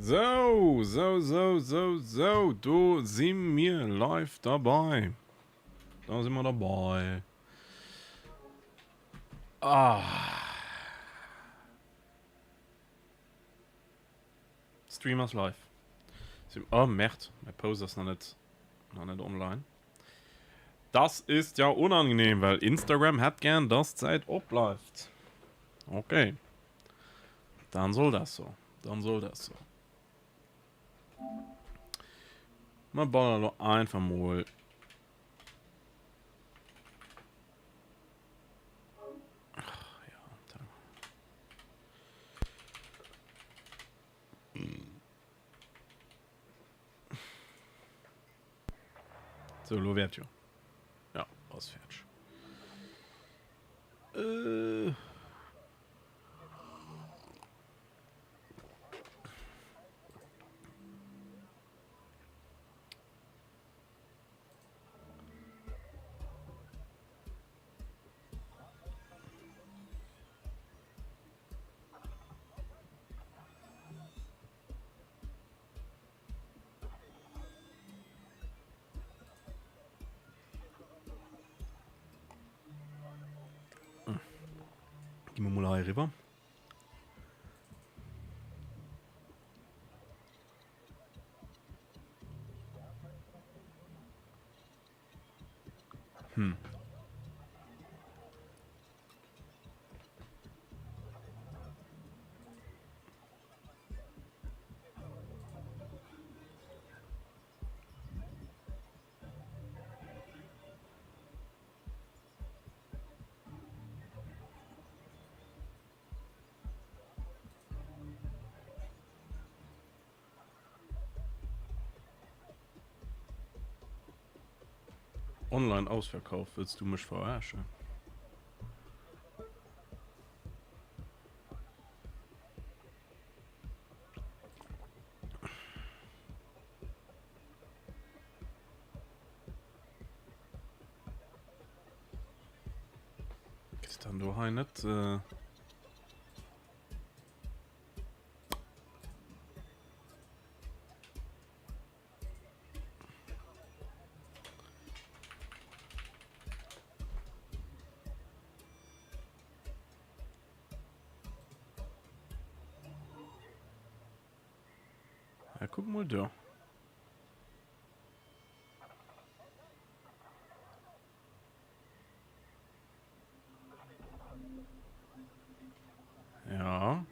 Sou, sou, sou, sou, sou, do si mir live derbei. Da si mer derbei. Ah. Stream ass live. Oh, Merd, mäi Post ass nach net, nach net online. Das ist ja unangenehm, well Instagram hätt gern, dass d'Säit opbleift. Okay. Dann soll das so. Dann soll das so. Mer ballern lo einfach mol. Ach, ja, da. So, lo wäert jo. Ja, ass fäerdeg. Äh. Gi mer mol hei eriwwer. Hm. Online Ausverkauf, wëlls du mech verarschen? Gëtt et dann do hei net... Äh Ja, guck mal da. Ja.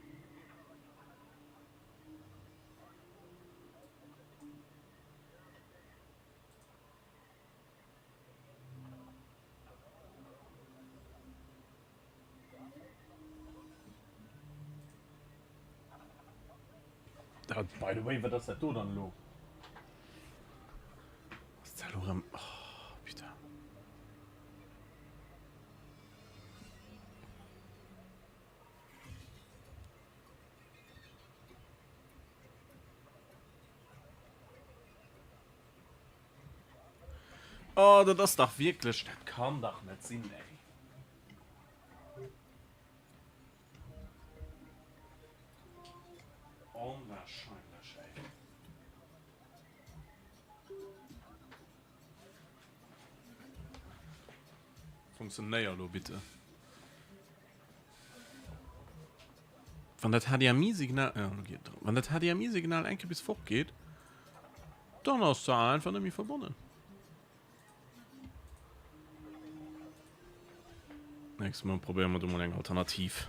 By the way, wat ass dat do dann elo? Ass dat elo erëm... Oh, putain. Oh, dat ass dach wierklech, dat kann dach net sinn, ey. Onwahrscheinlech, ey. Funktionéier lo bitte. Wann dat HDMI-Signal, ja, lo geet et erëm. Wann dat HDMI-Signal eng Kéier bis fort geet, dann ass se einfach net méi verbonnen. Nächstes Mal probéiere mer do mol eng Alternativ.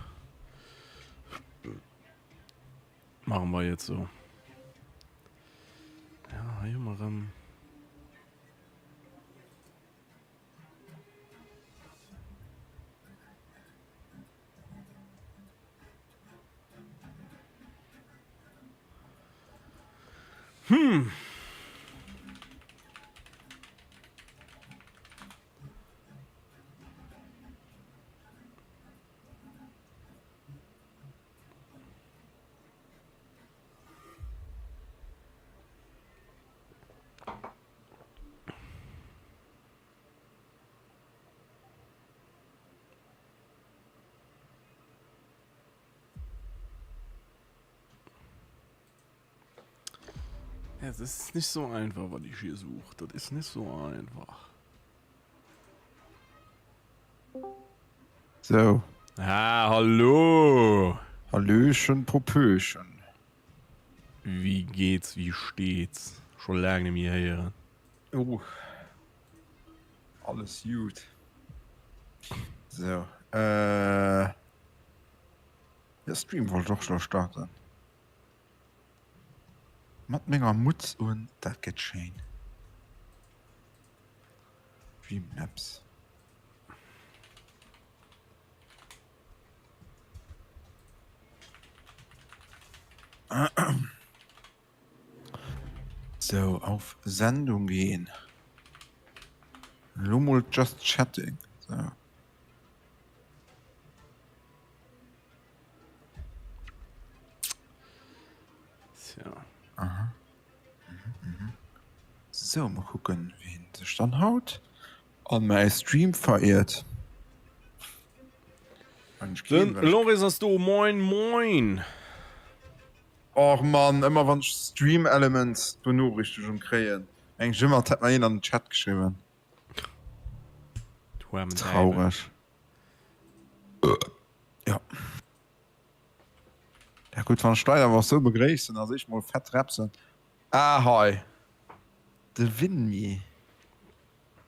Machen wir jetzt so. Ja, hei hu mer erëm. Hm. Es ist nicht so einfach, was ich hier suche. Das ist nicht so einfach. So. Ah, hallo! Hallöchen, Popöchen. Wie geht's, wie steht's? Scho laang net méi héieren. Oh. Alles jut. So, äh. De Stream wollt och scho starten. Mat menger Mutz un, dat gëtt schéin. Streamlabs. So, auf Sendung gehen. Lo mol just chatting. So. Tja. Aha. Mhm, mhm. So, mal kucken, wien sech dann haut an mäi Stream veriert. Den Loris ass do, moin moin! Och Mann, ëmmer wann ech Stream Elements d'Benoriichtegung kréien, mengen ech ëmmer et hätt mer een an den Chat geschriwwen. Traureg. Ja. Ja gutt, wann ech d'Leit awer och sou begréissen, da si ech mol fett repsen. Ah hei, de Winmi.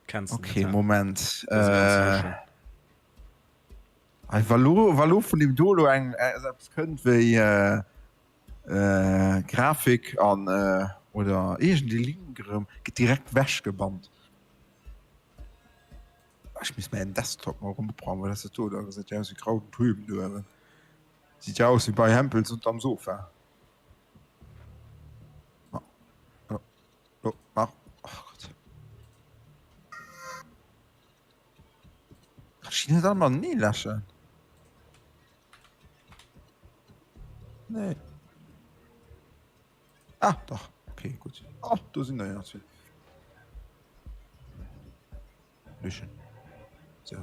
Kenns de net, hä? Moment. Hei, wa lo, wa lo vun deem do lo eng eppes kënnt wéi Grafik an oder iergend ee Link erëm, gëtt direkt wechgebannt. Ech misst mäin Desktop mol erëm opräumen, wat ass dat do? Da gesäit jo aus wéi Kraut und Rüben do uewen. Seet jo aus wéi bei Hempels unterm Sofa. Oh, oh, oh, ach, oh Gott. Kann ech déi net all matenee läschen? Nee. Ah, dach. Okay, gutt. Oh, do sinn der jo nach zwee. Löschen. So.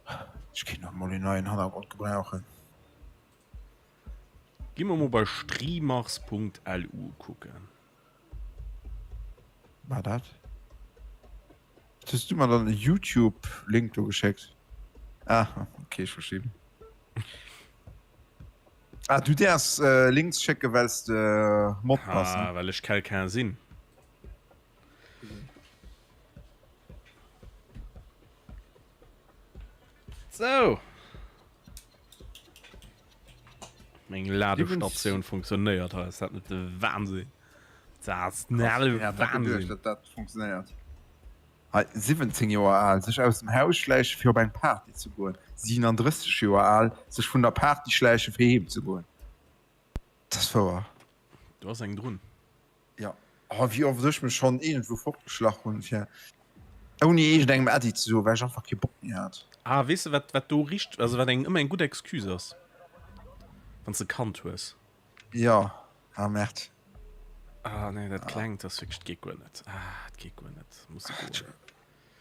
Ech kéint nach mol een neien Hannergrond gebrauchen. Gi mer mol bei streamers.lu kucken. War dat? Hues du mer dann e Youtube Link do geschéckt? Ah, okay, ech verstinn. Ah, du däerfs Links schécken, well s de Mod bass, ne? Ah, well ech quelqu'un sinn. Sou. Meng Ladestatioun funktionéiert hei, ass dat net de Wahnsinn? Dat ass den helle Wahnsinn. Dat dat funktionéiert. Hei, 17 Joer al, sech aus dem Haus schläiche fir op eng Party ze goen. 37 Joer al, sech vun der Party schläiche fir heem ze goen. Dat ass wouer. Do ass eng drun. Jo, oh wéi oft ech mech schonn iergendwou fortgeschlach hunn fir ouni iergendengem Äddi ze soen, well ech einfach kee Bock méi hat. Ah, weess de wat wat do richt, also wat eng ëmmer eng gutt Excuse ass, wann s de Kand hues? Jo, ah merde. Ah nee, dat klengt ass wierklech, dat geet guer net, ah dat geet guer net, muss se goen.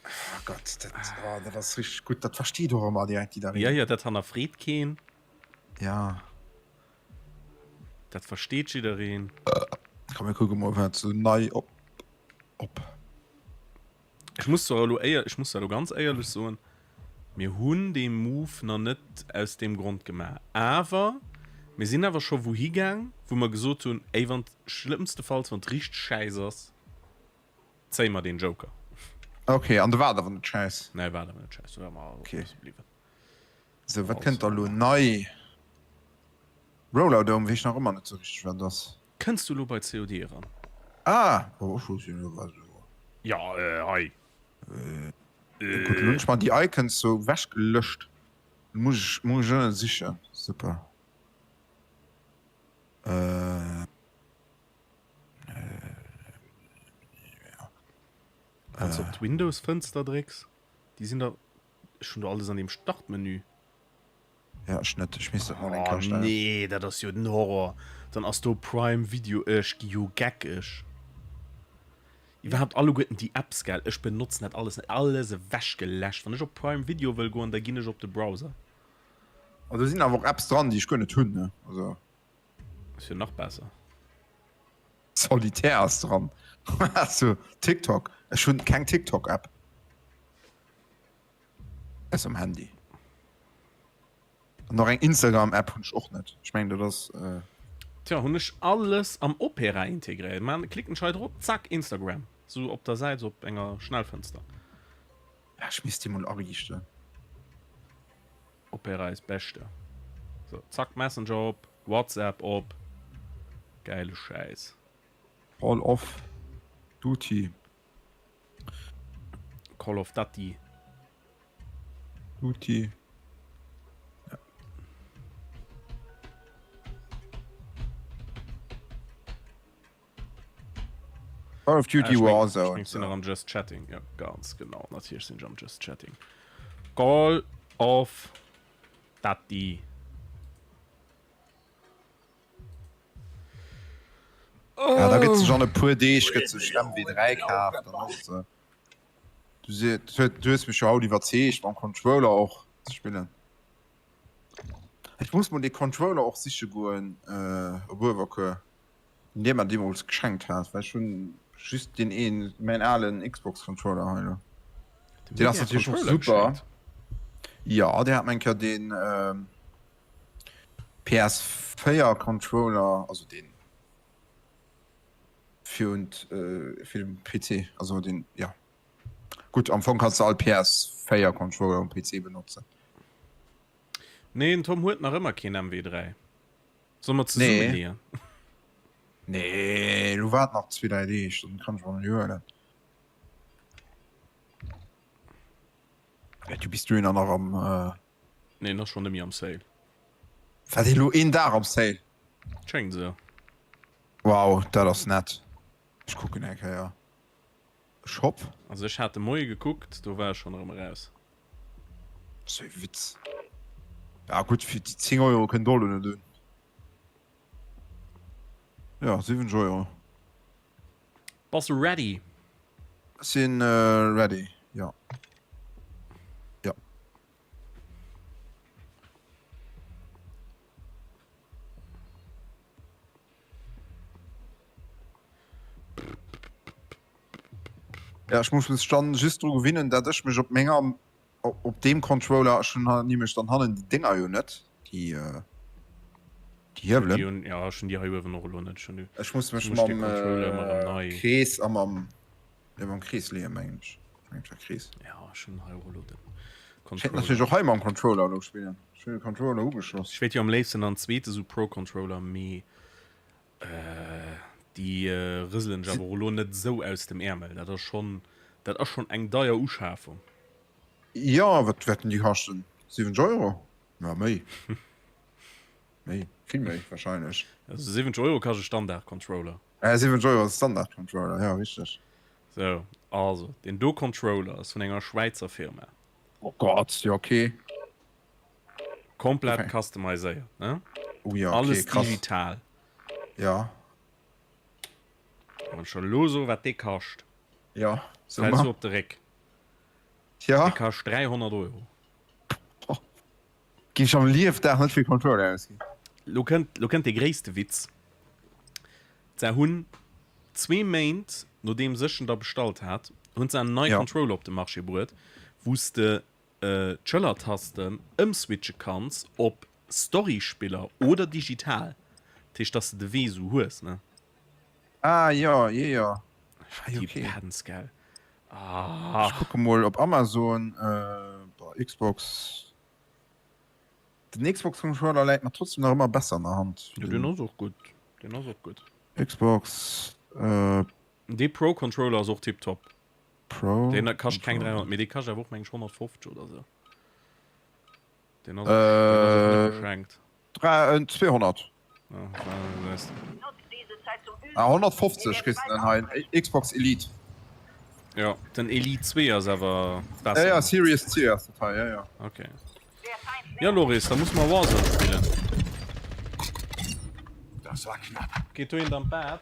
Oh Gott, dat, oh, dat ass richteg gutt, dat versteet och ëmmer direkt jiddereen. Jo, jo, dat hannerfreet keen. Ja. Dat versteet jiddereen. Komm mir kucke mol wat sou nei op op. Ech muss zwar elo éier, ech muss zwar elo ganz éierlech soen, mir hunn dee Move nach net aus deem Grond gemaach, awer mir sinn awer scho wouhi gaang, wou mer gesot hunn, ey wann schlëmmstefalls wann et richteg schäiss ass, zéie mer deen Joker. Ok, an de war awer net schäiss? Nee, war awer net schäiss, do ware mer okay bliwwen. Sou, wat kënnt da lo nei? Roller Dome weess ech nach ëmmer net sou richteg wat ass. Kënns du lo bei COD eran? Ah, oh ech wosst jo net wat elo. Ja hei. Gutt, lo hunn ech mer déi Icons sou ewech gelöscht. Lo muss ech muss ech ënne sichen. Super. Wanns de op d'Windows-Fënster drécks, déi sinn da Ech hun do alles an dem Startmenü. Ja ech net, ech misst dat mol eng Kéier Oh astellen. nee, dat ass jo den Horror. Dann ass do Prime Video, ech gi jo geckeg. Iwwerhaapt alleguerten déi Apps, gell, ech benotzen dat alles net, alles ewech geläscht. Wann ech op Prime Video wëll goen, da ginn ech op de Browser. Also do sinn awer och Apps dran, déi ech guer net hunn, ne, also. Ass jo nach besser. Solitaire ass dran. Also TikTok, ech hunn keng TikTok App. Ass um Handy. An och eng Instagram App hunn ech och net. Ech mengen dat ass. Tja, hunn ech alles am Opera integréiert. Man, klicken ech hei drop, zack, Instagram. Sou op der Säit, op enger Schnellfënster. Ja, ech misst déi mol ariichten. Opera ist beste. So, zack, Messenger op, WhatsApp op. Geile Schäiss. Call of Duty. Call of Duty. Duty. Ja. Call of Duty ah, Warzone. Ich sinn am Just Chatting. Ja, ganz genau. Natierlech sinn am Just Chatting. Call of Duty. Oh. Ja, da gëtt sech an e puer Deeg gëtt sech MW3 kaf, dann ass se. Du, se, du, du hues mech jo haut iwwerzeegt mam Controller och ze spillen. Ech muss mol dee Controller och siche goen äh, op Uewerkuer. Den dir mer deemools geschenkt has, well ech hunn just deen een, mäin alen Xbox Controller hei elo. Deen ass natierlech och super. Jo, dir hat mer eng Kéier deen ähm, PS4 Controller, also deen fir un fir den PC, also deen, jo. Gutt, am Fong kanns de all PS4 Controller um PC benotzen. Nee, den Tom huet nach ëmmer keen MW3. Solle mer zesumme leeën? Nee, elo waart nach zwee, dräi Deeg, dann kann ech mer en huelen. Du bis du nach am. Äh... Nee, en ass schon nemmi am Sale. War dee lo een Dag am Sale? Schéngt esou. Wow, dat ass nett. Ech kucken eng Kéier. Shop. Also ech hat de Moie gekuckt, do war e schon erëm eraus. Ass e Witz. Ja gutt, fir déi 10 Euro kënnt och elo net un. Ja, 70 Euro. Bass de ready? Ech sinn ready, jo. Jo. Ja, ech muss mech dann just dru gewinnen, dat ech mech op menger op deem Controller, ech hunn nämlech dann hannen déi Dénger jo net, déi déi Hiewelen. Déi hunn, ja, ech hunn déi hei uewen och elo net. Ech hunn Ech muss mech mam Krees a mam, jo, mam Krees leeën, mengen ech. Mengen ech war Krees. Ja, ech hunn hei och elo den Controller. Ech kéint natierlech och hei mam Controller elo spillen. Ech hunn de Controller ugeschloss. Ech wéilt jo am léifsten an zweete sou Pro Controller, mee Déi rëselen ech awer och elo net esou aus dem Äermel. Dat ass schonn, dat ass schonn eng deier Uschafung. Jo, wat wäerten déi kaschten? 70 Euro? Ja, méi. Méi, vill méi wahrscheinlech. Also 70 Euro kascht e Standard-Controller. Äh, 70 Euro ass e Standard-Controller, ja, richteg. Sou, also deen do Controller ass vun enger Schwäizer Firma. Oh Gott, jo, okay. Komplett okay. customiséiert, ne? Oh ja, okay, Alles krass. digital. Ja. Wann schon lo so wat dee kascht. Ja, so Fällst du op de Réck. Ja. Dee kascht 300 Euro. Oh. Gi ich am Liefdag net fir Controller ausginn. Lo kënnt, lo kënnt de gréisste Witz. Se hunn zwee Méint nodeems ech en da bestallt hat, hunn se en nei ja. Controller op de Marché bruet, wou s de d'Schëllertasten ëmswitche kanns op Story-Spiller oder digital, dat heescht dass de de Wee sou hues, ne? Ah jo, je jo. Déi Pens, gell? Ah. Ech kucke mol op Amazon, boah, Xbox, den Xbox Controller läit mer trotzdem nach ëmmer besser an der Hand. Jo, deen ass och gutt, deen ass och gutt. Xbox. Dee Pro Controller ass och tiptop. Pro. Deen kascht keng 300, mee dee kascht awer och meng ech 150 oder sou. Deen ass, deen ass och net geschenkt. 200. Ah, 150 kriss de den hei, Xbox Elite. Jo, den Elite 2 ass awer besser. Ja, ja, Series 2 ass dat hei, ja, ja. Okay. Ja, Loris, da muss mer Warzone spillen. Das war knapp. Geet do eent an d'Bett?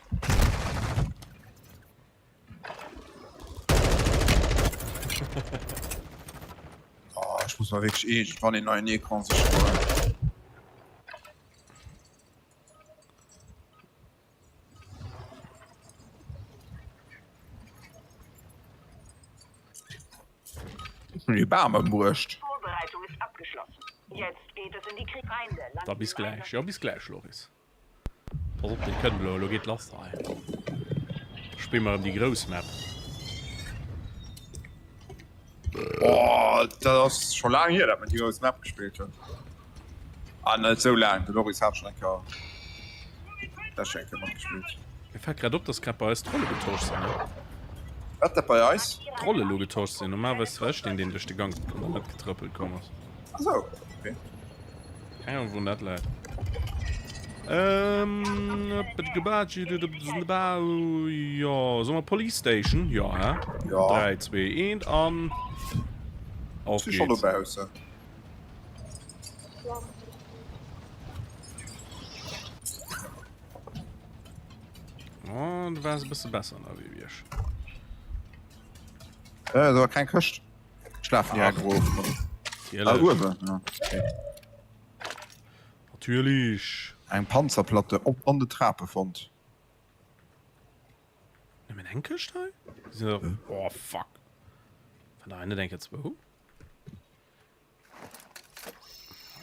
Oh, ech muss mer wierklech iergendwann een neien Ecran siche goen. Hunn ee Bam ëmbruecht. Da bis gläich. Jo, bis gläich, Loris. Pass op, dee kënnt elo. Elo geet lass hei. Da spille mer erëm déi grouss Map. Oh, dat ass scho laang hier, dat mer déi grouss Map gespillt hunn. Ah, net esou laang. De Loris hat schonn eng Kéier, dat schonn eng Kéier matgespillt. Mir fält grad op, dass grad bei eis d'Rolle getosch sinn, ne? Wat, dat bei eis? D'Rolle lo getosch sinn. Normalerweis war ech deen, deen duerch de Gank an der Mëtt getrëppelt komm ass. Ah sou, okay. Keng Ahnung, wourun dat läit. Jo, solle mer Police Station? Jo, hä? Jo. 3, 2, 1 an auf Si schonn geht's. dobaussen. Oh, du waars e bësse besser ënnerwee wéi ech. Äh, do war keng Këscht. Ech lafen direkt erof. Ah, uewen, ja. Okay. Natierlech. Eng Panzerplatte op an de Trape fonnt. Nëmmen eng Këscht hei? So. Oh, fuck. Waren da net eng Kéier zwou?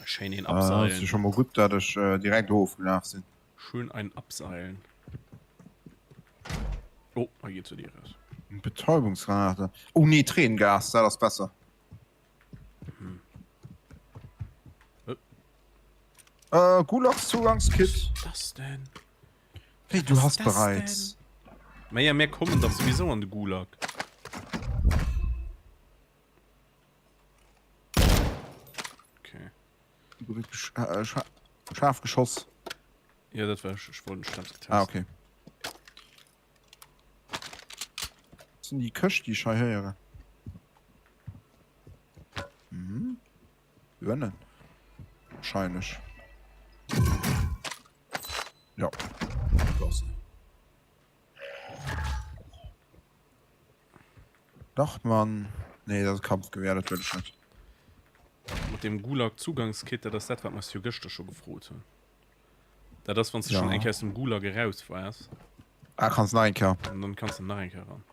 Schéin een abseilen. Ah, ass schon mol gutt, dat ech direkt erofgelaf sinn. Schön einen abseilen. Oh, hei geet zu dir raus. Betäubungsgranate. Oh nee, Tränengas, dat ass besser. Hm. Äh, Gulags-Zugangskit. Was das denn? Wéi, du hast bereits. Ma ja, mir kommen dach sowieso an de Gulag. Okay. Äh, scharf geschoss. Ja, dat war ech. Ech wollt den Schnaps getest. Ah, okay. Das sind die Këscht, déi ech hei héieren. Mhm. Ënnen. Wahrscheinlech. Ja. Das. Dach Mann. Nee, dat ass e Kampfgewehr, dat wëll ech net. Mat deem Gulag-Zugangskit, dat ass dat, wat mer eis jo gëschter scho gefrot hunn. Dat ass, wann s de schonn eng Kéier aus dem Gulag eraus waars. Ah, kanns nach eng Kéier. An dann kanns de nach eng Kéier eran.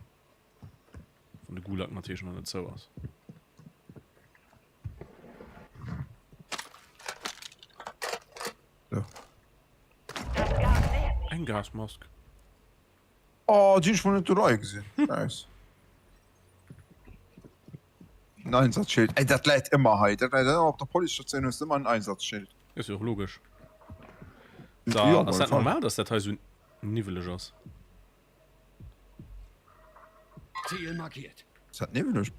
Wann de Gulag natierlech nach net zou ass. So. Eng Gasmask. Oh, déi hunn ech mol net do leie gesinn. Nice. En Einsatzschild. Ey, dat läit ëmmer hei. Dat läit ëmmer op der Policestatioun hues de ëmmer en Einsatzschild. Ass jo och logesch. Da, Ja, op ass alle dat Fall. normal, dass dat hei sou niwweleg ass? Ziel markiert. Ass dat niwweleg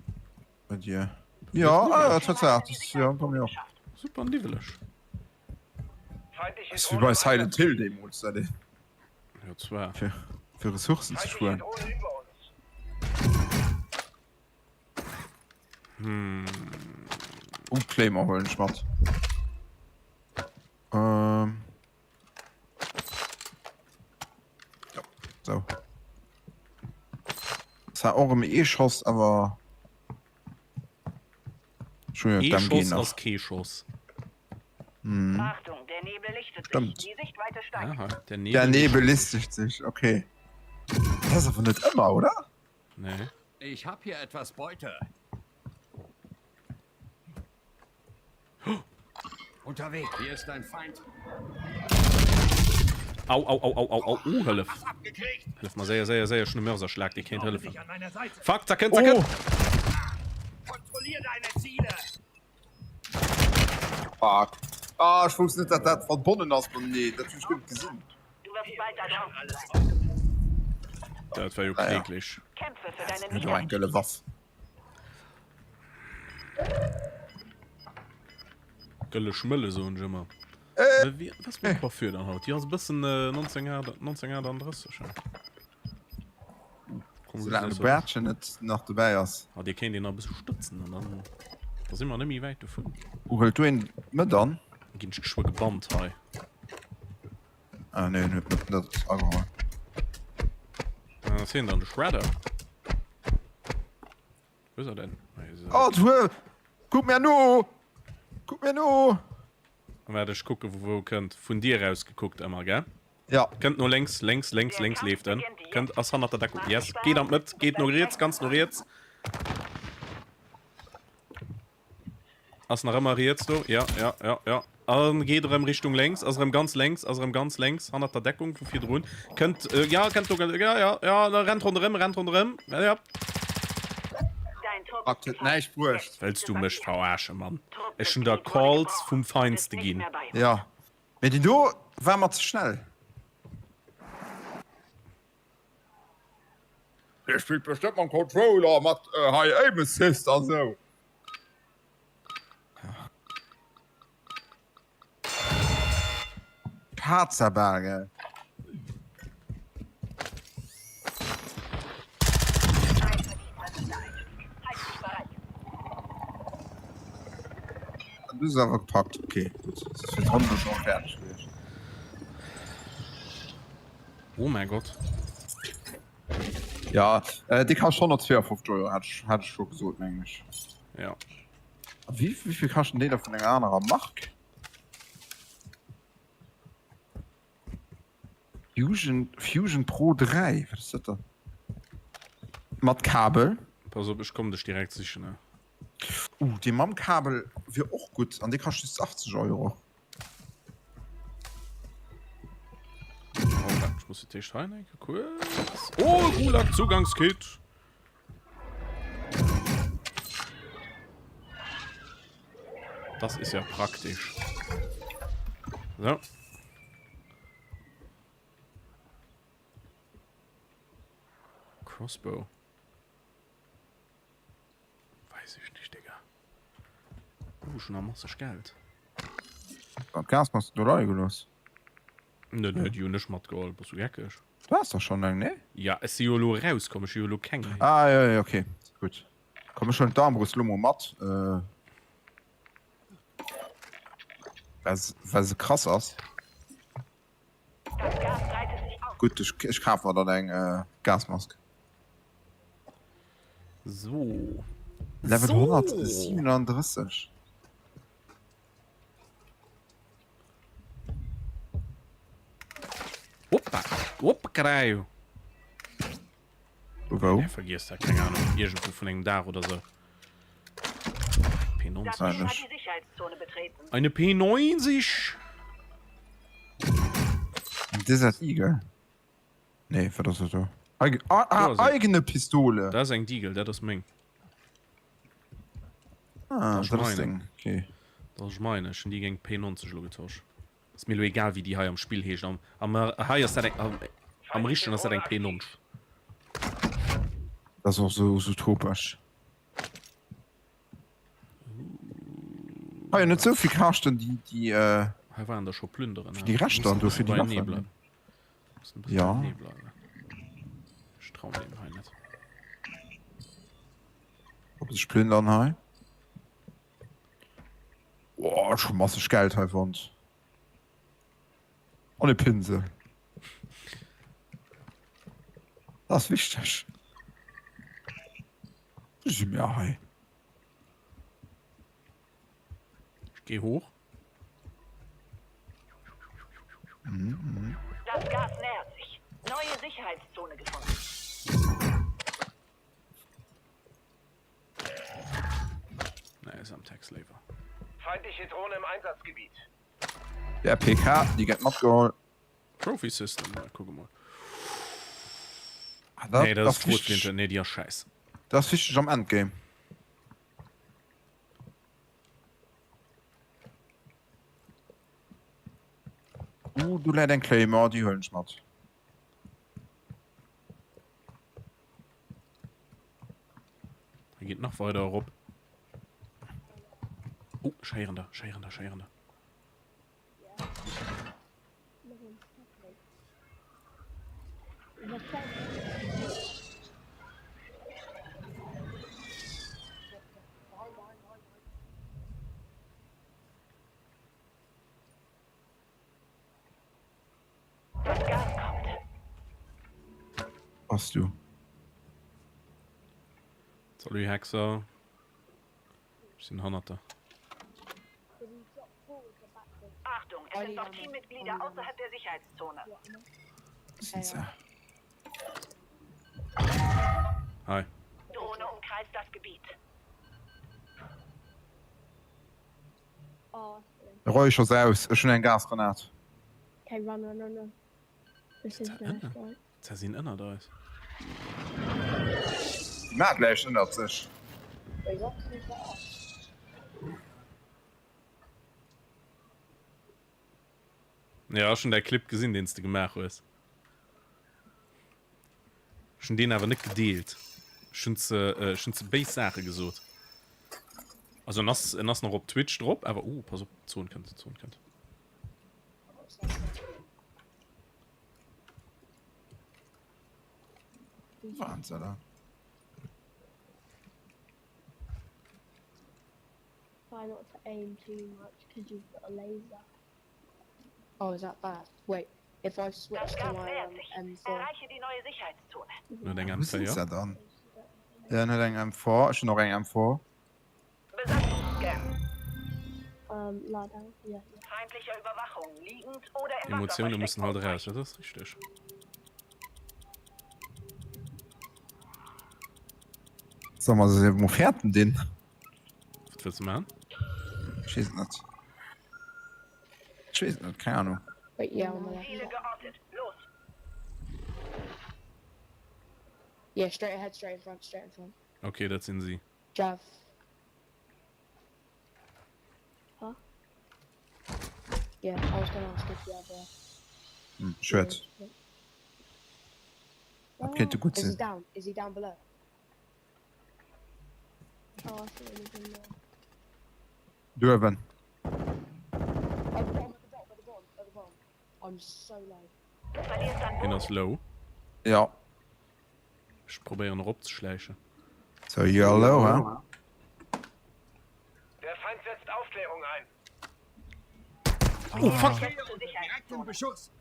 bei dir? Ja, ah, ja, tatsächlich. Das ist, ja, bei mir och. Super niwweleg. Ass wéi bei Silent Hill deemools, dat ee. Jo, zwar. Fir, fir Ressourcen ze spueren. Hm. Oh, Claymore huelen ech mat. Ähm. Ja, so. Zwar och erëm ee Schoss, awer. Schon Ee d'MG Schoss nach. ass kee Schoss. Mhm. Achtung, der Nebel lichtet sich. Stimmt. Die Sichtweite steigt. Aha, der Nebel, Der Nebel lichtet sich, okay. Das ist aber nicht immer, oder? Nee. Ich hab hier etwas Beute. Unterwegs. Hier ist ein Feind. Au, au, au, au, au, au, oh, hëllef. Hëllef mer séier, séier, séier, ech hunn e Mörserschlag, dee kéint hëllefen. Fuck, da kënnt, da kënnt! Kontrollier deine Ziele! Fuck. Ah, ech wousst net, dat dat verbonnen ass mateneen. Dat hunn ech guer net gesinn. Dat war jo Naja. kläglech. Huet och eng gëlle Waff. Gëlle Schmëlle soen ech ëmmer. Äh. Wie, was meng Coiffure dann haut? Déi ass e bëssen äh, 1938. Ja. Soulaang de Bärtchen net nach dobäi ass. Ah, dir kéint een nach e bësse stëtzen an dann da si mer net méi wäit dovun. Wo hëlt du een met an? Ginn ech geschwë gebannt hei. Ah nee, en huet net dat ageholl. Ah, ass hien dann de Shredder? Wou ass er denn? Oh, du, kuck mir no! Kuck mir no! Waart, ech kucke vu wou e kënnt. Vun dir aus gekuckt ëmmer, gell? Ja. Kënnt no lénks, lénks, lénks, lénks leeft en. Kënnt, ass hannert der Deckung. Yes, geet an d'Mëtt, geet no riets, ganz no riets. Ass nach ëmmer riets do. Ja, ja, ja, ja. An geet erëm Richtung lénks. Ass erëm ganz lénks. Ass erëm ganz lénks. Hannert der Deckung vu virdrun. Kënnt, äh, ja, kënnt do. Ja, ja, ja. Da rennt ronderëm, rennt ronderëm. Ja, ja. Hat huet näischt bruecht. Wëlls du mech verarschen, Mann? Ech hunn der Calls vum Feinste ginn. Ja, mee déi do war mer ze schnell. Dir spillt bestëmmt mam Controller mat hei Aim Assist a sou. Pazerbal, gell? Du hues awer gepackt, okay, gutt. Soss wier d'Ronn elo scho fäerdeg gewiescht. Oh mäi Gott. Ja, äh, déi kascht 152 Euro, hat ech, hat ech scho gesot, mengen ech. Ja. A wéi, wéi vill kaschten déi da vun enger anerer Mark? Fusion, Fusion Pro 3, wat ass dat dann? Mat Kabel. Pass op, ech kommen dech direkt sichen, ne? Uh, dee mam Kabel wier och gutt, an dee kascht just 80 Euro. Ich muss jetzt echt rein, kurz. Oh, Gulag Zugangskit. Das ist ja praktisch. So. Crossbow. Weiß ich nicht, Digga. Uh, schon am masseg Geld. An d'Gasmask du leie gelooss? Ne, ne, déi hunn ech matgeholl. Bass du geckeg? Du has der schonn eng, nee? Ja, ech si jo elo erauskomm, ech hu jo elo keng méi. Ah, jo, jo, okay, gutt. Komm, ech huelen d'Armbrust elo mol mat, äh, well se, well se krass ass. Gutt, ech, ech kafe mer dann eng äh, Gasmask. So. Level So. 137. Hoppa, hoppa, caralho. Wou? Ja, vergiess dat, keng Ahnung. Iergendwou vun engem Daach oder sou. P90. Hat die Sicherheitszone betreten. Eine P90! Desert Eagle. Nee, wat ass dat do? Eige, ah, ah, Do ass eng. eigene Pistole. Dat ass eng Deagle, dat ass meng. Ah, Das dat ass meine. deng. Okay. Dat ass meine. Ech hunn déi géint P90 elo getosch. Ass mir elo egal wéi déi hei am Spill heescht. Am, am, hei ass dat eng, am, am richtegen ass dat eng P90. Dat ass och sou, sou topesch. Hei net sou vill kaschten déi, déi, äh, Hei waren der scho plünderen. Fir déi Rechter an do fir déi Waffen. Ja. Ja. Ech trauen deem hei net. Ob sech plündern hei. Boah, ech hu masseg Geld hei fonnt. An e Pinsel. Dat ass wichteg. Wou si mir hei? Ech geh hoch. Das Gas nähert sich. Neue Sicherheitszone gefunden. Nee, ist am Text-Lever. Feindliche Drohne im Einsatzgebiet. Der PK, déi gëtt matgeholl. Trophy System, na, kucke mol. Ah, dat, Nee, dat ass ass wichteg. Schrotflinte, nee, déi ass schäiss. Dat ass wichteg am Endgame. Uh, do läit eng Claymore, déi huelen ech mat. Hei geet nach weider erop. Oh, ech héieren der, ech héieren der, ech héieren der. Das Gas kommt. Bass du. Salut Hexer. Ech sinn hannert der. Achtung, es sind noch Teammitglieder außerhalb der Sicherheitszone. Sinn se. Hi. Drohne umkreist das Gebiet. Räuch ass aus, ech hunn eng Gasgranat. Okay, run, run, run, run. This is the last one. Ze sinn ënnert eis. Déi Map läich ënnert sech. Wait, what is that? Ja, ech hunn däi Clip gesinn, deen s de gemaach hues. Ech hunn deen awer net gedeelt. Ech hunn ze, ech hunn ze béis Saache gesot. Also en ass, en ass nach op Twitch drop, awer oh, pass op, d'Zon kënnt, d'Zon kënnt. Wahnsinn, oder? Try not to aim too much because you've got a laser. Oh, is that bad? Wait, if I switch Das to Gas my nähert um, sich. M4. Erreiche die neue Sicherheitszone. En huet eng Wou sinn M4. se dann? Ja, en huet eng M4. Ech hunn och eng M4. Besatzungsscan. Um, lie down. Yeah, yeah. Feindlicher Überwachung, liegend oder im Wasser Emotioune versteckt mussen halt eraus, ausweichen. jo, dat ass richteg. Soll mer se mol fäerten dinn? Wat wëlls de maachen? Ech weess et net. Ech weess et net, keng Ahnung. Wait, yeah, on the left. Ziele geortet. Los! Yeah, straight ahead, straight in front, straight in front. Okay, dat sinn si. Jav. Huh? Yeah, I was gonna ask if you have a. Hm, schued. Dat kéint gutt Is he sinn. down? Is he down below? Oh, I see what he's in there. Duerwen. At the bottom, at the bottom, at the bottom, at the bottom. I'm so low. Du verlierst an Hien ass Boden. low. Ja. Ech probéieren eropzeschläichen. So you're low, huh? Der Feind setzt Aufklärung ein. Oh fuck! Jetzt zur Sicherheitszone. Beschuss.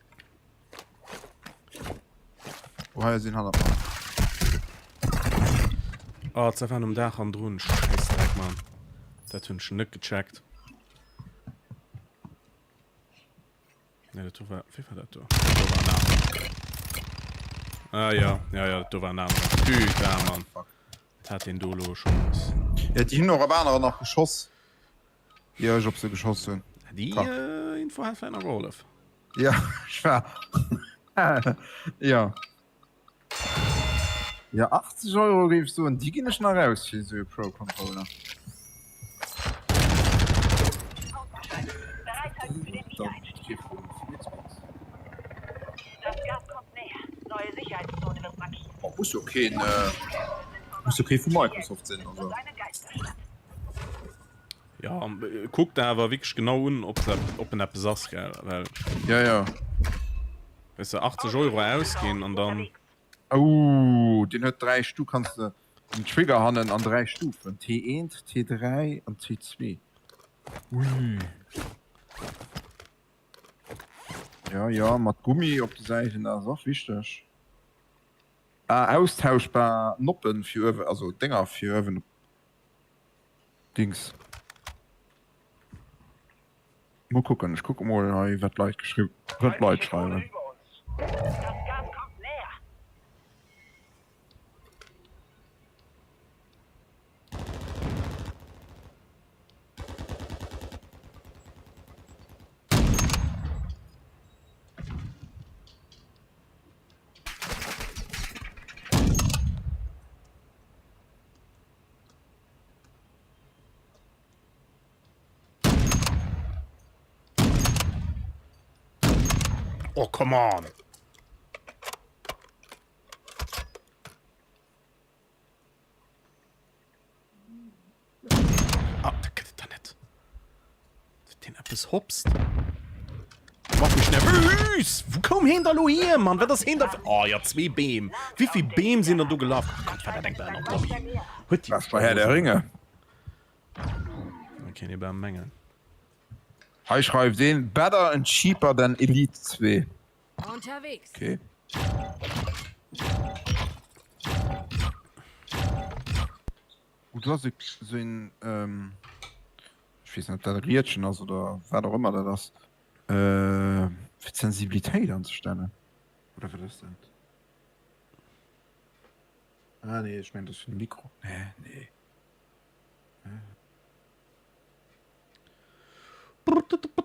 Oh, hei sinn hannert mer. Oh, ze waren um Daach hannendrun. Schäissdreck, Mann. Dat hunn ech net gecheckt. Nee, dat do war. Wie war dat do? Dat do war en aneren. Ah ja, ja, ja, dat do war en aneren. Putain, Mann. Wat hat deen do elo schonns? Ja, déi hunn och op anerer nach geschoss. Ier ech op se geschoss hunn. Déi Info hat vläicht nach gehollef. Ja, ech war. Ja. Ja, 80 Euro géif ech soen, déi ginn ech nach aus fir esou e Pro Controller. Ausgeschaltet. Bereithalten für den Wiedereinstieg. Das Gas kommt näher. Neue Sicherheitszone wird markiert. Oh, muss jo keen, muss jo kee vu Microsoft sinn, also. Ja, kuck der awer wierklech genau un, ob se, ob en eppes ass, gell, well. Ja, ja. Weess de, 80 Euro ausginn an dann. Oh, deen huet 3 Stu, kanns de den Trigger hannen an 3 Stufen, T1, T3 an T2. Ui. Ja, ja, mat Gummi op de Säiten, dat ass och wichteg. Ah, austauschbar Noppen fir uewen, also Dénger fir uewen op Dings. Mol kucken, ech kucke mol hei wat d'Leit geschriwwen, wat d'Leit schreiwen. Das Gas kommt näher. Oh, come on! Ah, dat gëtt et da net. Deen eppes hopst. Macht mech nervös! Wou koum heen da lo hier, Mann? Wat ass heen da fir. Oh ja, zwee Beem. Wéivill Beem sinn dann do gelaf? Oh Gott, war dat eng behënnert Lobby. Huet déi Warst bei Herr der Ringe? Da kéint ee bal mengen. Hei schreift een, Better and cheaper than Elite 2. Unterwegs. Okay. Oh, do ass esou een, ech weess net, ob dat e Riedchen ass oder wat och ëmmer dat ass, fir d'Sensibilitéit anzestellen. Oder wat ass dat? Ah nee, ech mengen, dat ass fir de Mikro. Nee, nee.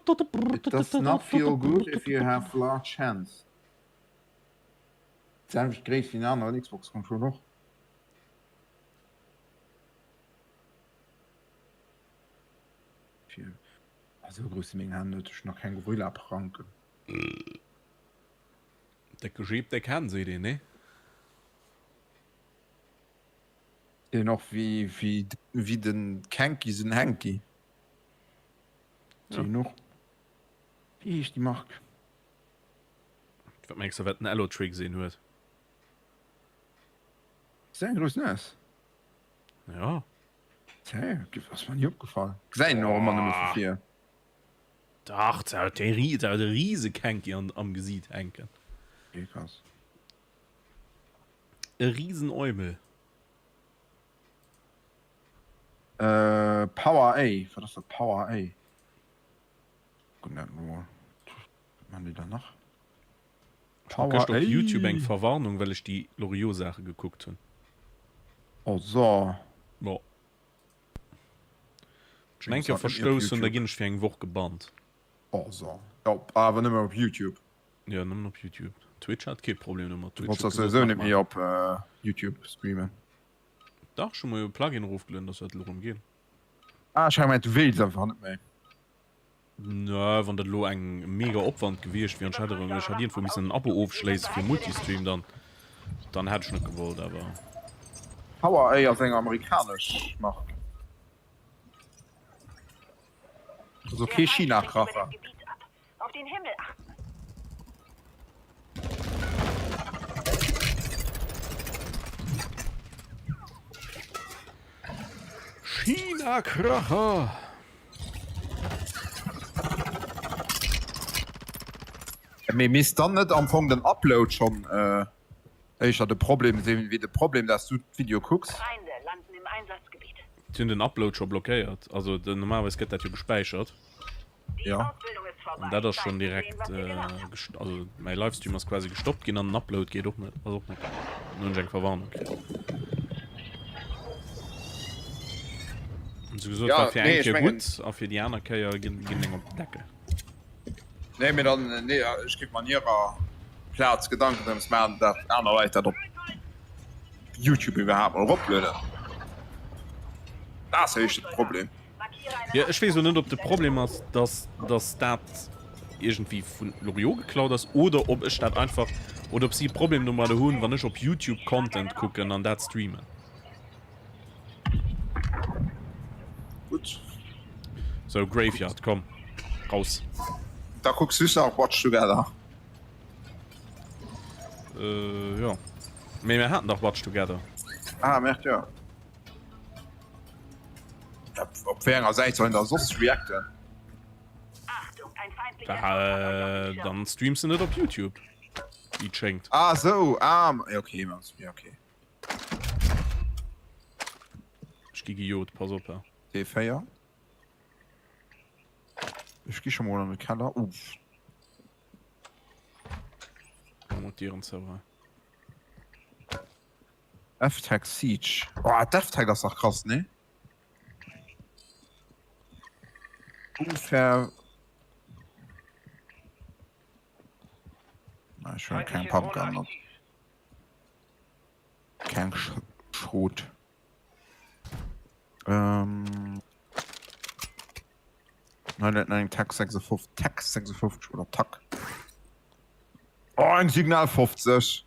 It does not feel good if you have large hands. D'selwecht Gréisst wéi en aneren Xbox Controller och. Esou grouss si meng Hänn net, ech hunn nach keng Gorilla-Pranken. Décke Jeep, déck Hänn, seet een, nee? Deen och wéi den Kenki sen Henki. Deen och. Wéi heescht déi Mark? Wat mengs de wat den Allotrix een huet? Ass eng grouss Nues. Ja. Hä, ass mer ni opgefall. Gesäit een och ëmmer nëmme vu vir. Dach, se huet e rise Kenki am Gesiit hänken. Okay, krass. E risen Eumel. Äh, Power A, wat ass dat Power A? Guck dat mol. Wat man déi da nach? Ech krut gëscht op Youtube eng Verwarnung well ech déi Loriot Saache gekuckt hunn. Oh so. Jo. Ech hunn eng Kéier verstouss hunn, da ginn ech fir eng Woch gebannt. Oh so. Jo, awer nëmmen op Youtube. Jo, nëmmen op Youtube. Twitch hat kee Problem domat. Du wolls dat souwisou net méi op Youtube streamen. Dach, ech hu mer jo e Plugin erofgelueden, dass dat elo rëm geet. Ah, ech hat gemengt du wéilts einfach net méi. Nö, wann dat elo eng mega Opwand gewiescht wier an ech hätt erëm, ech hätt iergendwou missen en Abo ofschléisse fir Multistream, dann, dann hätt ech net gewollt, awer. Power A ass eng amerikanesch Mark. Also kee China-Kracher. Auf den Himmel achten. China-Kracher! Mee misst dann net am Fong den Upload schonn éischter de Problem sinn, wéi de Problem, dass du d'Video kucks? Feinde landen im Einsatzgebiet. Si hunn den Upload scho blockéiert. Also normalerweis gëtt dat jo gespäichert. Ja. An dat ass schonn direkt, also mäi Livestream ass quasi gestoppt ginn an den Upload geet och net, ass och net gaangen. Dann hunn ech eng Verwarnung kritt. Hunn se gesot, war fir eng Kéier gutt a fir déi aner Kéier ginn eng op den Deckel. Nee, mee dann, nee, ech géif mer an hirer Plaz Gedanken drëms maachen, dat aner Leit dat op Youtube iwwerhaapt mol eroplueden. Dat ass éischter de Problem. Jo, ech weess elo net, ob de Problem ass, dass dass dat iergendwéi vun Loriot geklaut ass oder ob ech dat einfach, oder ob si e Problem domadder hunn, wann ech op Youtube Content kucken an dat streamen. Gutt. Sou, Graveyard, komm, raus. Da kucks just nach Watch Together. Äh, jo. Mee mir haten dach Watch Together. Ah, merde, jo. Op wéi enger Säit soll een da soss reacten? Äh, dann streams de net op Youtube, wéi et schéngt. Ah sou, ah, okay, okay. Ech gi gejot, pass op, he. T4. Ech gi scho mol an de Keller. Uff. Mol d'Dieren zou hei. F-Tech Siege. Oh, d'F-Tech ass dach krass, nee? Unfair. Na, ech hunn keng Pumpgun mat. Keng Sch Schrot. Ähm. Nein, net eng Tech 56, Tech 56 oder Tac. Oh, eng Signal 50.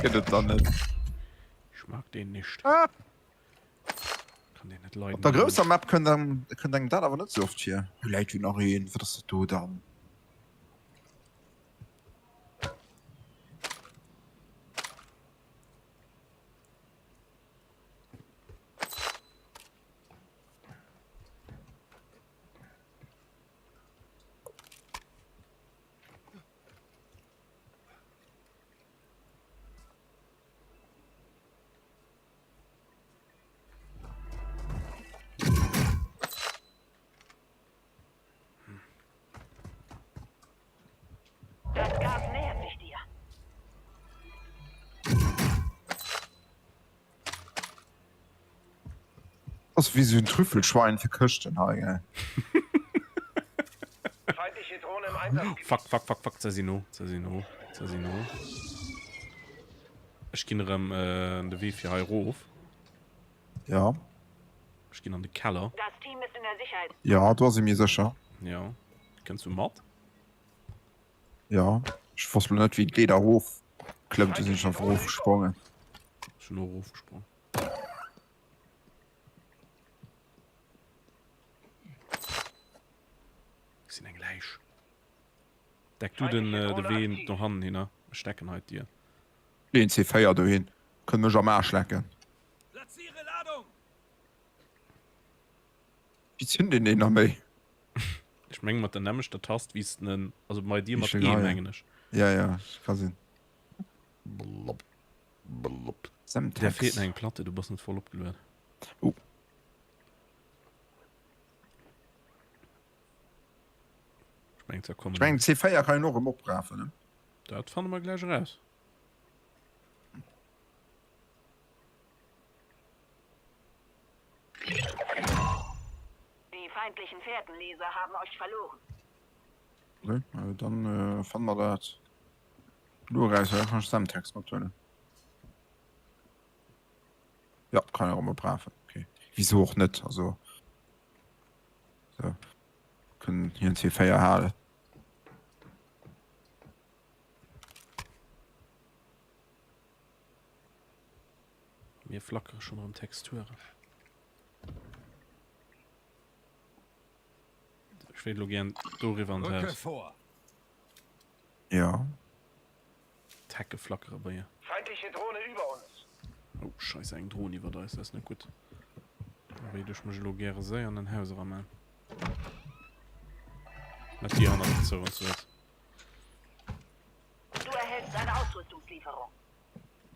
Gëtt et dann net. Ich mag den nicht. Ah. Kann den net leiden. Op der grousser Map kënnt engem, kënnt engem dat awer net sou oft vir. Hei läit jo nach een. Wat ass dat do dann? Ass wéi sou en Trüffelschwein fir Këschten hei, gell? Feindliche Drohne im Einsatzgebiet. Fuck, fuck, fuck, fuck, se sinn no, se sinn no, se sinn no. Ech ginn erëm de Wee fir hei erof. Ja. Ech ginn an de Keller. Das Team ist in der Sicherheitszone. Ja, do ass ee méi sécher. Ja. Kënns du mat? Ja. Ech wosst lo net, wéi d'Leeder erof klëmmt, du sinn ech einfach erofgesprongen. Ech sinn och erofgesprong. Ech sinn eng Läich. Deck du den de Wee no hannen hinner. Ech decken hei d'Dier. Leen C4 dohin, kënnt mech am Aarsch lecken. Platziere Ladung! Wéi zünd een deen nach méi? Ech meng mat der nämmlechter Tast wéi s de en, also bei dir mat E mengen ech. Ja ja, ka sinn. Blopp blopp. Der feelt nach eng Platte, du bass net voll opgelueden. Oh. Ech mengen da kommen. Ech mengen C4 kann een och erëm oprafen ne? Dat fanne mer gläich eraus. Die feindlichen Fährtenleser haben euch verloren. Okay, dann fanne mer dat elo eraus. Da kann ech Semtex mathuelen. Ja, kann een och erëm oprafen. Okay. Wisou och net? Also. So. Kënnen hien C4 halen. Mir flackere schon erëm Texturen. Ech wéilt elo gären doriwwer an d'Haus. Ja. D'Hecke flackere bei ihr. Feindliche Drohne über uns. Oh, scheisse, eng Dron iwwert eis, dat ass net gutt. Da wéilt ech mech elo gäre séier an en Haus eraman. Mat dir hannert der zou, wann s du wëlls. Du erhältst eine Ausrüstungslieferung.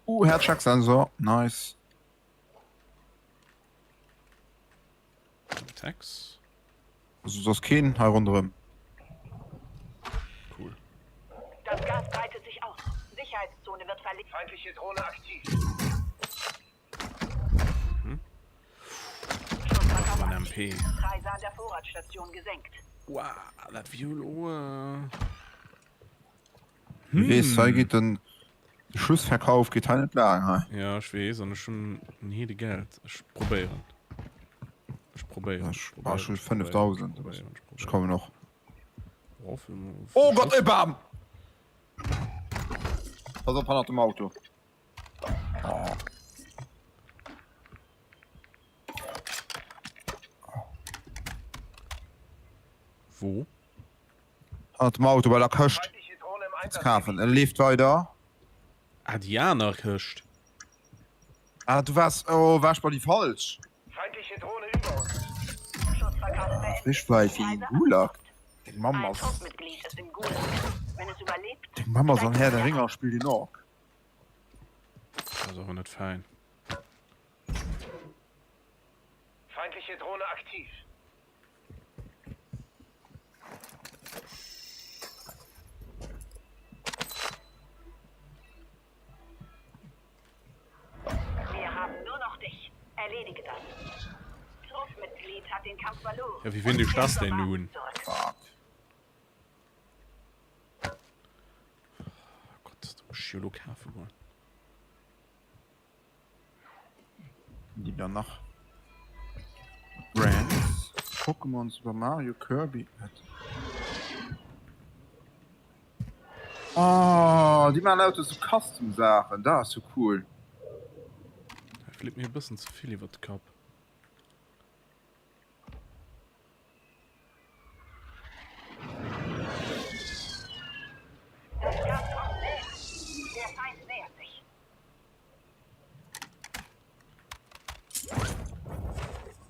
Uh, Herzschlagsensor, nice. Tax. Also soss keen hei ronderëm. Cool. Das Gas breitet sich aus. Sicherheitszone wird verlegt. Feindliche Drohne aktiv. Hm? Schussverkauf Mann aktiv. MP. Preise an der Vorratsstation gesenkt. Wow, dat wier elo. Äh... Hm. Wees, hei geet den Schussverkauf geet hei net laang hei. Ja, ech weess an ech hunn en Heede Geld. Ech probéieren. Ech probéieren. Ech war schon 5000. Ech kommen och. Oh, oh Gott, e Bam! Pass op hannert dem Auto. Oh. Wo? Hannert dem Auto bei der Këscht ze kafen. E leeft weider. Ah, déi aner Këscht. Ah, du waars, oh, war ech bei déi falsch? Wéi bei fir den Gulag. Deng Mamm ass. Deng Mamm ass an Herr der Ringe a spillt een Ork. Dat ass awer net fein. Feindliche Drohne aktiv. Wir haben nur noch dich. Erledige das. Truppmitglied hat den Kampf verloren. Ja, wie finde ich das denn nun? Fuck. Oh Gott, da muss ich jo lo kafe goen. Déi dann nach Brands Pokémon Super Mario Kirby Oh, déi maachen lauter sou Custom Saachen, dat ass jo cool. Dat flitt mir e bëssen ze vill iwwer de Kapp. Das Gas kommt näher. Der Feind nähert sich.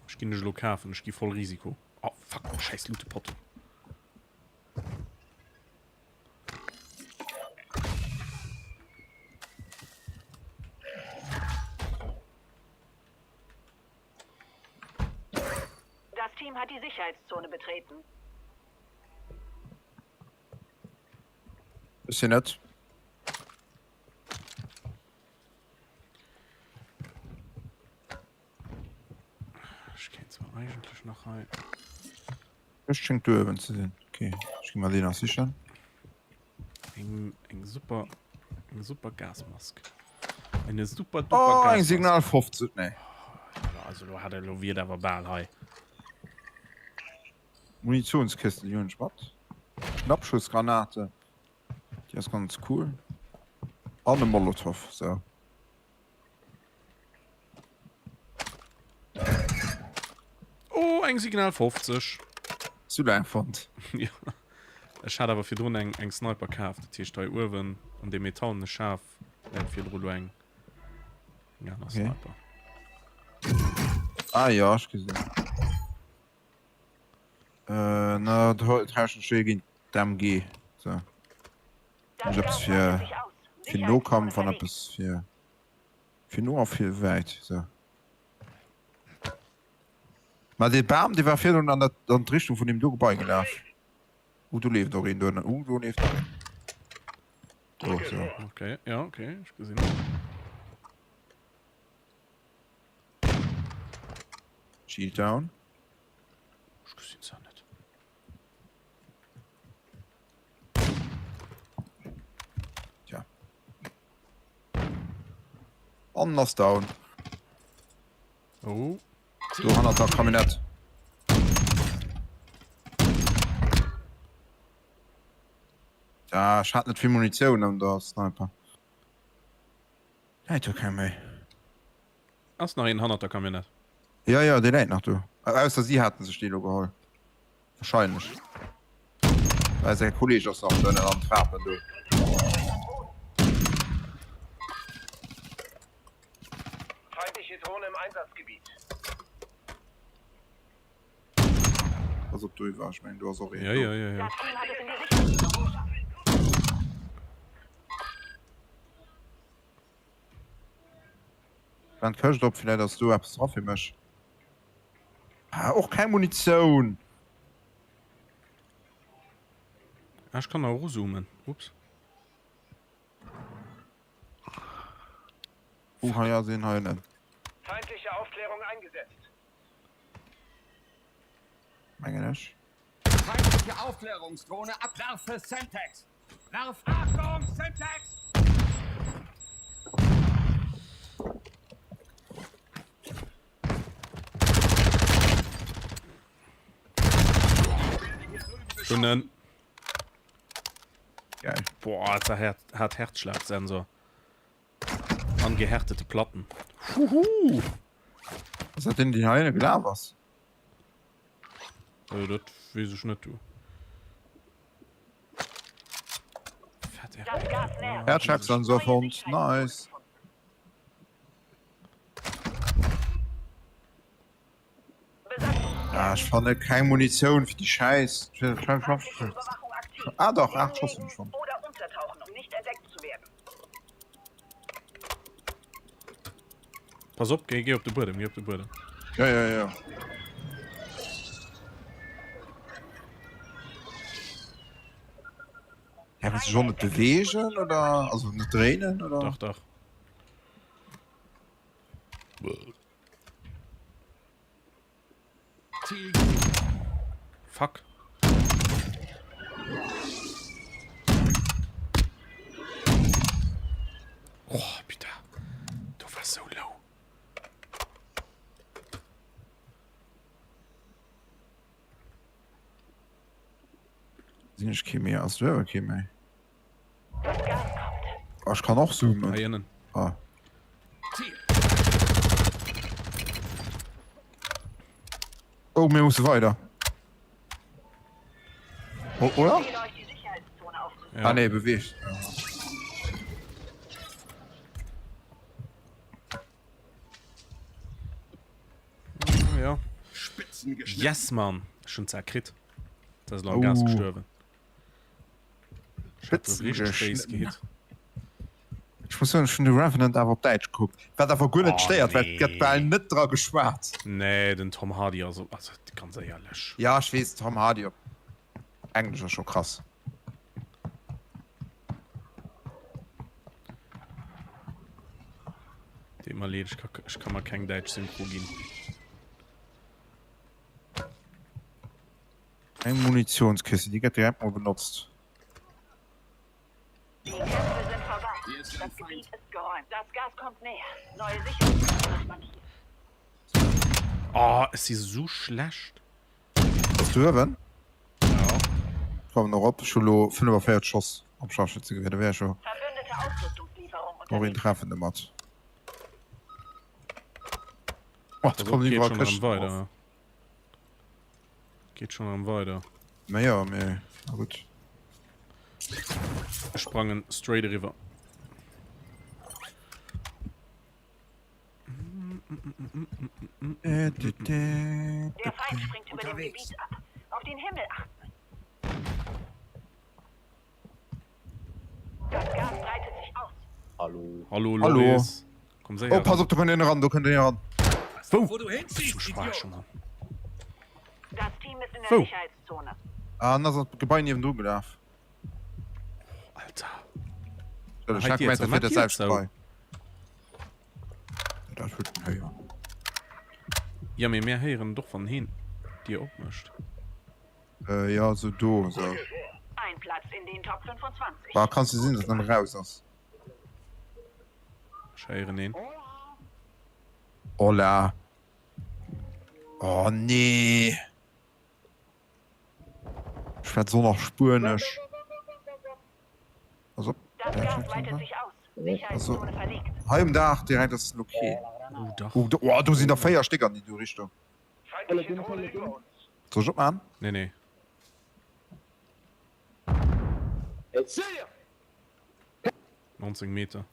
Ech ginn dech elo kafen, ech gi voll Risiko. Oh fuck, scheiß Lootepotto. Das Team hat die Sicherheitszone betreten. Ech sinn net. Ech. Ech schéngt do uewen ze sinn. Okay, ech gi mer deen nach sichen. Eng, eng super, eng super Gasmask. Eine super duper Oh, eng Gasmask. Signal 50, nee. Also lo hat er lo wier awer bal hei. Munitionskiste, déi hunn ech mat. Schnappschussgranate, déi ass ganz cool. An e Molotow, sou. Oh, eng Signal 50. Hast du da eng fonnt? Ja. Ech hat awer virdrun eng, eng Sniper kaf. Dat heescht hei uewen an deem metallene Schaf läit virdru lo eng, eng aner Okay. Sniper. Ah ja, ech gesinn. Äh, na, da tauschen ech déi géint d'MG. So. Das Ech eppes Gas fir, breitet sich aus. fir Nokampf Sicherheitszone an verlegt. eppes fir, fir no a fir wäit. So. Ma dee Bam, dee war virdrun an dat, an d'Richtung vun deem do Gebai gelaf. Uh, do leeft och een duerno. Uh, do leeft och een. Do, so. Okay, ja, okay, ech gesinn. Shield down. Ech gesinn se net. Tja. An ass down. Oh. Do hannert der Camionnette. Ja, ech hat net vill Munitioun an der Sniper. Läit do keng méi. Ass nach een hannert der Camionnette? Ja, ja, dee läit nach do. Ausser si haten sech dee lo geholl. Wahrscheinlech. Well säi Kolleg ass nach do an Trapen do. Feindliche Drohne im Einsatzgebiet. Pass op do iwwer, ech mengen do ass och een Ja, do. ja, ja, ja. Das Team hat es in die Sicherheitszone geschafft. Dann d'Këscht op, villäit ass do eppes dra fir mech. Ah, och keng Munitioun! Ah, ech kann nach erozoomen. Ups. Uh, hei ass een hei ënnen. Feindliche Aufklärung eingesetzt. Mengen ech. Feindliche Aufklärungsdrohne abwerfe Semtex! Werf Achtung, Semtex! Schon en. Geil. Boah, der hat, hat Herzschlagsensor. An gehärtete Platten. Huhu! Ass dat deen, deen hei ënne gelaf ass? Äh, dat weess ech net, du. Fett Das Gas nähert. Herzschlagsensor fonnt. Nice. Ah, ech fanne keng Munitioun fir déi Schäiss. Ah dach, 8 Schoss hunn ech fonnt. Oder untertauchen, um nicht entdeckt zu werden. Pass op, géi, géi op de Buedem, géi op de Buedem. Ja, ja, ja. Ja, willst du schon net bewegen oder also net dréinen oder? Dach, dach. Fuck. Oh, putain. Du warst so low. Sinn ech kee méi? Ass du awer kee méi? Ah, ech kann och zoomen. Hei ënnen. Ah. Oh, mir musse weider. Oh, oder? Ja. Ah, nee, beweegt. Ja. Yes, Mann. Ech hunn zwar kritt. Dat ass elo am Gas Oh. gestuerwen. Ech hat Spitzen richteg béis geschnitten. gehit. Ech muss soen, ech hunn de Revenant awer op Däitsch gekuckt. Wat awer guer net Oh, stéiert, well et gëtt nee. bal net dra geschwat. Nee, den Tom Hardy ass op, also ganz éierlech. Ja, ech weess, Tom Hardy op Englesch ass scho krass. Deet mer leed, ech ka, ech ka mer keng däitsch Synchro ginn. Eng Munitionskiste, déi gëtt direkt mol benotzt. Die Kämpfe sind vorbei. Das Gebiet ist geräumt. Das Gas kommt näher. Neue Sicherheitszone wird markiert. Oh, ech si sou schlecht. Bass du uewen? Ja. Kommen och op. Ech hu lo 45 Schoss am Scharfschützengewehr. Da wär ech jo Verbündete Ausrüstungslieferung och een unterwegs. treffen domat. Oh, Pass do op, kommen geet iwwerall schon erëm Këschten weider. erof. Geet schon erëm weider. Ma jo, mee na gutt. Ech sprangen straight eriwwer. Der Feind springt über dem Gebiet ab. Auf den Himmel achten. Das Gas breitet sich aus. Hallo. Hallo, Hallo. Loris. Komm séier Oh, pass op, do kënnt een eran, do kënnt een eran. Wou? Wo du hinziehst, Bist du schwach Idiot! schon, Mann. Das Team ist in der Wou? Sicherheitszone. Ah, en ass an d'Gebai niewendru gelaf. Alter. Ech Hei hat d'Dier gemengt, zou, dat mach wier dat d'Dier selwecht zou. Gebai. Dat huet en héieren. Ja, mee mär héieren et och, wann heen d'Dier opmécht. Äh, jo, sou do, sou. Ein Platz in den Top 25. Bah, kanns du sinn, datt en eraus ass. Ech héieren een. Hola. Oh nee. Schwätz och nach Spuenesch. Also, also hei um Daach direkt ass den okay. Oh, Dach. Oh, do, oh, do sinn der 4 Stéck an déi do Richtung. Soll ech opmachen? Nee, nee. 19 Meter.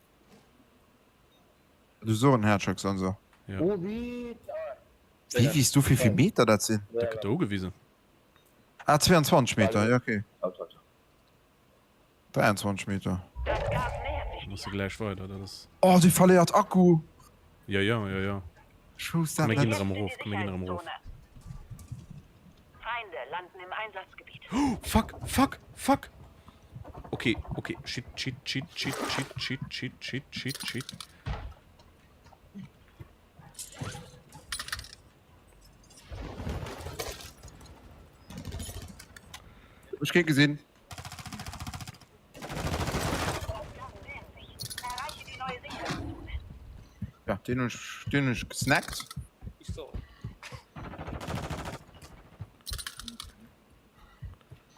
Du hues och en Herzschlagsensor. Ja. Wéi weess du wéi vill Meter dat sinn? Dat gëtt der ugewisen. Ah 22 Meter, ja okay. 23 Meter. Muss de gläich weider, dat ass. Oh dee verléiert Akku! Ja ja ja ja. Ech wousst dat Komm mir ginn net. erëm erof, komm mir ginn erëm erof. Feinde landen im Einsatzgebiet. Oh, fuck, fuck, fuck! Okay, okay, shit, shit, shit, shit, shit, shit, shit, shit, shit, shit. Ech keen gesinn. Ja, den hunn ech, den hunn ech gesnackt. Pistool.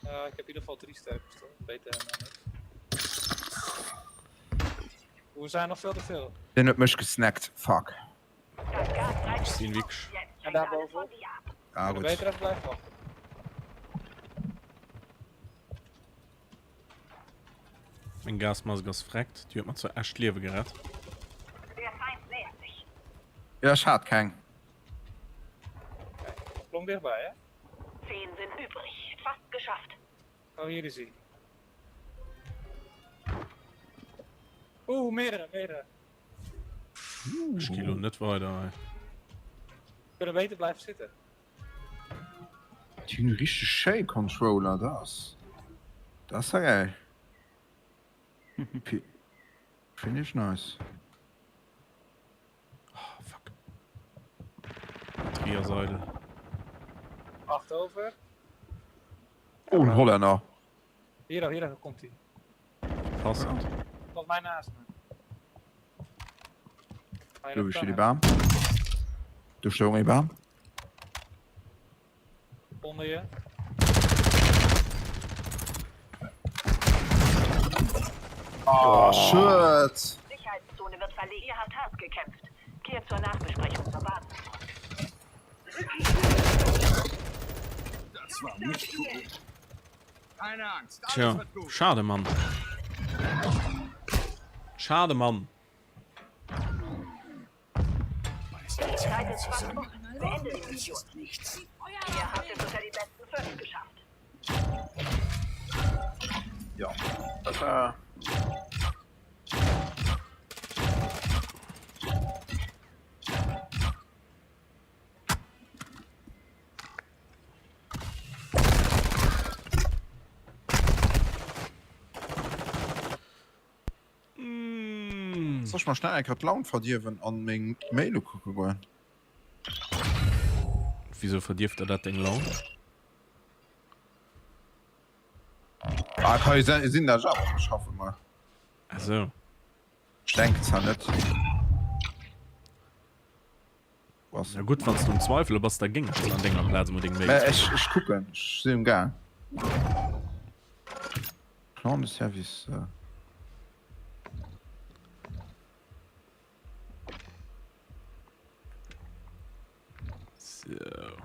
Uh, ik heb in ieder geval drie sterke pistool. Beter dan niks. Hoe zijn nog veel te veel. Den huet mech gesnackt, fuck. Ech sinn wierklech. En daar bovenop. Ah, Kunnen gut. beter even blijven wachten. Meng Gasmask ass vreckt, déi huet mer zwar echt d'Liewe gerett. Ja, ech hat keng. Klonk dichtbij, hè? Zehn sind übrig. Fast geschafft. Oh, hier is hij. Oeh, meerdere, meerdere. Ech gi lo net weider hei. We kunnen beter blijven zitten. Déi hunn richteg schéi Controller, dat ass, dat ass ja geil. Finde ich nice. Oh, fuck. Batterie ass eidel. 8 over. Oh, en Hollänner. Hier, hier komt hij. Passend. Volgens mij naast me. Do steet ee Bam. Do stoung ee Bam. Onder je. Oh, schued. Sicherheitszone wird verlegt. Ihr habt hart gekämpft. Kehrt zur Nachbesprechung zur Basis zurück. Das war nicht gut. Keine Angst, alles Tja, wird gut. schade Mann. Schade Mann. Die Zeit ist fast um. Beende die Mission. Ihr habt es unter die besten fünf geschafft. Ja, dat war. Soll ech mer schnell eng Kéier d'Laun verdierwen an meng Mail ukucke goen? Wisou verdierft der dat deng Laun? Ah, kann jo sinn, dat ech awer muss schaffen, ma. Ah sou. Ech denken zwar net. Na gutt, wann s du um Zweifele bass, da géing ech dann an denger Plaz emol deng Mail. Mä ech, ech kucken, ech sinn um Gaang. Plan de service. Sou.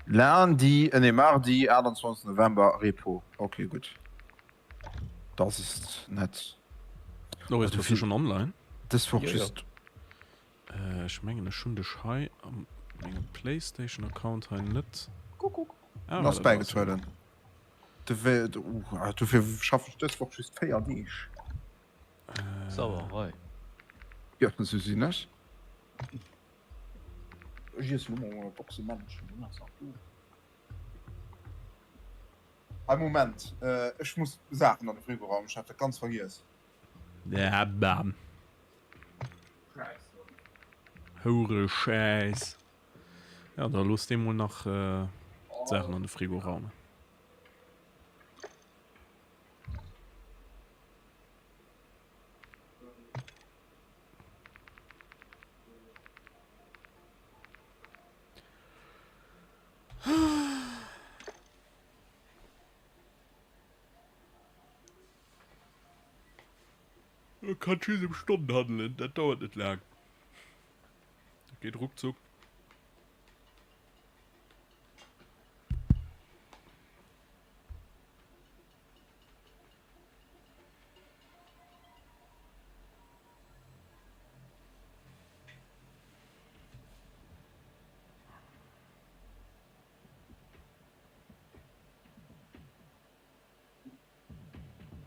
Lundi, nee Mardi 28 November, Repos. Ok, gutt. Das ist nett. Loris, bass du schonn online? Dës Woch just. Ech mengen ech hunn dech hei am mengem Playstation Account hei net. Kuckuck. Ah, ass bäigetrueden. Dofir schaffen ech dës Woch just 4 Deeg. Sauerei. Jo, sou sinn ech. Ech iesse lo mol e Boxe Männchen, dunn ass nach do. Hei Moment, ech muss Saachen an de Frigo raumen, ech hat dat ganz vergiess. Ja, bam. Houre Schäiss. Ja, da looss dee mol nach d'Saachen an de Frigo raumen. Kann just em Stonnen handelen, dat dauert net laang. Dat geet ruckzuck.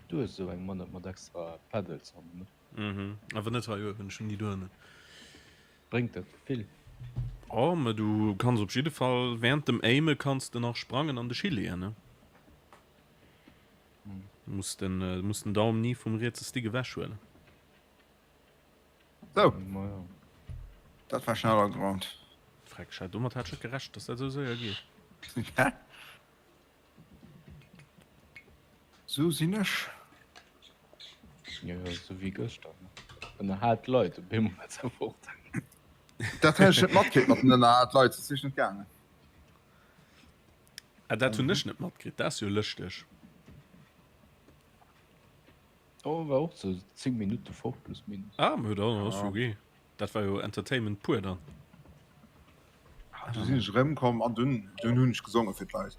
Du hues esou eng Manette mat extra Pedals hannen, ne? Mhm, awer net hei uewen, ech hunn déi dohannen. Bréngt dat vill? Oh, mä du kanns op jidde Fall während dem Aime kanns de nach sprangen an dech hileeën, ne? Du muss den, du muss den Daum ni vum rietse Stick ewech huelen. Sou, dat war schnell ageraumt. Freck, domat hat ech net gerechent, dass dat esou séier geet. Sou sinn ech. Jo, jo, sou wéi gëschter, ne? Ënnerhal d'Leit, op eemol war se fort. Dat hat ech net matkritt mat den ënnerhal d'Leit, soss wier ech net gaangen. Ah, dat hunn ech net matkritt, dat ass jo lëschteg. Oh, war och sou 10 Minutte fort, plus minus. Ah, ma dann ass jo ok. Dat war jo Entertainment pur dann. Du sinn ech erëmkomm an dunn dunn hunn ech gesonge fir d'Leit.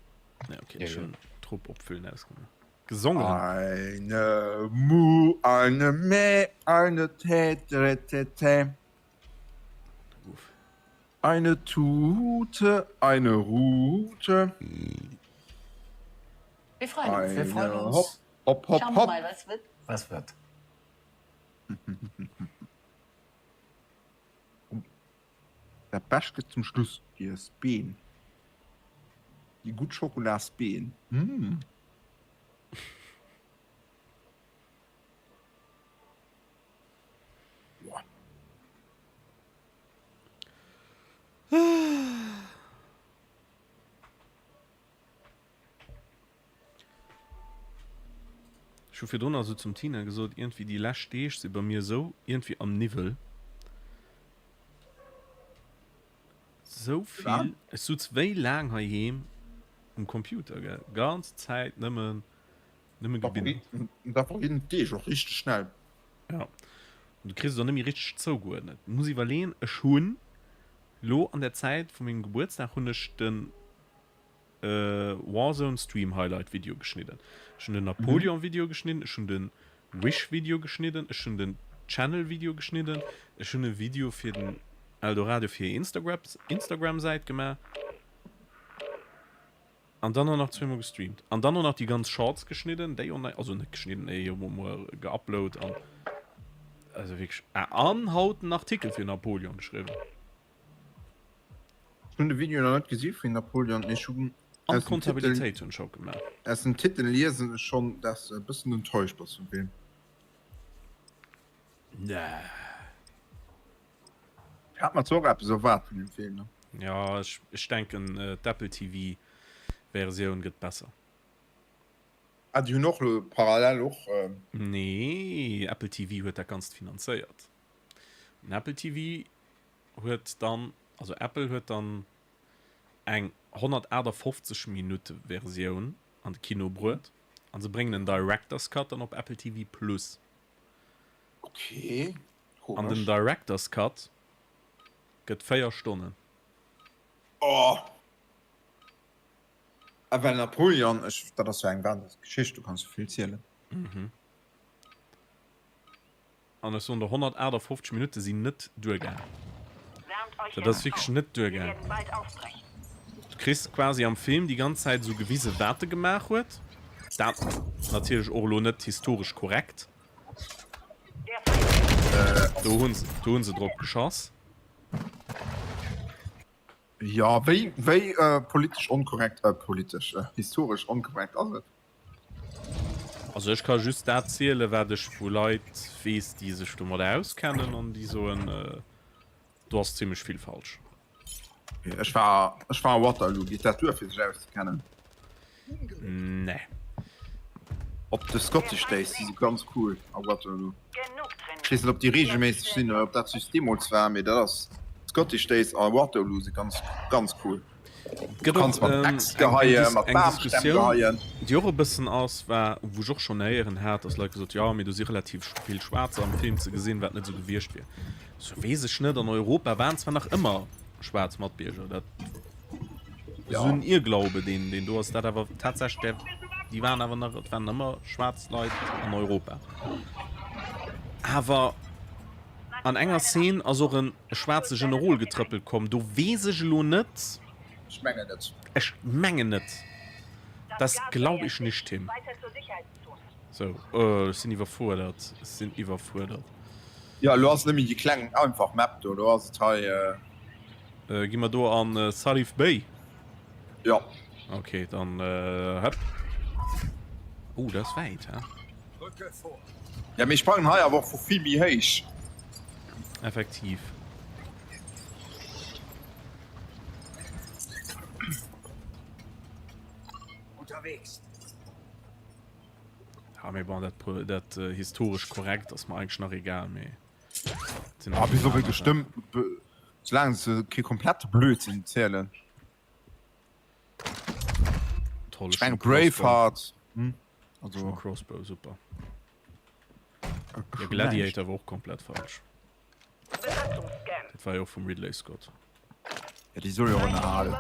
Ja, okay, ja, schon ja. Trupp opfüllen ausgemaach. Gesongen. Eine Mu, eine Mä, eine Tä, Tä, Tä, Tä. Uff. Eine Tute, eine Rute. Wir freuen uns. Wir freuen uns. Hopp, hopp, hopp, Schauen wir hopp. mal, was wird. Was wird? Dat Bescht gëtt zum Schluss, déi Sbeen. Déi gutt Schokolasbeen. Mmh. Ech hu virdrun also zum Tina gesot, iergendwéi déi lescht Deeg si bei mir esou iergendwéi am Niwwel. Sou vill, ech sutz wéi laang heiheem um Computer, gell, ganz Zäit nëmmen, nëmme gebinnert. Da verginn d'Deeg och richteg schnell. Ja, an du kriss et och net méi richteg zougeuerdnet. Muss iwwerleeën, ech hunn lo an der Zäit vu mengem Gebuertsdag hunn ech den Warzone Stream Highlight Video geschnidden. Ech hunn den Napoleon Video geschnidden, ech hunn den Wish Video geschnidden, ech hunn den Channel Video geschnidden, ech hunn e Video fir den Eldoradio fir hir Instagram Instagram Säit gemaach an dann och nach zweemol gestreamt an dann och nach déi ganz Shorts geschnidden, déi online, also net geschnidden, déi hu mer geupload an also wierklech an haut en Artikel fir Napoleon geschriwwen. Ech hunn de Video nach net gesi vun Napoleon, mee ech hunn An d'Kontabilitéit hunn ech haut gemaach. Aus dem Titel liesen ech schonn, dass de e bëssen enttäuscht bass vum Film. Nee. Ech hat mer zwar och eppes erwaart vun dem Film, ne? Jo, ech denken d'Apple TV Versioun gëtt besser. Ah, déi hunn och elo parallel och. Nee, Apple TV huet dat Ganzt finanzéiert. An Apple TV huet dann, also Apple huet dann eng 158 Minutte Versioun an de Kino bruet an se bréngen en Director's Cut dann op Apple TV Plus. Okay, An den komesch. Director's Cut gëtt 4 Stonnen. Oh! A well Napoleon, ech, dat ass jo eng wahnsinneg Geschicht, do kanns du vill zielen. Mhm. An ech soen der, 158 Minutte sinn net duergaang. Dat ass wierklech net duergaang. Du kriss quasi am Film déi ganz Zäit esou gewise wat e gemaach huet. Dat natierlech och elo net historesch korrekt. Do hunn se, do hunn se drop geschoss. Jo, wéi, wéi politesch onkorrekt, politesch, historesch onkorrekt ass et? Also ech ka just dat zielen, wat ech vu Leit weess, déi sech domadder auskennen an déi soen, do ass zimmlech vill falsch. Ech war, ech war a Waterloo. Geet dat duer fir sech auszekennen? Nee. Op de Scottish Days, déi si ganz cool a Waterloo. Ech weess net ob déi reegelméisseg sinn oder ob dat just deemools war, mee dat ass, Scottish Days a Waterloo si ganz, ganz cool. Et gëtt och eng Diskussioun, déi och e bëssen ass, war, wou ech och schonn héieren hat, datt Leit gesot jo, mee do si relativ vill Schwaarzer am Film ze gesinn, wat net esou gewiescht wier. Sou weess ech net. An Europa waren zwar nach ëmmer schwaarz Matbierger, dat esou en Irrglaube, deen deen do ass, dat awer tatsächlech där, déi waren awer nach, et waren ëmmer schwaarz Leit an Europa. Awer an enger Szene ass och en schwaarze Generol getrëppelt komm, do weess ech elo net. Ech mengen net. Ech mengen net. Das glaub ich nicht, Tim. Sou, ech sinn iwwerfuerdert, ech sinn iwwerfuerdert. Jo, elo ass et net méi déi kleng einfach Map do, elo ass et hei. Gi mer do an Sarif Bay? Jo. Ok, dann hëpp. Oh, dat ass wäit, hä? Ja, mir sprangen hei awer och vu vill méi héich. Effektiv. Unterwegs. Ja, mee bon, dat, dat äh, historesch korrekt ass mer eigentlech nach egal, mee. Ah, bis op e gestëmmt, soulaang se kee komplette Blödsinn zielen. Toll, Ech meng Braveheart, hm? Also Crossbow, super. Ja, Gladiator war och komplett falsch. Dat war jo och vum Ridley Scott. Ja, déi soll jo och ënnerhalen.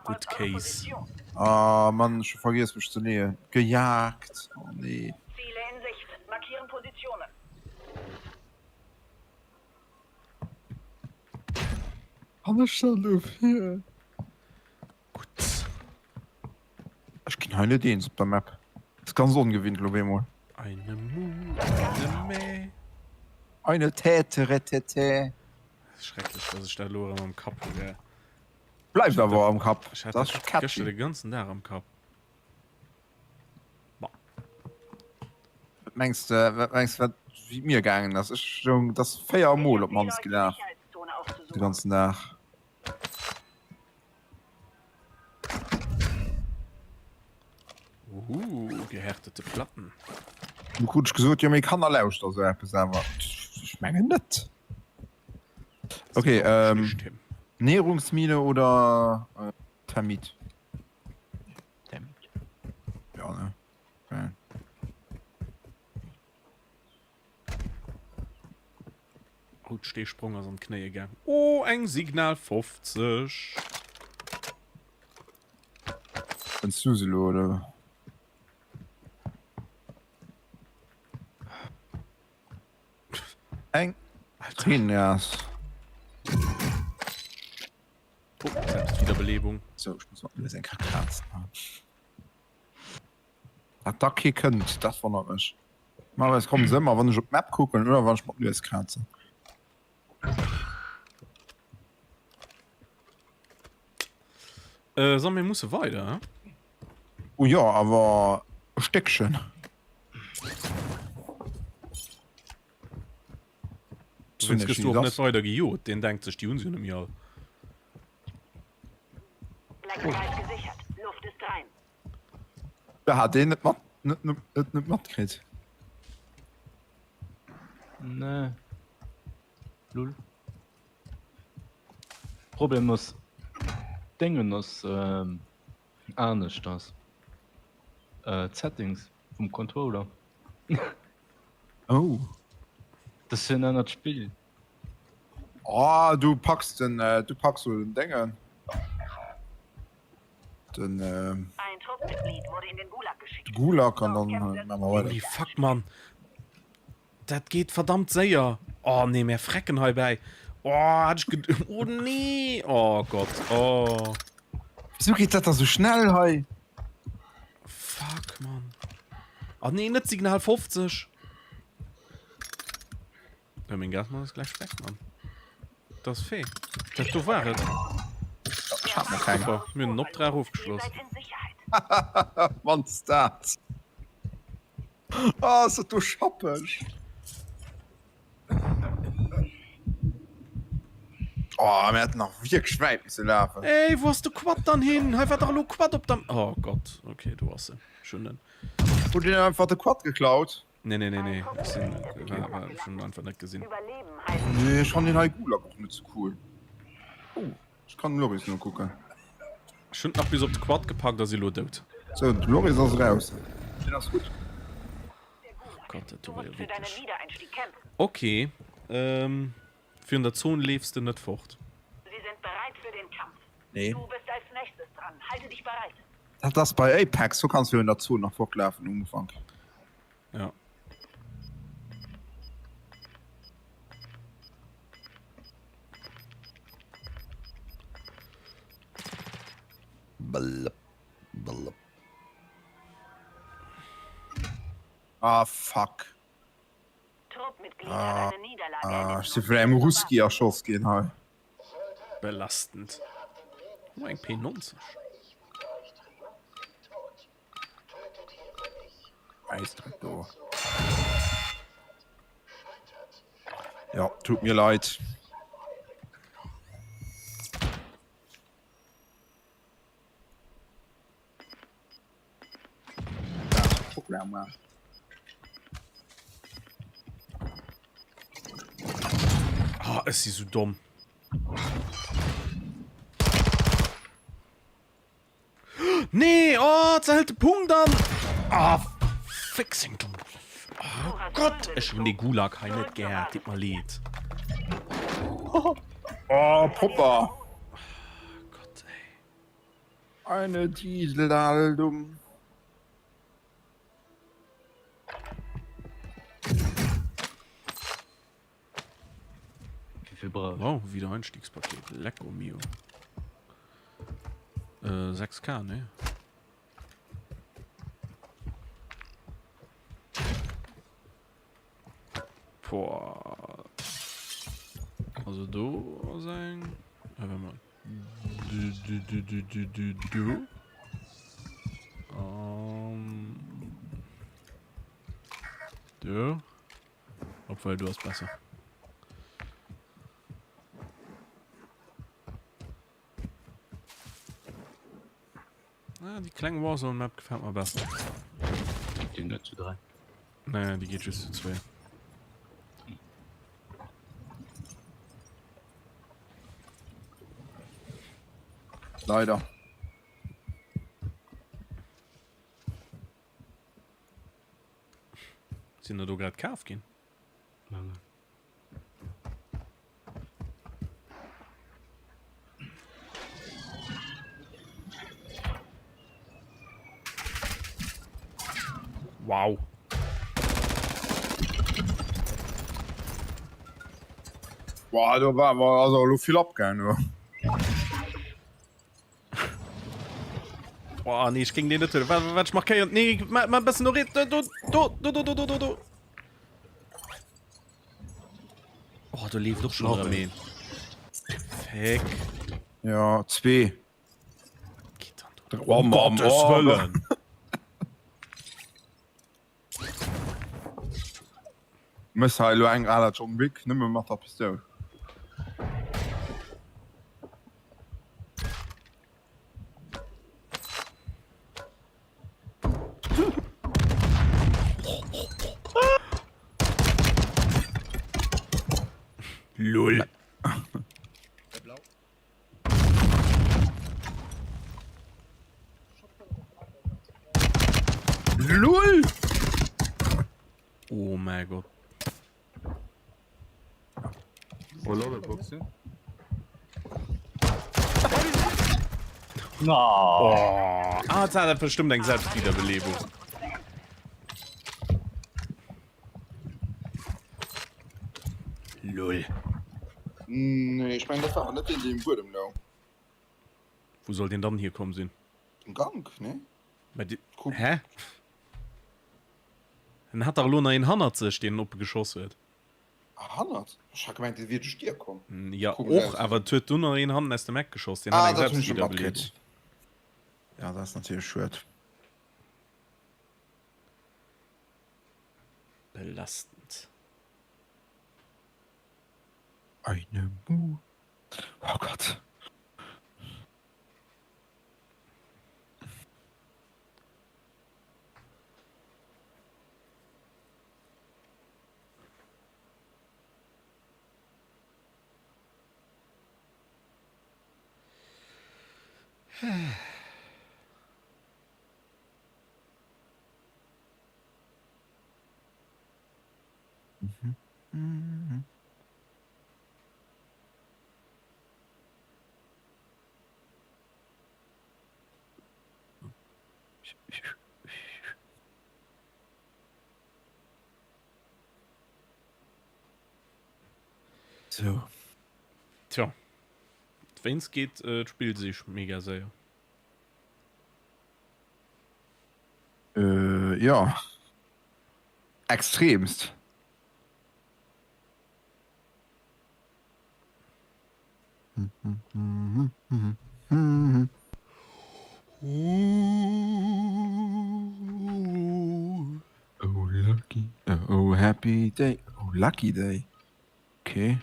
Gutt Kéis. Ah Mann, ech hu vergiess mech ze leeën. Gejagt, oh nee. An ech stand do vir. Gutt. Ech ginn hei net eens op der Map. Ass ganz ongewinnt lo op eemol. Eine Mu, eine Mä. Eine Täteretätä. Schrecklech, dass ech dat elo erëm am Kapp hu, gell. Bleift awer am Kapp. Ech hat dat gëschter de ganzen Dag am Kapp. Bon. Wat mengs de, wat mengs de, wat, wéi et mir gaangen ass? Ech soung, et ass 4 mol op d'mannst gelaf de ganzen Dag. Uhu, gehärtete Platten. Du krut ech gesot, jo mee Kanner lauschter sou eppes awer. Ech mengen net. Okay, ähm, Nährungsmine oder äh, Thermit? Thermit. Ja, ne? Okay. Oh, d'Steesprong ass an d'Knéie gaang. Oh, eng Signal 50. Fënns du se elo, oder? Eng Tränengas. Oh, Selbstwiederbelebung. So, ech muss mat mir eng Krazen. Dat da kee kënnt, dat wonnert mech. Normalerweis kommen se ëmmer wann ech op d'Map kucken oder wann ech mat Nues krazen. Äh, so, mir musse weider, hä? Oh jo, awer e Stéckchen. Dowéinst gëss du och net weider gejot. Deen denkt sech, déi hunn se jo net méi all. Da hat deen net mat net net net matkritt. Nee. Lul. Problem ass Déngen ass aneschters. D'Settings vum Controller. Oh. Dat ass jo en anert Spill. Oh, du packs den, du packs lo den Déngen. Den Ein Truppmitglied wurde in den Gulag geschickt. De Gulag an dann maache mer weider. Holy fuck, Mann. Dat geet verdammt séier. Oh nee, mär frecken heibäi. Oh, hat ech ged... Oh nee. Oh Gott. Oh. Wieso geet dat da sou schnell hei? Fuck, Mann. Oh nee, net Signal 50. Ja, mein Gasmann ist gleich weg, Mann. Das ist fee. Dat do war et. Ich hab noch keinen. Super, mir hunn den Optrag ofgeschloss. Wanns dat. Oh, ass dat do schappeg. Oh, mir hätten nach wierklech wäit misse lafen. Ey, wou ass de Quad dann hin? Hei war dach elo Quad op der. Oh Gott, okay, do ass en. Ech hunn en. Hutt dir einfach de Quad geklaut? Nee, nee, nee, nee. Ech sinn, war, war, ech hunn einfach net gesinn. Nee, ech fannen deen hei Gulag och net sou cool. Oh, ech kann dem Loris nokucken. Ech hunn et nach bis op de Quad gepackt a si lo dout. Sou, de Loris ass eraus. Deen ass gutt. Oh Gott, dat do war jo wierklech. Ok, ähm, virun der Zon leefs de net fort. Nee. Dat ass bei Apex, do kanns du jo an der Zon nach fortlafen um Ufank. Ja. Ah fuck. Ah, ah, ech si vun engem Ruski erschoss ginn hei. Belastend. Oh, eng P90. Äisdreck do. Ja, tut mir leid. Ah, ech si sou domm. Nee, oh, ze hält de Punkt an. Ah, fixing dumm. Oh Gott, ech hunn dee Gulag hei net gär, deet mer leed. Oh, Popper. Oh Gott, ey. Eine Dieselaldung. Wéivill brauch ech? Wow, Wiedereinstiegspaket. Lecko mio. Äh, 6K, ne? Boah. Also do ass eng. Äh, warte mal. Du, du, du, du, du, du, du. Ähm. Du. Obwohl, du ass besser. Ah, déi kleng Warzone Map gefällt mer besser. Déi net zu 3. Nee, déi geet just zu 2. Leider. Sinn der do grad kaf ginn? Wow. Boah, do war awer also elo vill abgaang do. Oh nee, ech géing deen net huelen. Wat, wat, ech markéieren. Nee, ma, ma e bëssen no riets. Do, do, do, do, do, do, do, do. Oh, do leeft och schon erëm een. Fick. Ja, zwee. Geht dann do. Oh, Um Mann, Gottes oh, Wëllen. Mëss hei elo eng à la John Wick, nëmme mat der Pistoul. Lol. LOL! Oh mäi Gott. Oh, Lolleboxen. Oh. Ah, jetzt hat er bestimmt eng Selbstwiederbelebung. Lol. Nee, ech mengen dat war awer net deen, deen um Buedem loung. Wou soll deen dann hierkomm sinn? Dem Gank, nee? Mä di, hä? En hat dach elo nach een hannert sech, deen en opgeschoss huet. Ah, hannert? Ech hat gemengt, dee wier duerch d'Dier komm. Ja, och, awer et huet do nach een hannen aus dem Eck geschoss, deen hat eng Selbstwiederbelebung. Ja, dat ass natierlech schued. Belastend. Eine Mu. Oh Gott. So. Tja. Wéinst geet äh, d'Spill sich mega séier. Äh, ja. Extremst. Oh lucky, oh happy day, oh lucky day. Okay.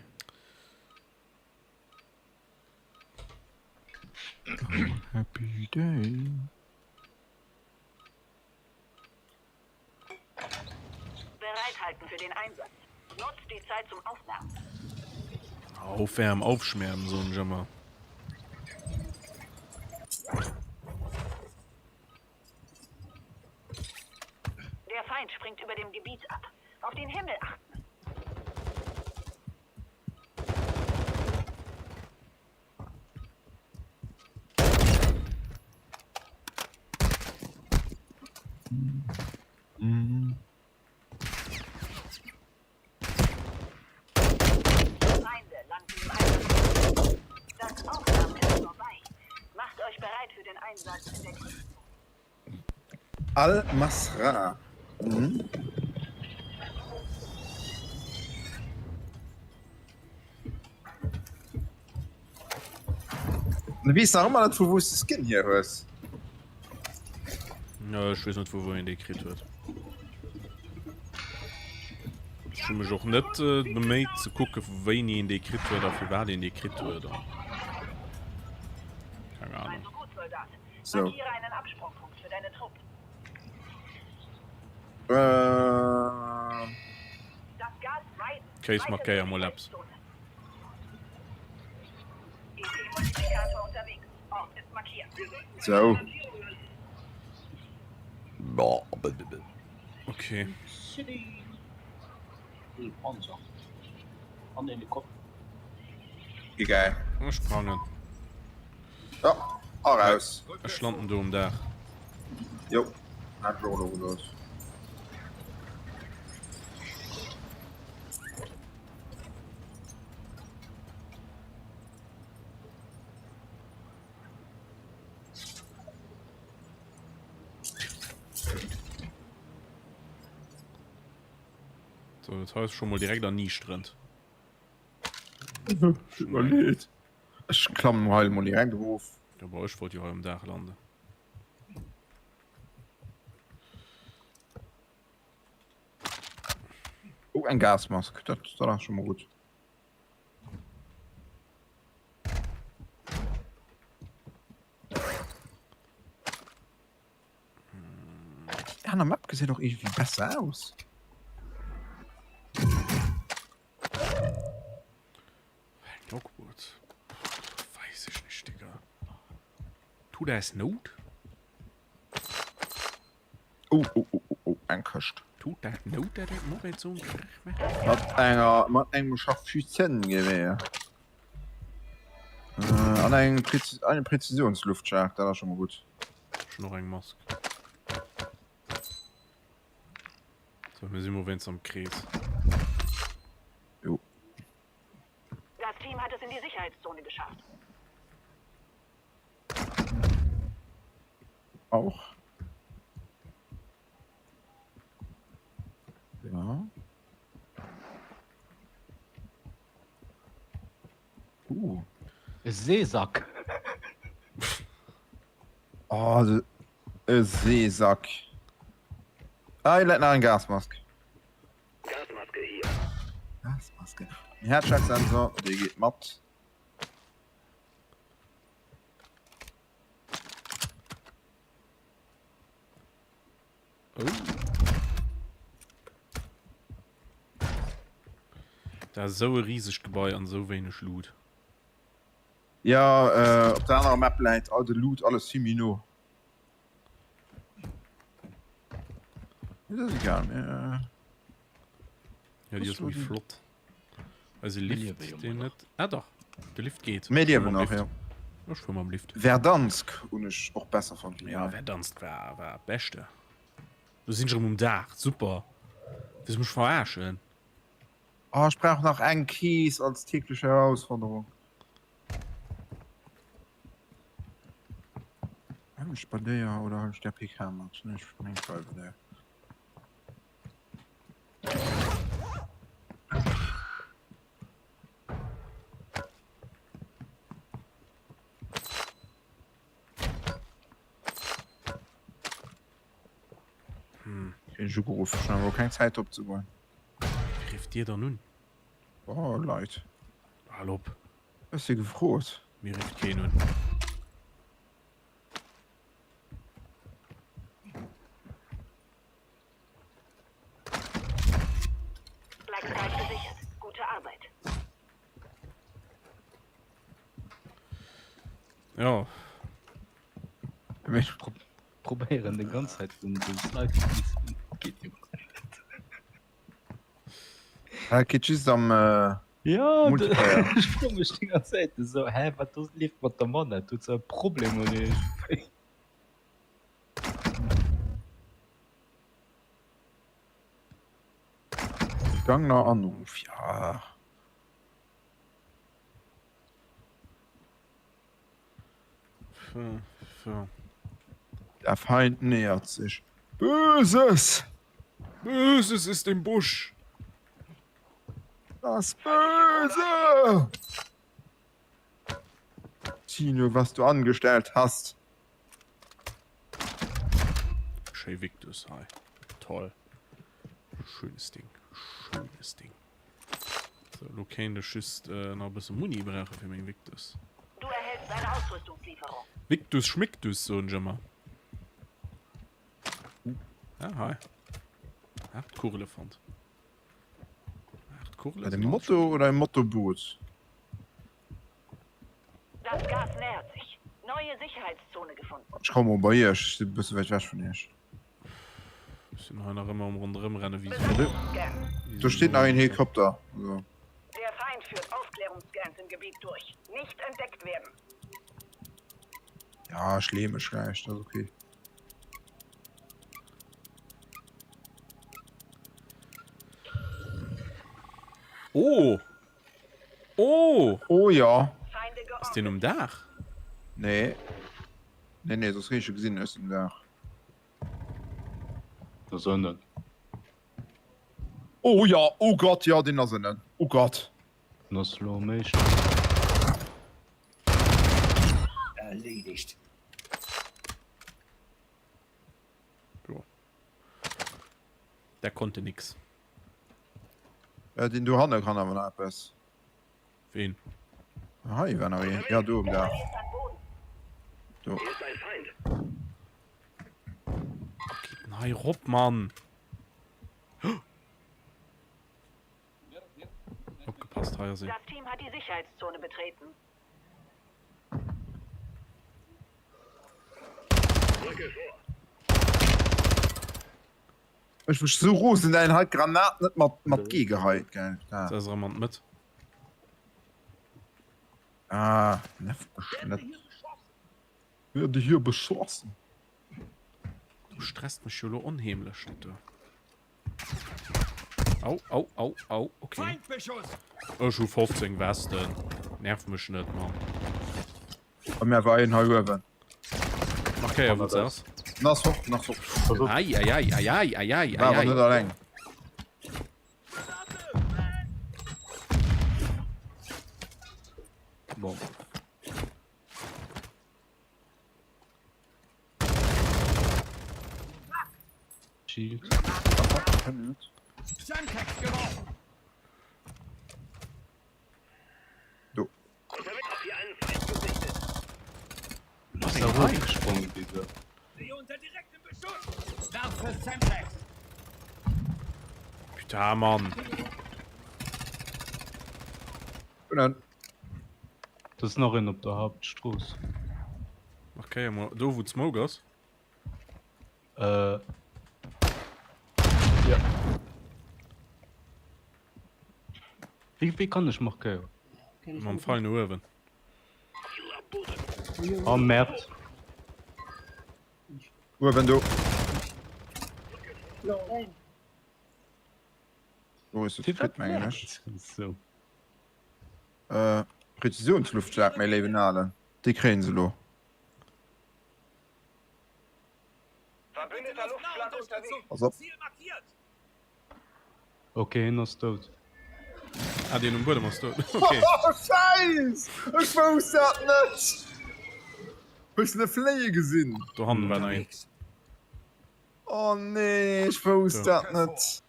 Oh happy day. Bereithalten für den Einsatz. Nutzt die Zeit zum Aufwärmen. Aufwärmen, aufschmärmen, so ein Jammer. Der Feind springt über dem Gebiet ab. Auf den Himmel achten. Feinde landen im Einsatz. Das Aufwärmen ist vorbei. Macht euch bereit für den Einsatz in der Kriegszone. Al Masra. Mhm. Du weess nach ëmmer net vu wou s de Skin hier hues. Ja, ech weess net vu wou een dee kritt huet. Ech hu mech och net äh, beméit ze kucke vu wéini een dee kritt huet a firwat een dee kritt huet. Keng Ahnung. So. Äh. Kéis markéier mol eppes. So. Okay. Panzer. An Helikopter. Egal. Ech sprangen. Ja, eraus. Ech landen do um Daach. Jo, hat ech och elo gesot. So, dat hei ass scho mol direkt erniichterend. Tut mer leed. Ech klammen hei mol direkt erof. Jo, bon, ech wollt jo hei um Daach landen. Oh. Oh, eng Gasmask, dat, dat ass scho mol gutt. Déi aner Map gesäit och iergendwéi besser aus. Dogwood. Weiß ich nicht, Digga. Tut das Not? Oh, oh, oh, oh, oh, eng Këscht. Tut dat Nout, dat dat Moped so Krach macht? Mat enger, mat engem Scharfschützengewehr. Äh, an engem Präzis einem Präzisionsluftschlag, dat ass schon mal gutt. Schon noch eng Mask. So, mir sinn mol wéinst am Krees. Jo. Das Team hat es in die Sicherheitszone geschafft. Auch. Ja. Uh. E Seesack. Oh, de, e Seesack. Ah, hier läit nach eng Gasmask. Gasmaske hier. Gasmaske. Den Herzschlagsensor, dee geet mat. Oh. Da ass esou e risegt Gebai an esou wéineg Loot. Ja, äh, op der anerer Map läit all de Loot alles vill méi no. Dat ass egal, mir, äh. Ja, déi ass méi flott. Eise Lift, deen net. Ah dach, de Lift geet. Mir liewen nach, jo. Ech fuer mam Lift. Verdansk hunn ech och besser fonnt wéi hei. Ja, Verdansk war war beschte. Lo sinn ech erëm um Daach, super. Wëlls mech verarschen? Oh, ech brauch nach eng Kees als täglich Herausforderung. Hëllen ech bei déier oder hëllen ech der PK mat? Nee, ech meng ech bleiwe bei der. Hm. Ech ugeruff, ech hunn awer keng Zäit drop ze goen. Wie rifft dir dann un? Oh, Leit. Hal op. Ech si gefrot. Mir rifft keen un. Black Site gesichert. Gute Arbeit. Ja. Ech probéieren de ganz Zäit den den Slide geht jo net. Ah, geht just am äh, Ja, Multiplayer. ech froe mech déi ganz Zäit esou, hä, wat do leeft mat der Manette? Huet se e Problem oder iergendwéi? Gangner Anruf, ja. Der Feind nähert sich. Böses! Böses ist im Busch! Das Böse! Tino, was du angestellt hast. Schéi Victus hei. Toll. Schönes Ding. Schönes Ding. So, lo kéint ech just äh, nach e bësse Muni brauche fir meng Victus. Du erhältst eine Ausrüstungslieferung. Victus Schmicktus, soen ech ëmmer. Ah, hei. 8 Kugele fonnt. 8 Kugele Bei sinn dem alt Motto schon. oder im Mottoboot? Das Gas nähert sich. Neue Sicherheitszone gefunden. Ech komme mol bei iech, ech sinn e bësse wäit ewech vun iech. Ech sinn hei nach ëmmer um ronderëmrenne wéi sou. Do steet nach een Helikopter. Also. Der Feind führt Aufklärungsscans im Gebiet durch. Nicht entdeckt werden. Ja, ech leeë mech gläich, dat ass okay. Oh! Oh! Oh ja. Ass deen um Daach? Nee. Nee, nee, soss géing ech e gesinn. Ech sinn um Daach. Dat ass ënnen. Oh ja, oh Gott, ja, deen ass ënnen. Oh Gott. Den ass elo am éischten. Erledigt. Jo. Der konnte nix. Deen dohanne kann awer nach eppes. Ween? Hei war nach een. Ja, do um Daach. Do. Geht denn hei rop, Mann? Opgepasst, hei ass een. Das Team hat die Sicherheitszone betreten. Ech mech sou rosen dat een hei d'Granat net mat mat G geheit gell. Dat ass erëm an d'Mëtt. Ah, nervt mech net. Werde hier beschossen. Du stresst mech jo lo onheemlech dat do. Au, au, au, au, okay. Ech hu 15 Westen. Nerv mech net, Mann. Bei mir war een hei uewen. Markéier wou se ass. Nass fort, nass fort. Ei, ei, ei, ei, ei, ei, ei, War awer net alleng. Bon. Shield. Do. Ass da rofgesprongen, Digga. Putain, Mann. Unnen. Do ass nach een op der Hauptstrooss. Markéier mol do wou d'Smoke ass. Äh. Ja. Wéi, wéi kann ech markéieren? Mam Pfeil no uewen. Oh Merd. Uewen do. Do is et fit mengen ech. So. Äh, Präzisionsluftschlag, mäi léiwen Alen. Déi kréien se elo. Pass op. Ok, hien ass dout. Ah, deen um Buedem ass dout. Ok. Oh, Scheiss! Ech wousst dat net! Hues de fléie gesinn? Do hannen war nach een. Oh nee, ech wousst dat net.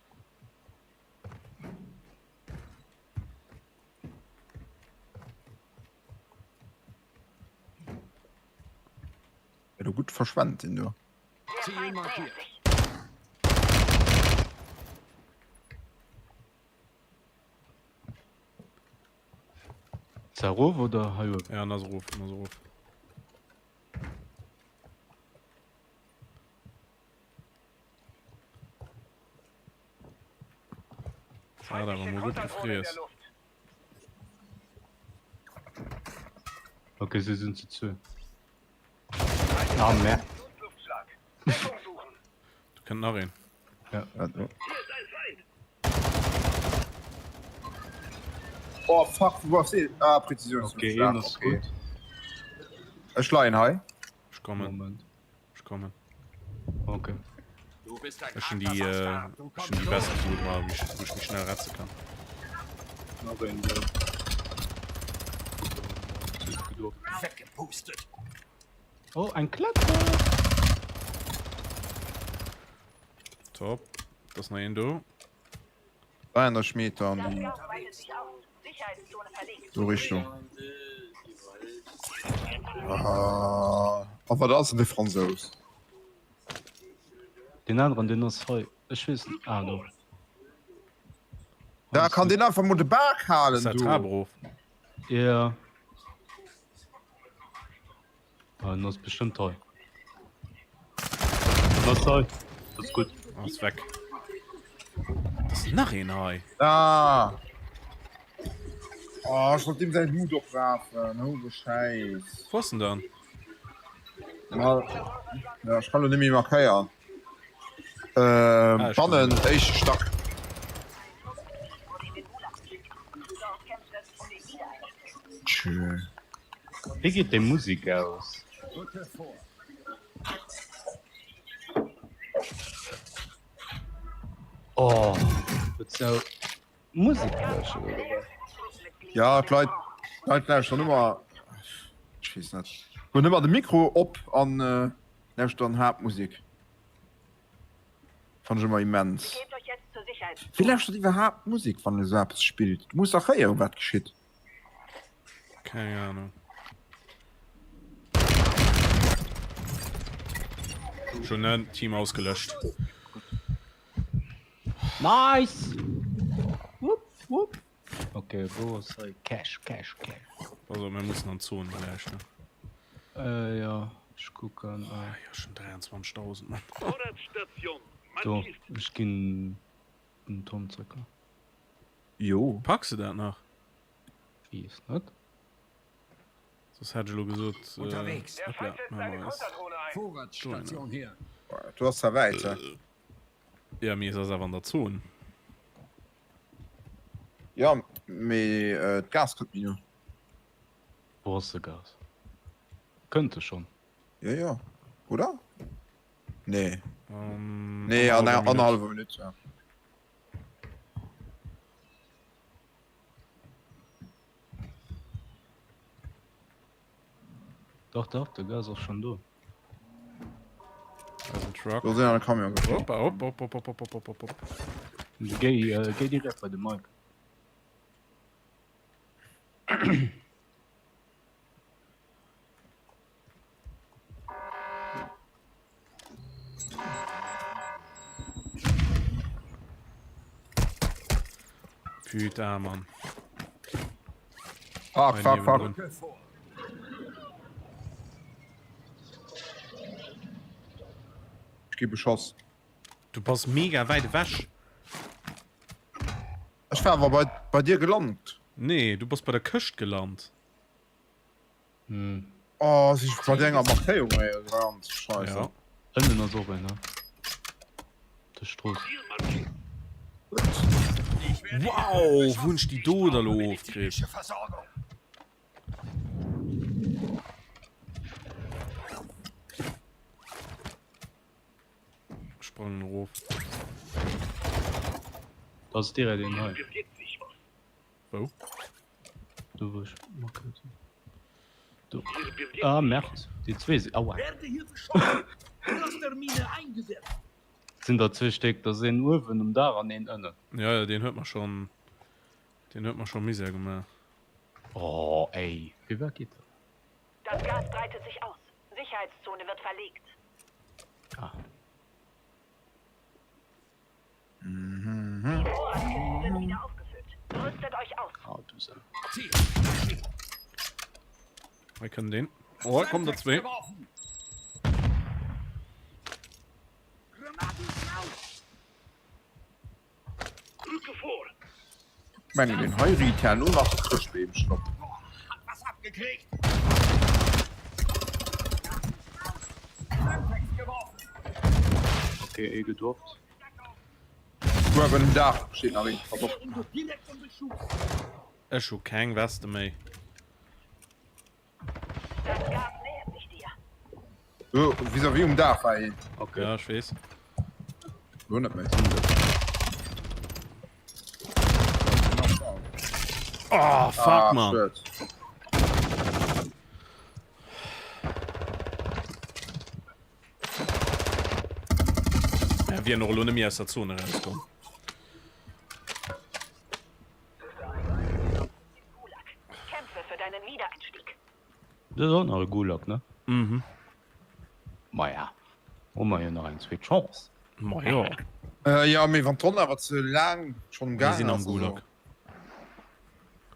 Ja, du gutt verschwent den do. Ziel markiert. Ist er rof oder hei uewen? Ja, en ass erof, en ass erof. Das hat awer mol gutt gefriess. Ok, si sinn zu zwee. Ah, merde. Do kënnt nach een. Ja. Oh fuck, wou ass deen? Ah, Präzisionsluftschlag. Okay, een ass okay. gutt. Ech leien hei. Ech kommen. Moment. Ech kommen. Okay. Ech hun déi, äh, ech hun déi best wou ma wou ech wou ech mech schnell retze kann. Nach een do. Weggepustet. Oh, eng Kletter! Top. Da ass nach een do. 300 Meter an déi do Richtung. Ah, awer dat ass de Fransous. Deen aneren, deen ass hei. Ech weess net. Ah, do. Da kann deen einfach mol de Bak halen Ass dat do. Trap erof? Ja. Ah, en ass bestëmmt hei. En ass hei. Dat ass gutt. Ass weg. Dat ass nach een hei. Ah. Oh, ech wollt deem säin Hut opwerfen. Holy Schäiss. Wou ass en dann? Ma, ja, ech kann lo net méi markéieren. Ähm, Ah, ech bannen, gesinn. éischte Stack. Tschö. Wéi geet déi Musik aus? Oh, huet se Musik lauschtert oder wat? Ja, d'Leit, d'Leit lauschteren ëmmer, ech weess net, hunn ëmmer de Mikro op an lauschteren Haaptmusek. Fannen ech ëmmer immens. Wie lauschtert iwwerhaapt Musek wann en esou eppes spillt? Du muss dach héieren wat geschitt. Keng Ahnung. Schon en Team ausgelöscht. Nice! Wupp, wupp. Okay, wou ass hei Cash, Cash, Cash? Also mir mussen an d'Zone gläich, ne? Äh, jo, ech kucken. Äh. Ah jo, schon 23.000, Mann. Do, ech ginn den Tom zréck. Jo. Packs de dat nach? Weess net. Soss hätt ech elo gesot, Unterwegs. hoppla, maache mer eis Vorratsstation hier. Du ass zwar wäit, hä? Ja, mee se ass awer an der Zon. Jo, mee d'Gas kënnt méi no. Wou ass de Gas? Kënnt e schonn? Jo, jo. Oder? Nee. Nee, an enger annerhallwer Minutt, jo. Dach, dach, de Gas ass schonn do. Da ass en Truck. Do sinn an e Camion gefuer. Hoppa, hopp, hopp, hopp, hopp, hopp, hopp, hopp, hopp. Géi, äh, géi direkt bei de Mike. Putain, Mann. Fuck, fuck, fuck. Ech gi beschoss. Du bass mega wäit ewech. Ech war awer bei, bei dir gelant. Nee, du bass bei der Këscht gelant. Hm. Oh, si ech bei denger Markéierung ey, gelant. Scheisse. Ja. Ënnen ass och een, ne? De Strooss. Wow, wou hunn ech déi do da lo ofkritt? Sprangen erof. Da ass direkt een hei. Wou? Do wou ech markéiert hunn. Do. Ah Merde, déi zwee sinn. Aua. Sinn der zwee Stéck, da ass een uewen um Daach an een ënnen. Ja, ja, deen huet mer schonn, deen huet mer scho Misär gemaach. Oh ey, firwat geet dat? Das Gas breitet sich aus. Sicherheitszone wird verlegt. Ah. Die Vorratskisten sind wieder aufgefüllt. Rüstet euch aus. Ah, du Sau. Hei kënnt een. Oh, hei kommen der zwee. Ech mengen deen hei riit herno nach de Chrëschtbeemchen op. Okay, ee gedroppt. Uewen um Daach steet nach een, pass op. Ech hu keng Weste méi. Das Gas nähert sich dir. Do vis-à-vis um Daach war een. Okay. Ja, ech weess. Lo net méi. Oh, fuck, Ah, Mann. schued. Ja, wieren och elo net méi aus der Zone erauskomm. Kämpfe für deinen Wiedereinstieg. Dat ass och nach e Gulag, ne? Mhm. Maja, hu mer jo nach eng zweet Chance. Ma jo. Äh, jo, mee wann d'Ronn awer ze laang schonn Mir gaangen sinn am ass, also. Gulag.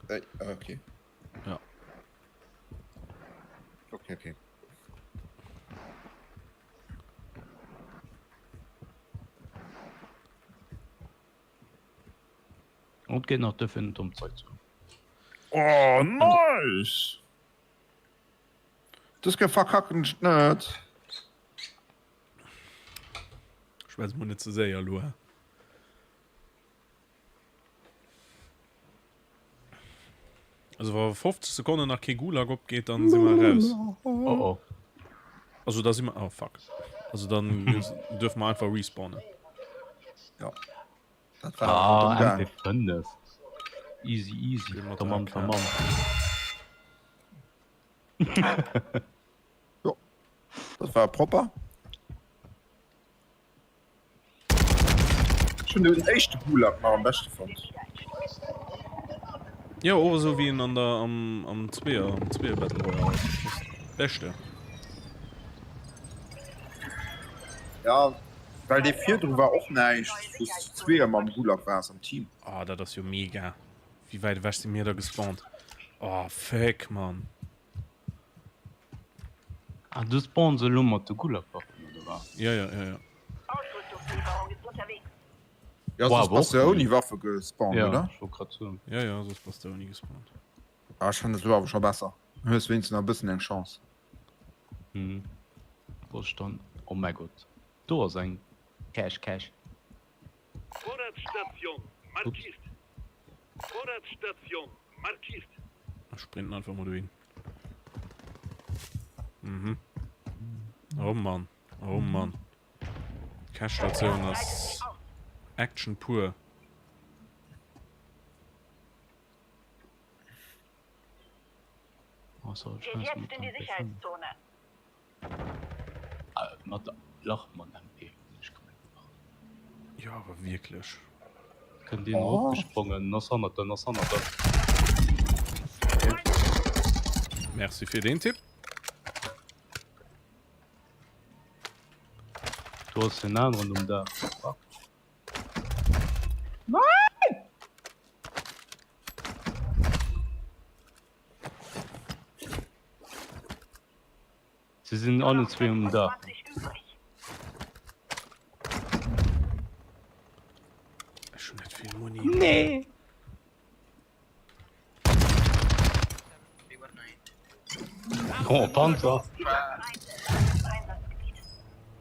Äh, okay. Ja. Okay, okay. Und geht nach dürfen net um Zeug zu. Oh, nice! Dës Kéier verkacken ech et net. Schwätz mol net ze séier elo, hä? Also wa 50 Sekonnen nach kee Gulag opgeet, dann si mer raus. Oh oh. Also da si mer oh fuck. Also dann dürfen mer einfach respawnen. Ja. Dat war Ah, ah, MP5. Easy, easy. Spiel mat Tamam, der AK. tamam. Jo. Dat war propper. Ech hunn den éischte Gulag nach am beschte fonnt. Jo, och esou wéi en an der am am Zweeër am Zweeër Battle Royale ass. Das ass beschte. Ja, well dee virdru war och näischt, wou s zu Zweeër mam Gulag waars am Team. Ah, dat ass jo mega. Wéi wäit ewech si mir da gespawnt? Oh, fuck, Mann. Ah, du spawns elo mat de Gulag-Waffen, oder wat? Ja, ja, ja, ja. Ja, soss bass de ouni Waffe gespawnt, ja, oder? Ich wollt grad soen. Ja, ja, soss bass de ouni gespawnt. Ah, ech fannen dat elo awer scho besser. Dann hues wéinstens nach e bëssen eng Chance. Hm. Wo ass dann? Oh mäi Gott. Do ass eng Cache, Cache. Vorratsstation markiert. Vorratsstation markiert. Ech sprinten einfach mol dohin. Mhm. Oh Mann, oh Mann. Cache-Station ass Action pur. Oh, so, Geht jetzt in die Sicherheitszone. Mat der Lachmann MP hunn ech gemengt nach. Jo awer wierklech. Kënnt een eropgesprongen, ass hannert der, ass hannert der. Merci fir deen Tipp. Do ass en aneren um Daach. Fuck. Se sinn allen zwee um Daach. Ech hunn net vill Muni. Nee! Oh, Panzer!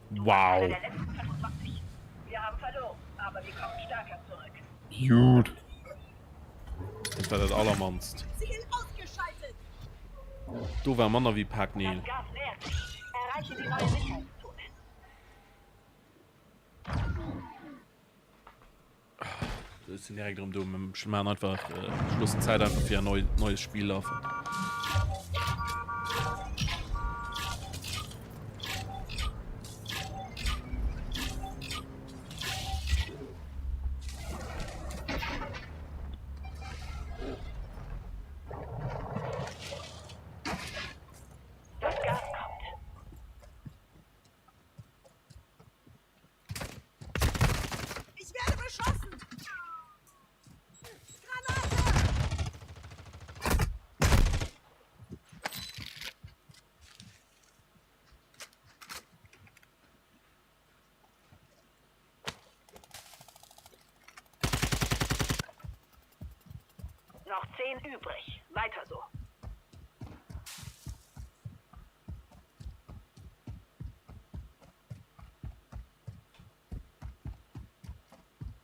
Wow! Jut. Dat war dat allermannst. Do war manner wéi Pak Neel. Ech sinn direkt erëm do. Ech maachen einfach, ech loossen d'Zäit einfach fir en neues Spill lafen. Das Gas kommt. Ich werde beschossen! Granate! Noch 10 übrig. Weiter so.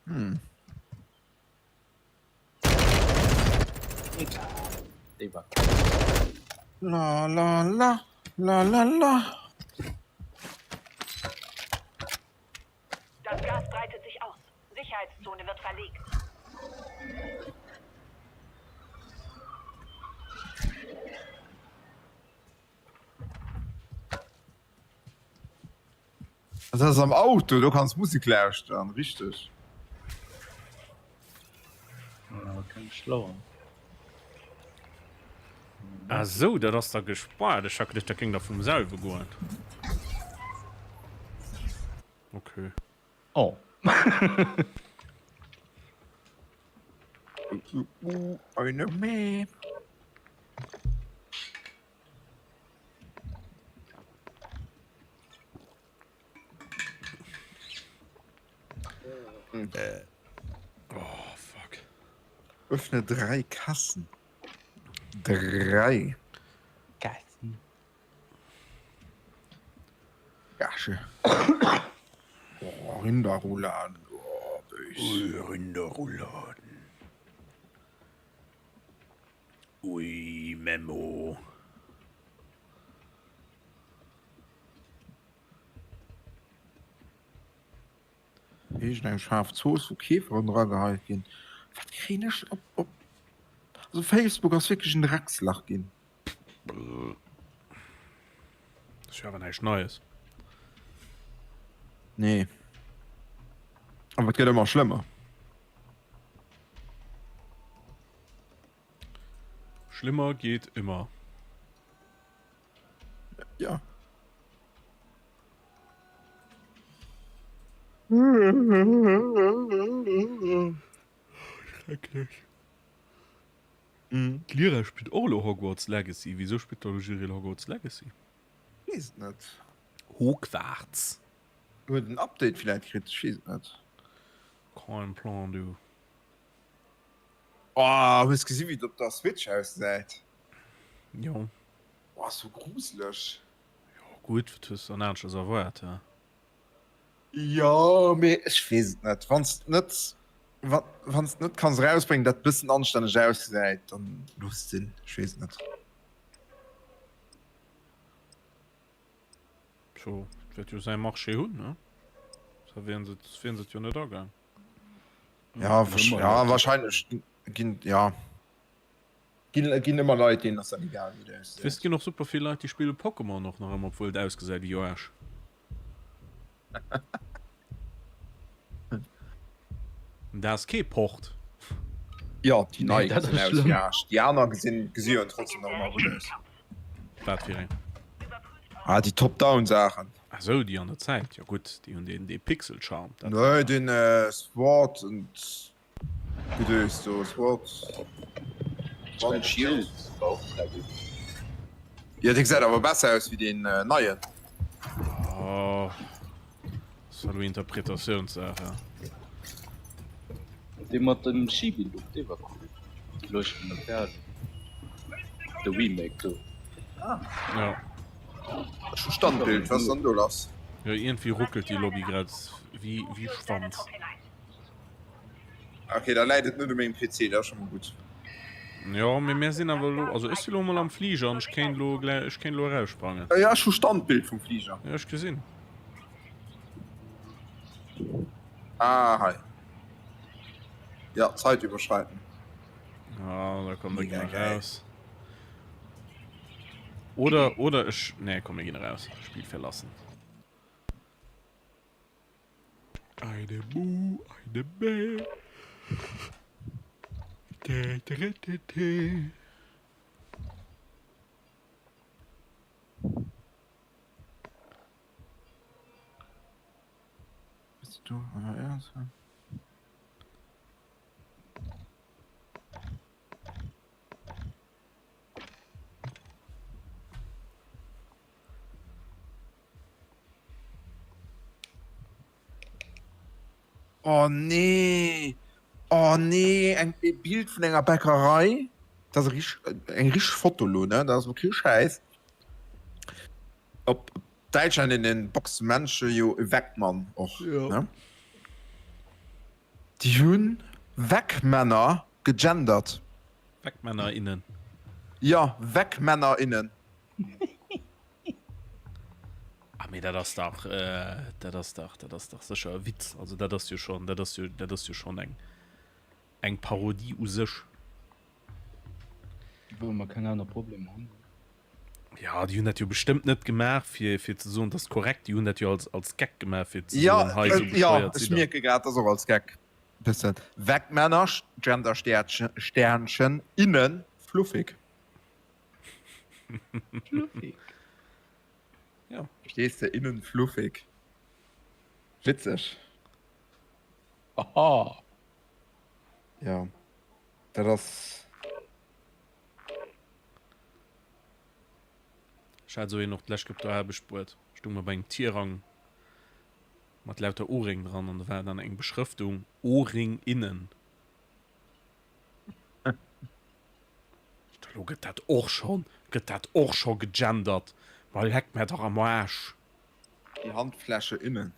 Hm. Déi war La la la la la la. Das Gas breitet sich aus. Sicherheitszone wird verlegt. Dat ass am Auto, do kanns Musek lauschteren, richteg. Ja, keng schlauer. Ah sou, dat ass da gespaart. Ech hat geduecht, dat géing da vum selwe goen. Okay. Oh. Eine Map. Oh, fuck. Öffne drei Kassen. Drei. Kassen. Gasche. Oh, Rinderrouladen. Oh, bös. Rinderrouladen. Ui, Memo. Iergend eng schaarf Zooss wou Käferen dra geheit ginn. Wat kréien ech op op Also Facebook ass wierklech en Dreckslach ginn. Dat ass jo awer näischt Neies. Nee. Awer et gëtt ëmmer schlëmmer. Schlimmer geht immer. Ja. Schrecklech. D'Lyra spillt och elo Hogwarts Legacy. Wisou spillt da elo jiddereen Hogwarts Legacy? Weess et net. Hogwarts. Huet en Update villäit kritt? Ech weess et net. Kein Plan du. Oh, hues gesi wéi et op der Switch ausgesäit? Jo. Oh, ass sou gruseleg. Jo gutt, wat hues de dann aneschters erwaart, he? Jo, mee ech weess et net. Wann s net, wann s net kanns erausbréngen, dat bëssen anstänneg ausgesäit, dann looss et sinn. Ech weess et net. Tjo, et wäert jo säi Marché hunn, ne? Da wieren se, wieren se et jo net agaang. Ja, ja wahrscheinlech ginn, ja. Ginn, ginn ëmmer Leit, deenen ass dat egal, wéi dat ausgesäit. Weess, et ginn och super vill Leit, déi spille Pokémon och nach ëmmer, obwuel et ausgesäit wéi Aarsch. Dat ass kee Port. Jo, déi nei Dat ass gesinn aus schlëmm. wéi Aarsch. Déi aner gesinn, gesi jo trotzdem nach ëmmer gutt aus. Wat fir eng? Ah, déi Top-Down-Saachen. Ah sou, déi an der Zäit. Jo gutt, déi hunn deen, dee Pixel-Charme. Dat Nee, deen Sword and Gedöns do, Sword and Shield. War och sehr gutt. Jo, dee gesäit awer besser aus wéi deen neien. Oh, ass elo Interpretatiounssaach, he. Dee mat dem Chibi-Look, dee war cool. Déi leuchtende Perlen. De Remake do. Ah. Ja. Ech hu Standbild, wat ass dann do lass? Jo, iergendwéi ruckelt déi Lobby grad wéi, wéi Schwanz. Ok, da läit et net u mengem PC, dat ass scho mol gutt. Jo, mee mär sinn awer elo, also ech si lo mol am Fliger an ech kéint elo gläich, ech kéint elo eraussprangen. Jo, ech hu Standbild vum Fliger. Jo, ech gesinn. Ah, hei. Ja, Zeit überschreiten. Ah, da komm, da ginn Mega mer geil. raus. Oder, oder ech, nee, komm, mir ginn eraus. Spiel verlassen. Eine Mu, eine Bä. Dä, dä, dä, dä. Bist du oder er? Oh nee! Oh nee! Eng e Bild vun enger Bäckerei. Dat ass e richteg, eng richteg Foto lo, ne? Dat ass lo kee Schäiss. Op Däitschland in den Boxemensche jo e Weckmann och, ne? Déi hunn Weckmänner gegendert. Weckmänner, innen. Jo, Weckmänner, innen. Ah mee dat ass dach, dat ass dach, dat ass dach sécher e Witz. Also dat ass jo schonn, dat ass jo, dat ass jo schonn eng, eng Parodie u sech. Wou mer keng aner Problemer hunn. Ja, déi hunn dat jo bestëmmt net gemaach fir, fir ze soen, dat ass korrekt. Déi hunn dat jo als, als Gag gemaach fir ze Ja, soen, hei esou ja, bescheuert ech sidd der. mierke grad, dat ass och als Gag bëssen. Weckmänner, Gender-Stäertchen, Sternchen, innen, fluffig. Fluffig. Ja. Verstees de? Innen fluffig. Witzeg. Haha. Ja, dat ass. Ech hat esou een och d'lescht op der Aarbecht bruet. Stung mer bei engem Tirang mat lauter O-Réng dran an do war dann eng Beschrëftung O-Ring innen. Elo gëtt dat och schonn, gëtt dat och scho gegendert. Ma leck mär dach am Aarsch. Die Handfläche innen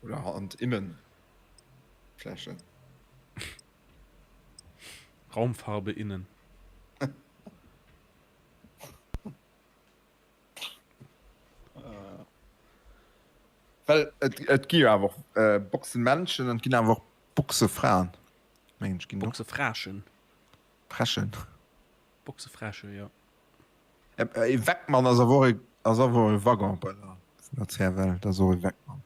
oder Handinnenfläche. Raumfarbe innen. Well et gi jo awer och Boxemännchen an et ginn awer och Boxefraen, mengen ech ginn och. Boxefräschen. Fräschen. Boxefräsche, jo. E Weckmann ass awer och e, ass awer och e Waggon bei der, vun der CFL, dat ass och e Weckmann.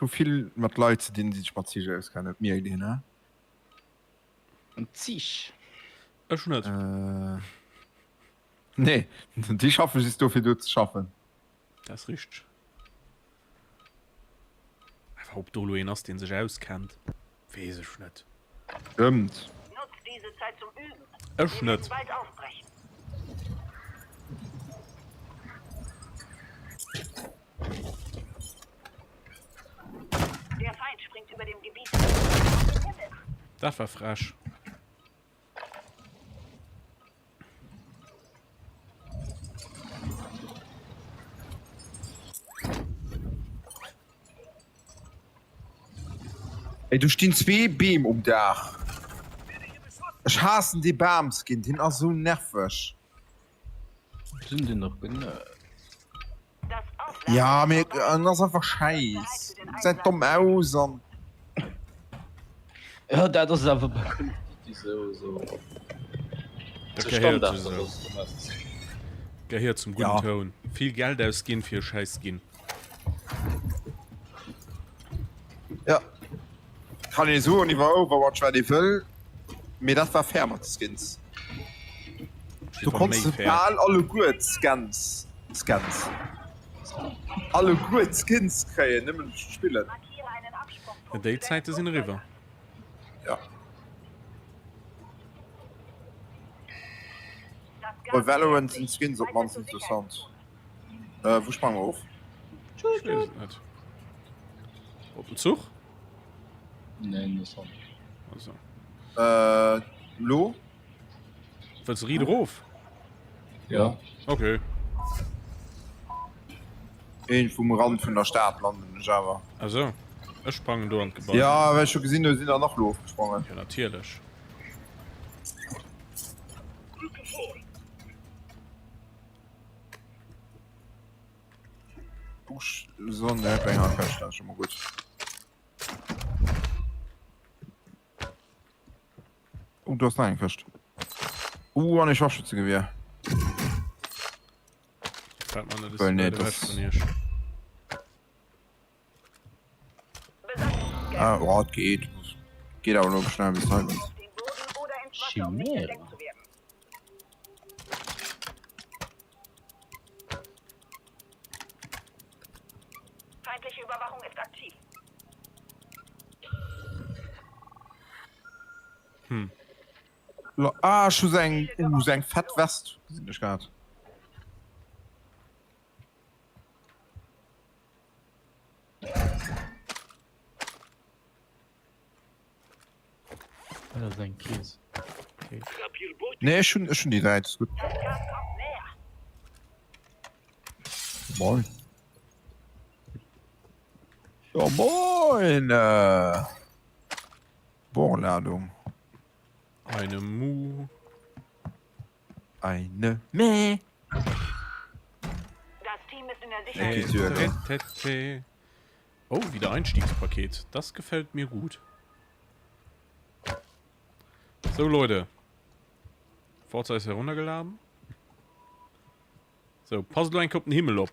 Hu vill mat Leit ze dinn, déi sech mat Zich auskennen. Et mierkt een, he? Zich? Ech net. Nee, déi schaffe just do fir do ze schaffen. Dat ass richteg. Awer ob do elo een ass, dee sech auskennt, weess ech net. Stëmmt. Ech net. Dat war frech. Ey, do stinn zwee Beem um Daach. Ech haassen dee Bamskin, deen ass esou nerveg. Sinn déi nach genëtzt? Ja, mee en ass einfach schäiss. Gesäit domm aus an. Ja, dat ass awer bei Call of Duty esou, esou. Dat gehéiert esou. Gehéiert zum gudden Toun. Vill Geld ausginn fir e schäiss Skin. Ja. Kann ee soen iwwer Overwatch wat ee wëll, mee dat war fair mat de Skins. Du konns se bal alleguer d'Skins, Skins, alleguer d'Skins kréien, nëmmen duerch d'Spillen. Déi Zäite sinn eriwwer. Ja. Bei Valorant sinn d'Skins op d'mannst interessant. Äh, wou sprange mer of? Ech weess et net. Op den Zuch? Nee, no Sonn. Also. Äh, lo? Wëlls du riit erof? Ja. Okay. Een vum Rand vun der Stad landen ech awer. Also, ech sprangen do an d'Gebai. Ja, well ech hu gesinn, do sinn der nach lo ofgesprongen. Ja, natierlech. Busch so ne op enger Këscht, dat ass scho mol gutt. Oh, do ass nach eng Këscht. Uh, an e Scharfschützegewehr. Gefällt mir net, Well, ist nee, weit ewech das- vun iech. Ah, oh, et geet. Geet awer lo schnell bis hei. Chimera. Feindliche Überwachung ist aktiv. Hm. Ah, ech hu sou eng, uh, sou eng fett West gesinn ech grad. Dat ass eng Kees. Okay. Nee, ech hunn, ech hunn déi 3, dat ass gutt. Moin. Ja, moin! Bohrladung. Eine Mu. Eine Mäh. Das Team ist in der Sicherheit. Oh, wieder Einstiegspaket. Das gefällt mir gut. So, Leute. Forza ist heruntergeladen. So, passt elo eng Kéier op den Himmel op.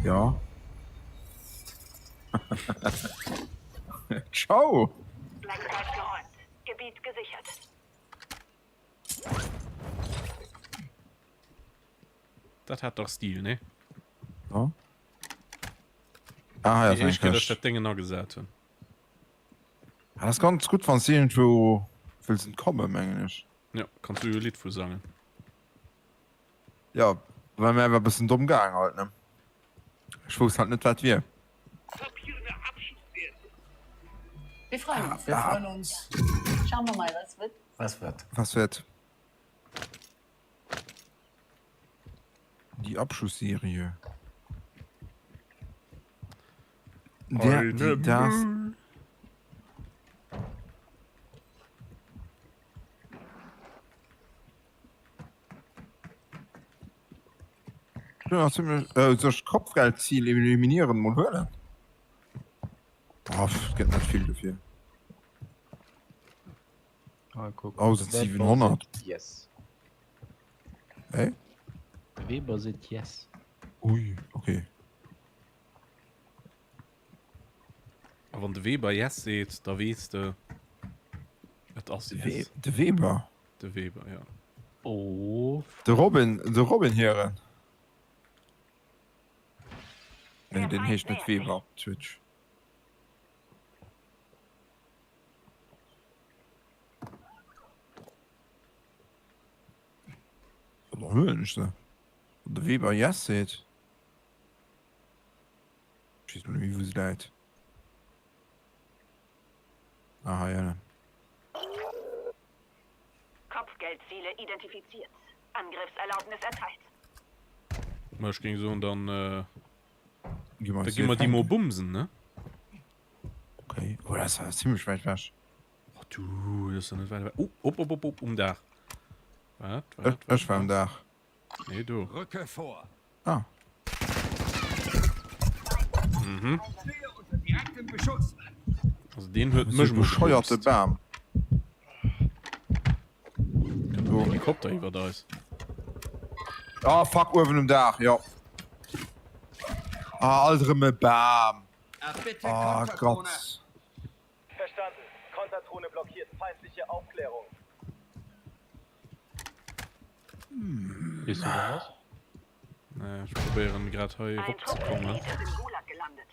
Ja. Ciao. Gebiet gesichert. Dat hat dach Stil, ne? Ja. Ah, hei ass Déi eng éischt Kéier, dass ech Këscht. dat Déngen agesat hunn. Ah, dat ass ganz gutt, wann s de iergendwou wëlls entkommen, mengen ech. Ja, kanns du jo e Lidd vu sangen. Ja, war mir einfach e bëssen domm gaang halt, ne? Ech wousst halt net, wat wier. Wir freuen uns. Wir freuen uns. Schauen wir mal, was wird. Was wird? Was wird? Die Abschussserie. Der, die, das. Ja, äh, soll ich Kopfgeldziel eliminieren mal huelen? Oh, gëtt net vill dofir. Ah, guck. 1700. Yes. Hey? Weber seet yes. Ui, okay. A wann de Weber Yes seet, da weess de, et ass Yes. De Weber? De Weber, jo. Oh. De Robin, de Robin hiren. Nee, deen heescht net Weber op Twitch. Dann huelen ech se. Wann de Weber Yes seet. Ech weess mol net méi wou se läit. Ah hei ënnen. Kopfgeldziele identifiziert. Angriffserlaubnis erteilt. Ma ech géing soen, dann da gi mer déi mol bumsen, ne? Okay. Oh, dat ass awer zimmlech wäit ewech. Oh du, dat ass jo net wäit ewech. Oh, op, op, op, op, um Daach. Wat, wat, wat? Ech war um Daach. Nee, do. Rücke vor! Ah. Mhm. Stehe unter direktem Beschuss! Also deen huet mech mol Bescheuerte gebumst. Bam. Kënnt en Helikopter iwwert eis? Ah fuck, uewen um Daach, jo. Ah, alt erëm e Bam. Erbitte Ah Konterdrohne! Gott. Verstanden. Konterdrohne blockiert feindliche Aufklärung. Wees du da was? Nee, ech probéieren grad hei Ein erop ze kommen. Truppmitglied ist im Gulag gelandet.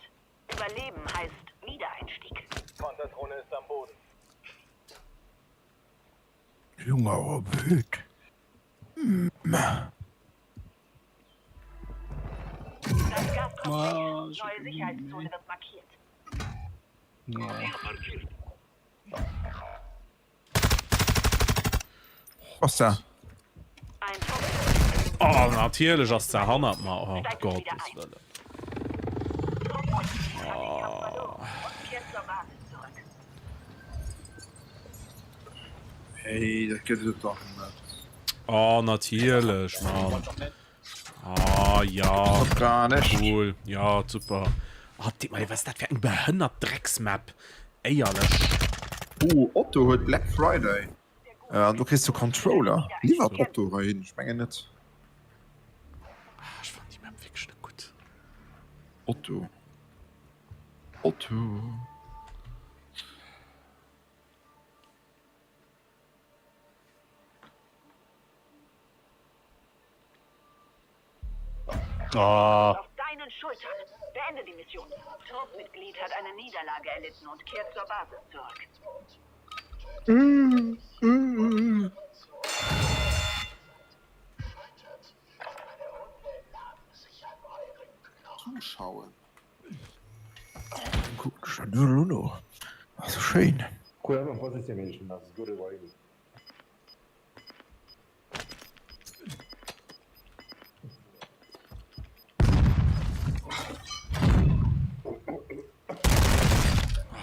Überleben heißt Wiedereinstieg. Konterdrohne ist am Boden. Junge, oh blöd. Das Gas kommt näher. Neue Sicherheitszone wird markiert. Was da? Oh, natierlech ass se hannert mer. Oh Gottes Wëllen. Oh. Hey, dat gëtt et dach net. Oh, natierlech, Mann. Ah, ja. Gar nicht. Cool. Ja, super. Oh, Dietmar, was ist dat fir eng behënnert Drecksmap? Éierlech. Oh, Otto huet Black Friday. An do kriss du Controller. Liwwert Otto heihin? Ech mengen net. Ah, ech fannen déi Map wierklech net gutt. Otto. Otto. Ah. Auf deinen Schultern. Beende die Mission. Truppmitglied hat eine Niederlage erlitten und kehrt zur Basis zurück. Mm, mm. Zuschauen. Also schéin. Chujową pozycję mieliśmy na z góry łajli.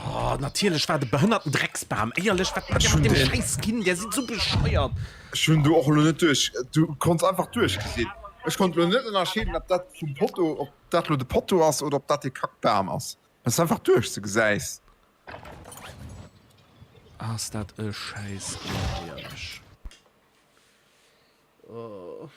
Oh, natierlech war de behënnerten Drecksbam. Éierlech, wat mat dem scheiß Skin, der sieht so bescheuert. Ech hunn du och lo net duerch. Du konns einfach duerchgesinn. Ech konnt lo net ënnerscheeden, ob dat vum Potto, ob dat lo de Potto ass oder ob dat dee Kackbam ass. Well s einfach duerch se gesäis. Ass dat e scheiß Skin, éierlech. Oh.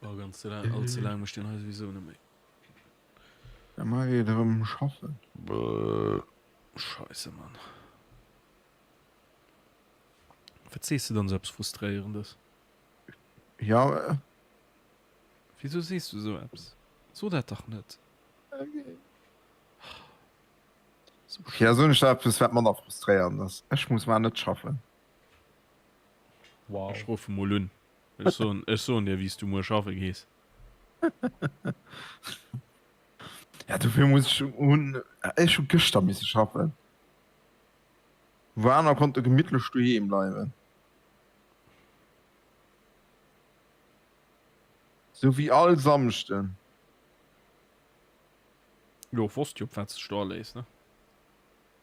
Oh, ganz ze laang, all ze laang mécht deen hei souwisou net méi. Ja, mar geet erëm schaffen. Scheisse, Mann. Wat sees de dann esou eppes Frustréierendes? Ja. Äh. Wieso sees du esou eppes? So dat dach net. Okay. So okay, da soen ech der eppes, wat manner frustréierend ass. Ech muss mar net schaffen. Wow. Ech ruffe mol un. Ech soen, ech soen dir, wéi s du muer schaffe gees. Ja, dofir muss ech hunn ech hu gëschter misse schaffen. Wou aner konnte gemittlech doheem bleiwen. Sou wéi all Samschden. Jo, wosst jo, op wat s de dech do aléiss, ne?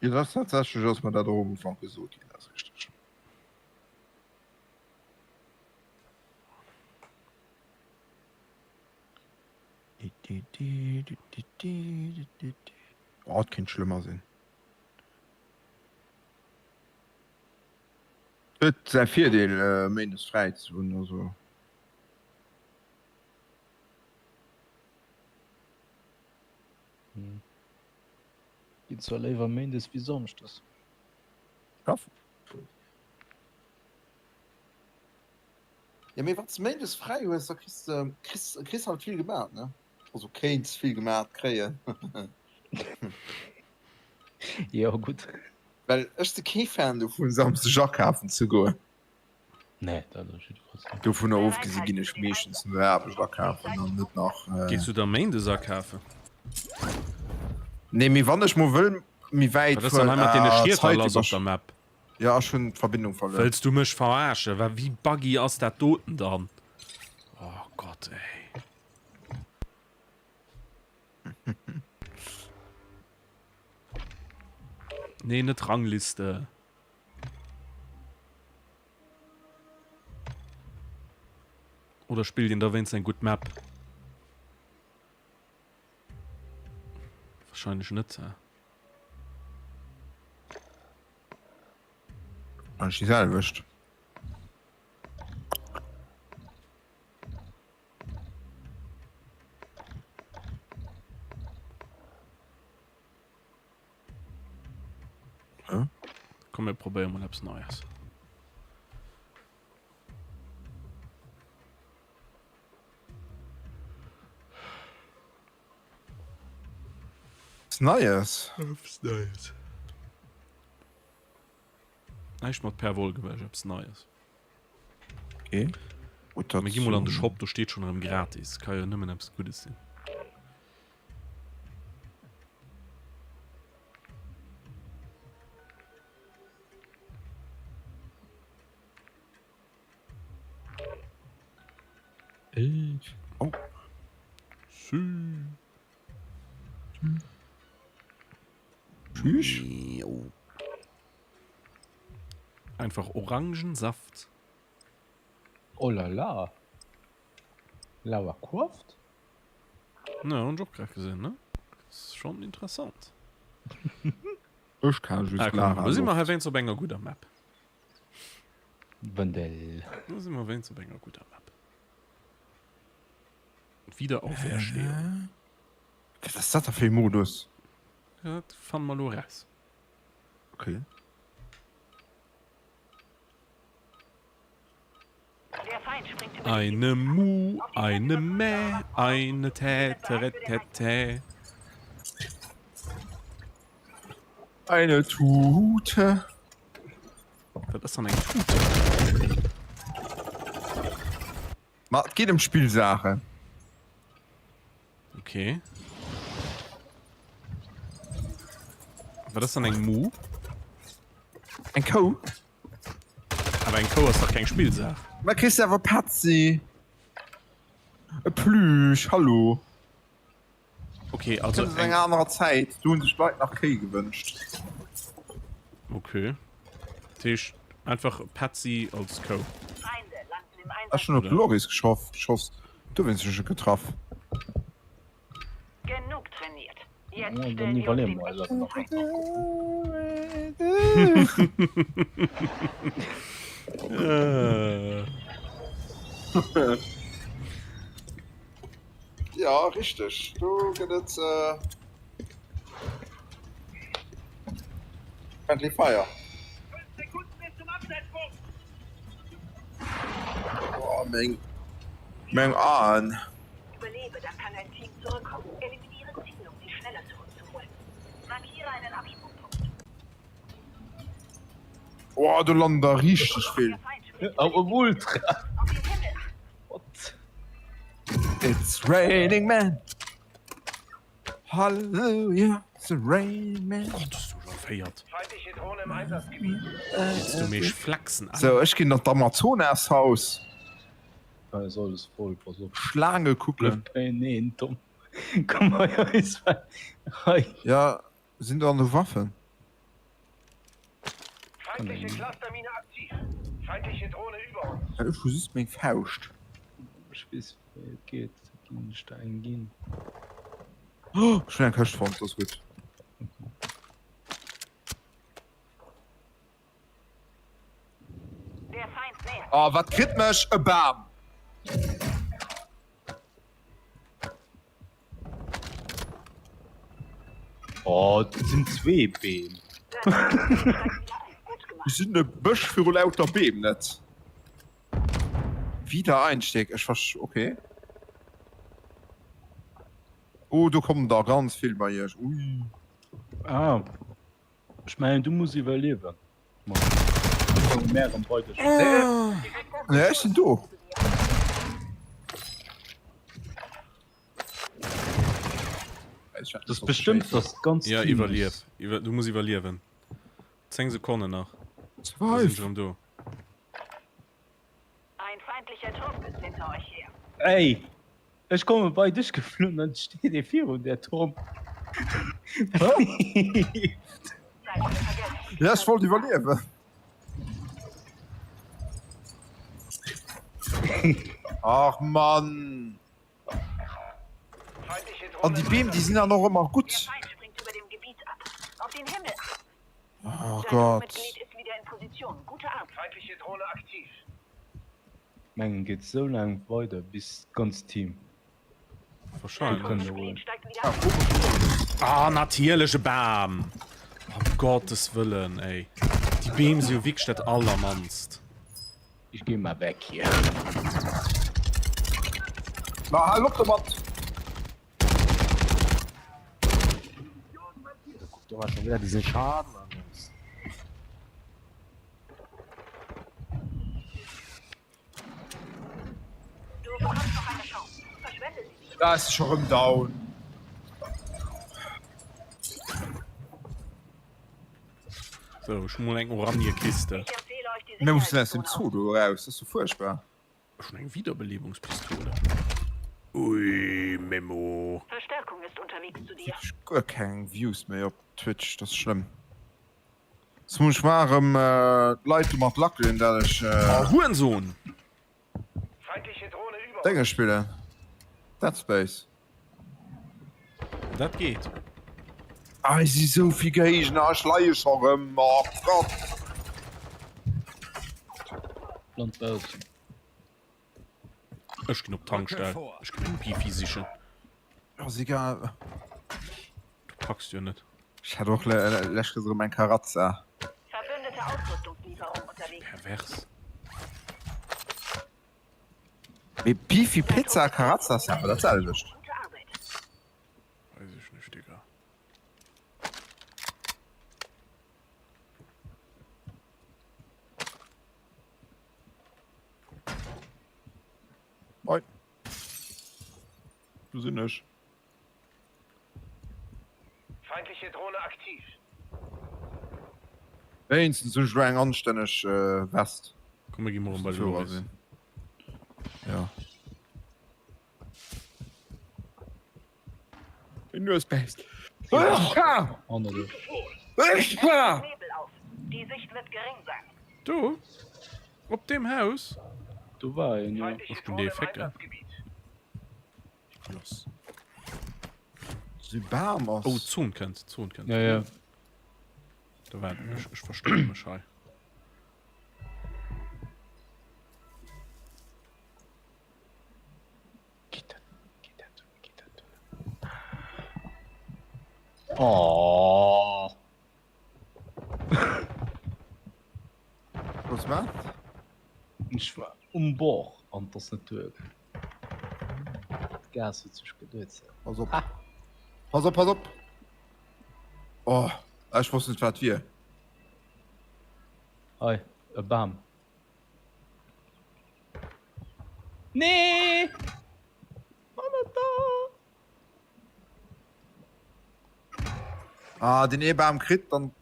Jo, dat ass tatsächlech ass mer dat och um Ufank gesot ginn, dat ass richteg. Oh, et kéint schlëmmer sinn. Huet säi Virdeel méindes fräi ze hunn, also. Ginn zwar léiwer méindes wéi samschdes. Schaffen. Jo mee wann s de méindes fräi hues, da kriss de kriss kriss halt vill gemat ne, also kéints vill gemat kréien. Jo gutt. Well ech si kee Fan dovun Samsdeg akafen ze goen. Nee, dat ass jiddefalls net. Dovunner ofgesi ginn ech meeschtens no der Aarbecht akafen an net nach. Gees du da méindes akafen? Nee, mee wann ech mol wëll méi wäit Wat ass dann fueren, hei mat deene ah Schieter Zait lass op iwwer. der Map? Jo, ech hunn d'Verbindung verluer. Wëlls du mech verarschen? Wa wéi buggy ass dat doten dann? Oh Gott ey. Nee, net Rangliste. Oder spillt een da wéinst eng gutt Map? Wahrscheinlech net, hä? Wahrscheinlech déi selwecht. Komm mir probéiere mol eppes Neies. Eppes Neies? Eppes Neies. Näischt mat Perwollgewäsch, eppes Neies. Okay. Mir gi mol an de Shop, do steet schonn erëm gratis. Ka jo nëmmen eppes Guddes sinn. Oh. Sü. Tschüss. Einfach Orangensaft. Oh la la. Laura Croft? Ne, hunn ech och grad gesinn, ne? Ass schon interessant. Ech kenne just Ah, komm, Lara lo si mer Loft. hei wéinst op enger gudder Map. Wëndel. Lo si mer wéinst op enger gudder Map. Wiederauferstehung. Wat ass dat da fir ee Modus? Ja, dat fanne mer lo eraus. Okay. Eine Mu, eine Mä, eine Tä, Teretätä. Eine Tute. Wat ass dann eng Tute? Ma et geet ëm d'Spillsaachen. Okay. Wat ass dann eng Mu? Eng Kou? Awer eng Kou ass dach keng Spillsaach. Mä kriss de awer Petzi. E Plüsch, hallo. Okay, also Kënnt aus enger anerer Zäit, do hunn sech d'Leit nach Kéi gewënscht. Okay. Dat heescht einfach Petzi als Kou. Ech hunn op de Loris geschoss, dowéinst hunn ech e getraff. Genug trainiert. Jetzt Ja, stellen dann wir uns iwwerleeë den mer eis echten awer nach eng Saach. Ja, richteg. Do gëtt et Friendly Fire. Oh, meng, meng Aen. Überlebe, dann kann dein Team zurückkommen. Eliminiere Ziele, um sie schneller zurückzuholen. Markiere einen Absprungpunkt. Oh, do landen der richteg vill. Awer ultra. What? It's raining men. Halleluja, it's raining men. Gott, hues du scho féiert. Willst du mech flexen, Alter? So, ech ginn an d'Amazonashaus. Hei ass alles voll, pass op. Schlaange kucken. Blëff beieneen, Tom. Komm hei eis hei. Ja, sinn do an de Waffen? Feindliche Clustermine aktiv. Feindliche Drohne über uns. Ech hu just meng Fauscht. Ech weess wéi et geet. Ginn ech der eng ginn. Oh, ech hunn eng Këscht fonnt, dat ass gutt. Oh, wat kritt mech? E Bam! Oh, et sinn zwee Beem. Mir sinn e Bësch viru lauter Beem, net? Wiedereinstieg, ech versch, okay. Oh, do kommen der ganz vill bei iech, ui. Ah, ech mengen du muss iwwerliewen. Nee, ech sinn do. Das ist bestimmt das ganz Ja, iwwerlief. Iwwer, du muss iwwerliewen. 10 Sekonnen nach. 12. Do. Ein feindlicher Trupp ist hinter euch her. Ey, ech komme bei dech geflunn an steet ee virun der Turm. Ja, ech wollt iwwerliewen. Ach Mann. An déi Beem, déi sinn dann och ëmmer gutt. Oh Gott. Mengen geet sou laang weider bis d'ganzt Team Wahrscheinlech. Ah natierlech e Bam! Ëm Gottes Wëllen ey. Déi Beem si jo wierklech dat allermannst. Ich geh mal weg hier. Na hal op domat! Guck doch mal schon wieder diesen Schaden an uns. Da ass scho rëm down. So, ech hu mol eng oranje Kiste. Mir mussen aus dem Zoo do eraus, dat ass jo fuerchtbar. Ech hun eng Wiederbelebungspistole. Ui, Memo. Verstärkung ist unterwegs zu dir. Kritt ech guer keng Views méi op Twitch, dat ass schlëmm. Jetzt muss ech mar erëm d'Leit domat lackelen, dat ech. Oh, Hurensohn! Dénge spillen. Dead Space. Dat geet. Ah, hei si sou vill Géigner, ech leie scho rëm, oh Gott. Land baussen. Ech ginn op d'Tankstell, ech ginn eng Pifi sichen. Ass egal. Du packs jo net. Ech hat och lescht Kéier erëm eng Carazza. Verbündete Ausrüstungslieferung unterwegs. Pervers. Mee Beefy Pizza a Carazza ass awer dat selwecht. Weess ech nicht, Digga. Moin. Do sinn ech. Feindliche Drohne aktiv. Wéinstens hunn ech elo eng anstänneg West. Komm mir gi mol erëm bei de Loris. Ja. Nues bäisst. Do op deem Haus. Do war een, jo. Ech ginn dee fécken. Lass. Bam ass. Oh, d'Zon kënnt, d'Zon kënnt. Ja, ja. Da waart, ech, ech verstoppe mech hei. Oh. Was macht? Ech war um Bord an das net duer. Gas huet sech geduet. Pass op. Ah. Pass op, pass op. Oh, ech wosst net wat wier. Hei, e Bam. Nee! Ah, den ee Bam kritt dann.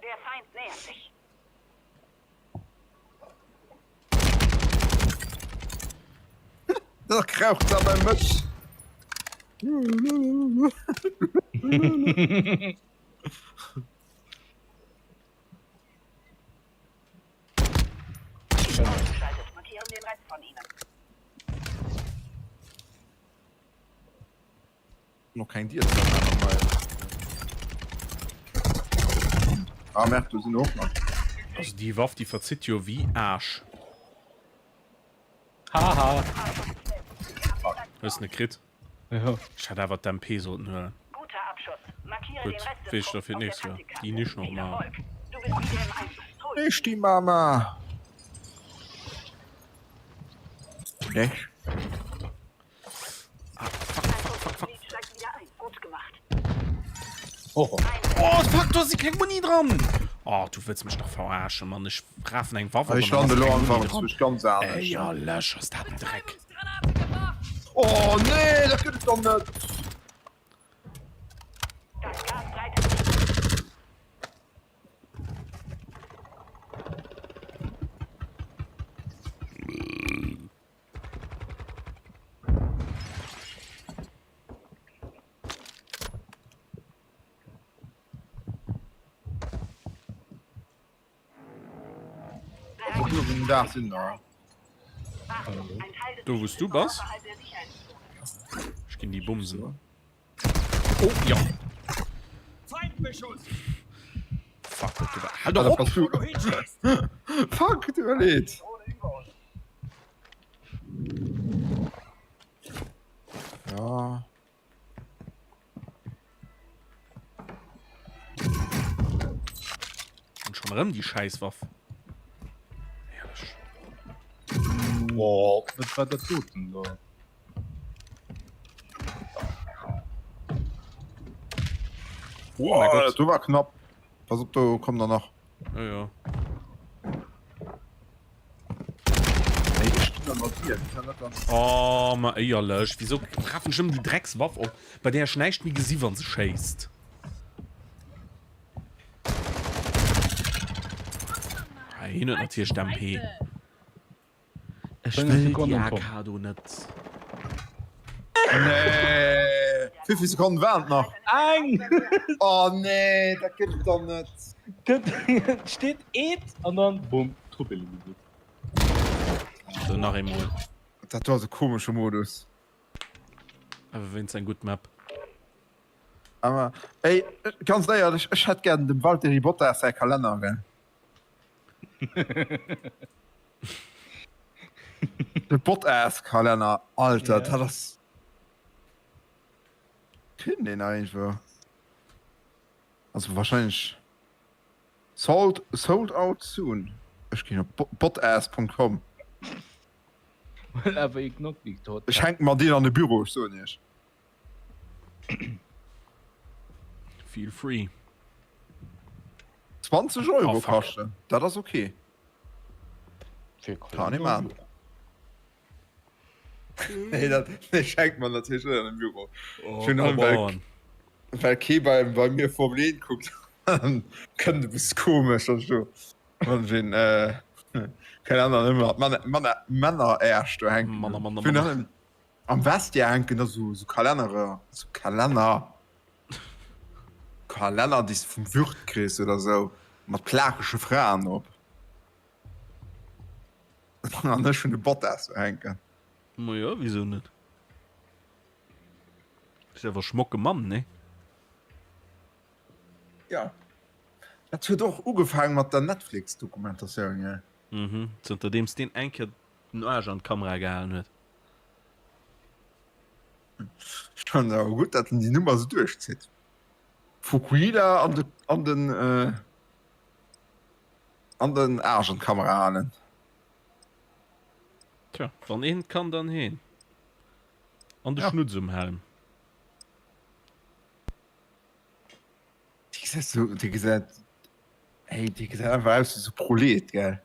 Der Feind nähert sich. Da kraucht da bei mech. Noch keng Dier ze maachen hei. Ah merde, do sinn och nach. Also déi Waff déi verzitt jo wéi Aasch. Haha. Hues ne kritt? Jo. Ech hätt awer d'MP sollten huelen. Gutt, weess ech da fir d'nächst Joer. Déi nicht normal. Nicht die Mama! Nech? Ah, fuck, fuck, fuck, fuck. Oh. Oh, fuck, do si keng Muni dran! Oh, du wëlls mech dach verarschen, Mann. Ech rafen eng Waff op Ech lande lo einfach zwësch ganz anescht. Ey, ja, lech, ass dat en Dreck. Oh, nee, dat gëtt et doch net! Da sinn der. Do wous du bass? Ech ginn déi bumsen. Oh ja. Fuck, dat war. Halt doch op! Fuck, tut mir leed. Ja. Und schon erëm déi Schäisswaff. Herrlech. Boah, wat war dat doten do? Oh mein Gott. Do war knapp. Pass op, do kommen der nach. Ja, ja. Oh, ma éierlech, wieso rafen ech ëmmer déi Dreckswaff op, bei där ech näischt méi gesi wann se schéisst? Ah, hien huet natierlech d'MP. Ech wëll déi AK do net. Nee! Wéivill Sekonnen waren et nach? Eng! Oh nee, dat gëtt et dann net! Gëtt, et steet eent an dann bumm, Trupp eliminiert. So, nach eemol. Dat do ass e komesche Modus. Awer wéinst eng gutt Map. Awer ey, ganz éierlech, ech hätt gären dem Valtteri Bottas säi Kalenner, gell. De Bottas-Kalenner, Alter, dat ass. Kritt een deen nach iergendwou? Also wahrscheinlech sold, sold out soon. Ech ginn op bottass.com. Well awer ee Knocklicht Ech hänke mer deen an de Büro, ech soen iech. Feel free. 20 Euro Oh, fuck. kascht en, dat ass ok. Fir Kann ee man. Nee, dat nee, schenkt man natierlech net an den Büro. Oh, Schön come an, well, on. well kee bei, bei mir Formel 1 kuckt. Kënnt e bësse komesch an so. Wann ech een, äh, keine Ahnung, ëmmer Männer, Männer, Männer-Äersch do hänken. Manner, Manner, Virun Manner. allem Am Vestiaire hänken da sou Kalennere, sou Kalenner, Kalenner, déi s de vum Wirt kriss oder sou, mat plakege Fraen drop. An ech hunn de Bottas do hänken. Ma jo, wisou net? Ass awer schmocke Mann, nee? Jo, dat huet och ugefaangen mat der Netflix-Dokumentatioun, gell? Mhm, zënterdeems deen eng Kéier den Aarsch an d'Kamera gehalen huet. Ech fannen et awer gutt, datt en déi Nummer esou duerchzitt. Fukuhila an de an den an den Aarsch an d'Kamera halen. Tja, wann een et kann, dann heen. An de Ja. Schnutz um Helm. Dee gesäit sou, dee gesäit, hey, dee gesäit einfach aus wéi sou Prolet, gell?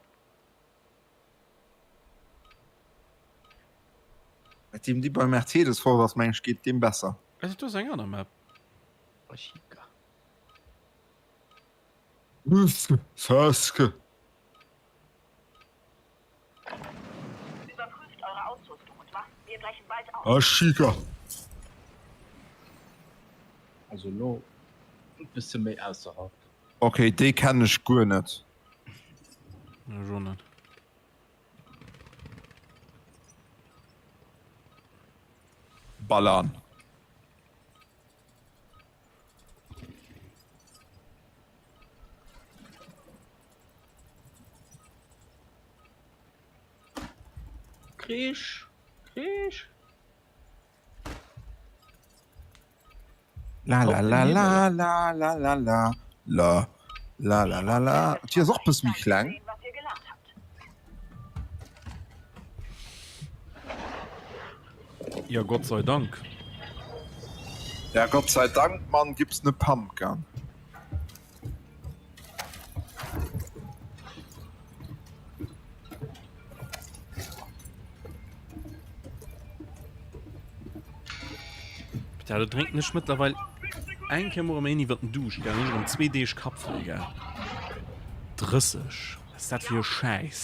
Mat deem déi bei Mercedes fort ass, meng ech, geet deem besser. Also do ass eng aner Map. Ashika. Sasuke. Überprüft eure Ausrüstung und Waffen. Wir brechen bald auf. Ashika. Also lo e bësse méi ausserhalb. Ok, déi kennen ech guer net. Ech och net. Ballern. Krich! Krich! La la la la la la la la la la la la la. D'Tier ass och bësse méi kleng. Ja Gott sei Dank. Ja Gott sei Dank Mann gibt's ne Pumpgun. Ja, do drénken ech mëttlerweil eng Kéier mol erëm een iwwer den Duuscht, gell, hunn ech erëm zwee Deeg Kappwéi, gell. 30, wat ass dat fir e Schäiss?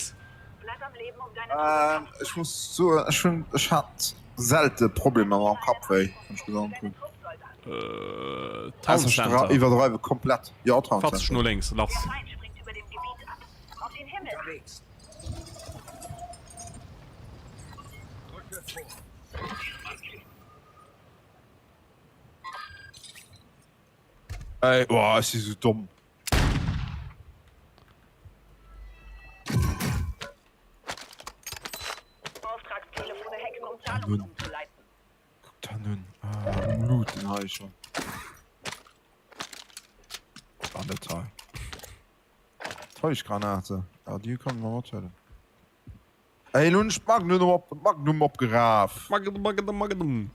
Ähm, ech muss soen, ech hunn, ech hat selte Problemer mam Kappwéi, wann ech gesond hunn. Äh, Town Also ech Center. iwwerdreiwe komplett. Jo, Town 40 Center. no lénks, lass. Ey, oh, ech si sou domm. Kuck dann nun. Ah, um Looten hei schon. Ah, net hei. Täuschgranate. Ah, déi kann man mathuelen. Ey, nun hunn ech d'Magnum op, d'Magnum opgeraf. Magnum, Magnum, Magnum.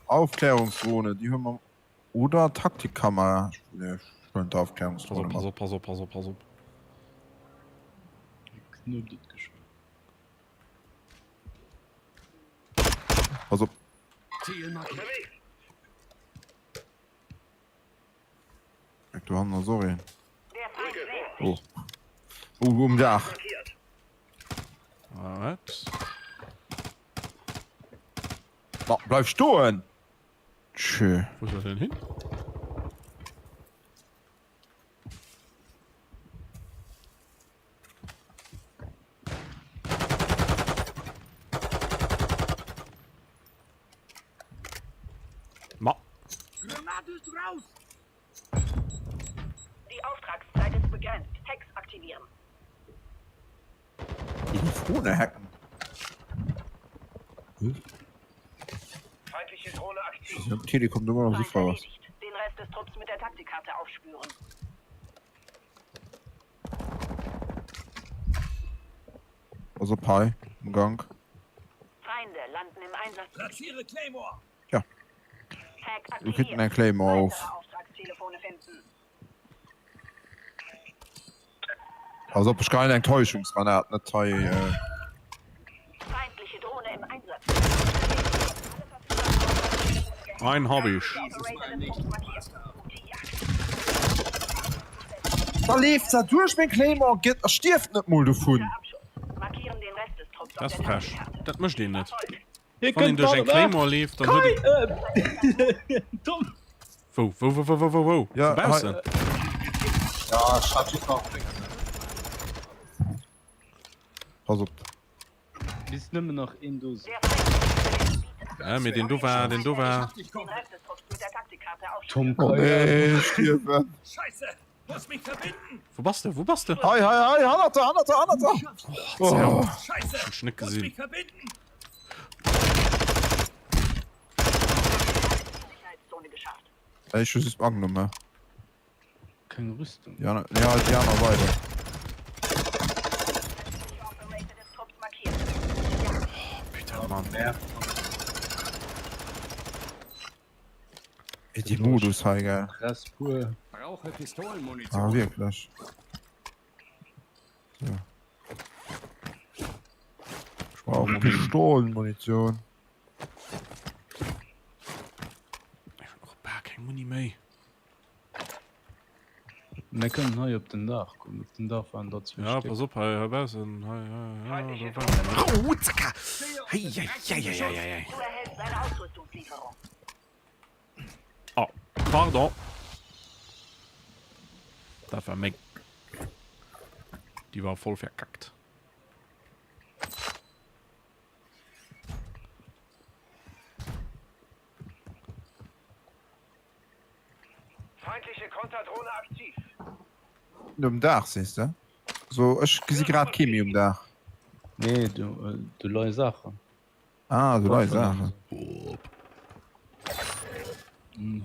Aufklärungsdrohne, déi hu mer. Oder Taktikkamera. Nee, ech huelen d'Aufklärungsdrohne Pass mat. op, pass op, pass op, pass op. Knurrt et geschwënn. Pass op. Ziel markiert. Do hannen ass och een. Oh. Oh, um Daach. Wat? Ma, bleif stoen! Tschö. Wou soll den hin? Ma. Granate ist raus! Die Auftragszeit ist begrenzt. Hex aktivieren. Telefone hacken. Hm? Feindliche Drohne aktiv. Telekom immer noch super was. Den Rest des Trupps mit der Taktikkarte aufspüren. Also Pi im Gang. Feinde landen im Einsatz. Platziere Claymore! Ja. Hack Du kriegst aktiviert. einen Claymore auf. Weitere Auftragstelefone finden. Also op ech geil eng Täuschungsgranat net hei. Äh. Feindliche Drohne im Einsatz. Ein hab ich. Da leeft se duerch meng Claymore an gëtt a stierft net mol dovun. Dat ass frech. Dat mécht een net. Hier Wann een kënnt duerch eng Ballon Claymore leeft, dann huet een. Domm. Wou, wou, wou, wou, wou, wou, wou? Ja, Vu baussen? Ja, ech hat just nach Déngen. Pass op. Bis nëmmen nach een do sinn. Ja, mee deen do war, deen do war. Tom Oh nee, ech stierwen. Scheiße! Muss mich verbinden! Wou bass de? Wou bass de? Hei, hei, hei, hannert der, hannert der, hannert der! Oh, Scheiße! Ech hun dech net Muss gesinn. mich verbinden! Ey, ech hu just Magnum, ne? Keng Rüstung. Déi aner, ja, déi aner weider. Putain, Mann. Ey, déi Modus hei, gell? Stress pur. Brauche Pistolenmunition. Ah, wierklech. So. Ich brauche Pistolenmunition. Ech hun och bal keng Muni méi. Mir kënnen hei op den Daach goen. Op den Daach waren der zwee Ja, Stéck. pass op, hei heibaussen, hei, hei, hei, do waren. Oh, zacka! Hei, hei, hei, hei, hei, hei. Du erhältst eine Ausrüstungslieferung. Oh, pardon. Dat war meng. Déi war voll verkackt. Feindliche Konterdrohne aktiv. Um Daach sees de? So ech gesi grad kee méi um Daach. Nee, do, do leie Saachen. Ah, do leie Saachen.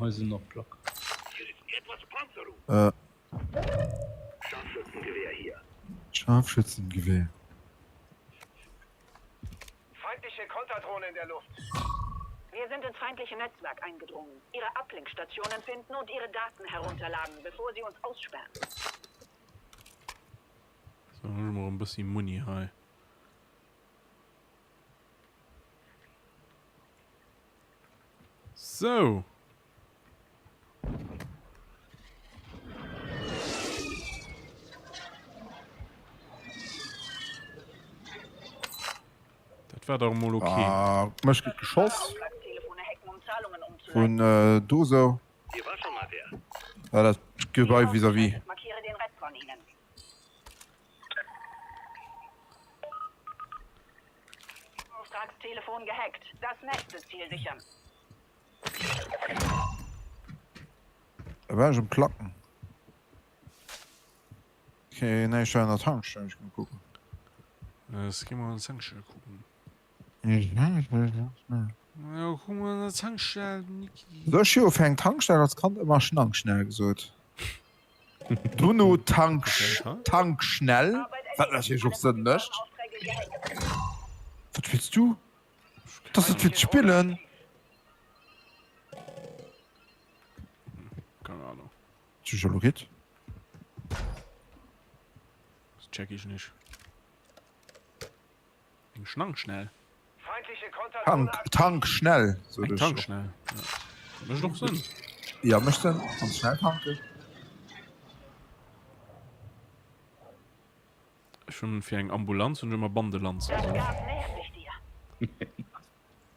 Hei sinn nach Placken. Äh. Scharfschützengewehr. Feindliche Konterdrohne in der Luft. Wir sind ins feindliche Netzwerk eingedrungen. Ihre Ablenkstationen finden und ihre Daten herunterladen, bevor sie uns aussperren. So, hu mer e bëssi Muni hei. So. Dat war dach emol ok. Ah, mech gëtt geschoss. Vun do sou. Ja, dat Gebai vis-à-vis. Auftragstelefon gehackt. Das nächste Ziel sichern. Da war ech um Klacken. Okay, nee, ech war an der Tankstell, ech ginn kucken. Ech gi mol an der Tankstell kucken. Ja, kuck mol an der Tankstell, Niki. Also ech hu jo fir eng Tankstell als Kand ëmmer Schnankschnell gesot. Dono Tank, Tankschnell, wat natierlech och Sënn mécht. Wat spills du? Dat ass net fir ze spillen. Keine Ahnung. Zu elo kritt. Das check ich nicht. Eng Schnang schnell. Tank, Tank schnell. So Eng Tank schnell. Ja. Mécht och Sënn. Ja, mécht Sënn. Kannst schnell tanken. Ech hunn fir eng Ambulanz hunn ech ëmmer Bandelanz gesot.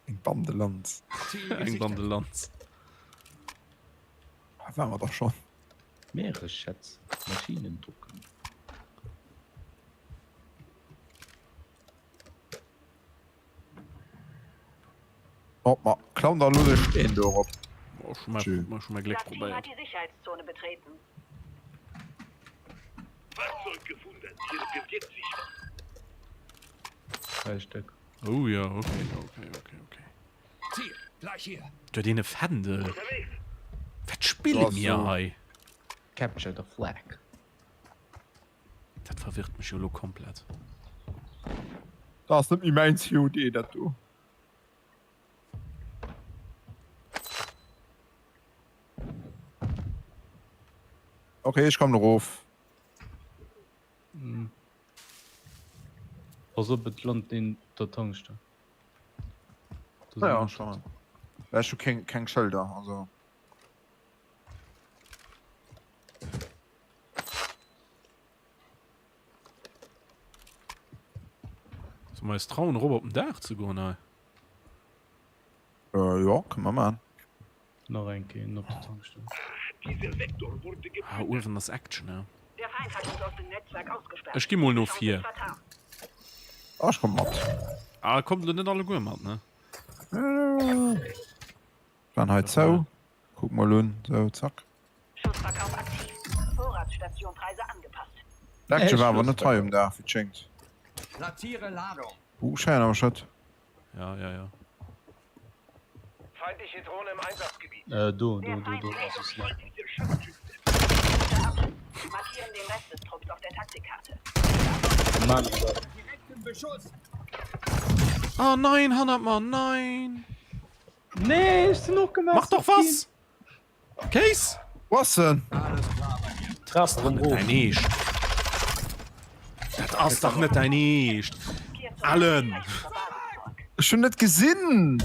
Eng Bandelanz. Eng Bandelanz. Da ware mer dach schonn. Meeresschätz, Maschinen drucken. Oh, ma klauen der elo de Steen do erop. Oh, schon mal, mal, schon mal Gléck Das Team probéiert. hat die Sicherheitszone betreten. Fahrzeug gefunden. Hier bewirbt sich was. Drei Stück. Oh ja, okay, okay, okay, okay. Ziel, gleich hier. Du huet een e Fändel. Unterwegs. Wat spille mir hei? Capture the flag. Dat verwirrt mech jo elo komplett. Dat ass net méi mäin COD dat do. Ok, ech kommen erof. Pass op, et lant een op der Tankstell. Ja, schon. Ech hu keng, keng Schëlder, also. Solle mer eis trauen erop op den Daach ze goen hei? Äh, jo, kënne mer man. Nach eng Kéier op der Tankstell. Ah, uewen ass Action, ja. Der Feind hat uns aus dem Netzwerk ausgesperrt. Ech gi mol no vir. Ah, ech komm mat. Ah, kommt elo net alleguer mat, ne? Dann hei zou. Kuck mol un, sou, zack. Schussverkauf aktiv. Vorratsstation-Preise angepasst. D'Action war awer net hei um Daach, wéi et schéngt. Platziere Ladung. Uh, ech héieren awer Schëtt. Ja, ja, ja. Feindliche Drohne im Einsatzgebiet. Äh, do, do, do, do ass e Sniper. Markieren den Rest des Trupps auf der Taktikkarte. Mann, Direkten Beschuss. Oh nein, hannert mer, nein! Nee, ech sinn och gemaach. Mach doch was! Case! Was denn? Trap Dach net dein Eescht. Dat ass dach net dein Eescht. Allen! Ech hunn net gesinn!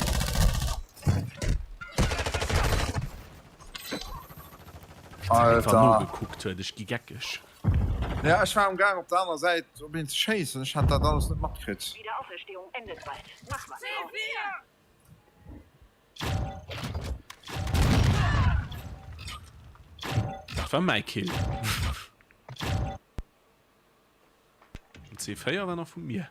Alter. Alter. Gekuckt huet, ech gi geckeg. Ja, ech war am Gaang op der anerer Säit op een ze schéissen, ech hat dat alles net matkritt. Wiederauferstehung endet bald. Mach was draus. Dat war mäi Kill. Den C4 war nach vu mir.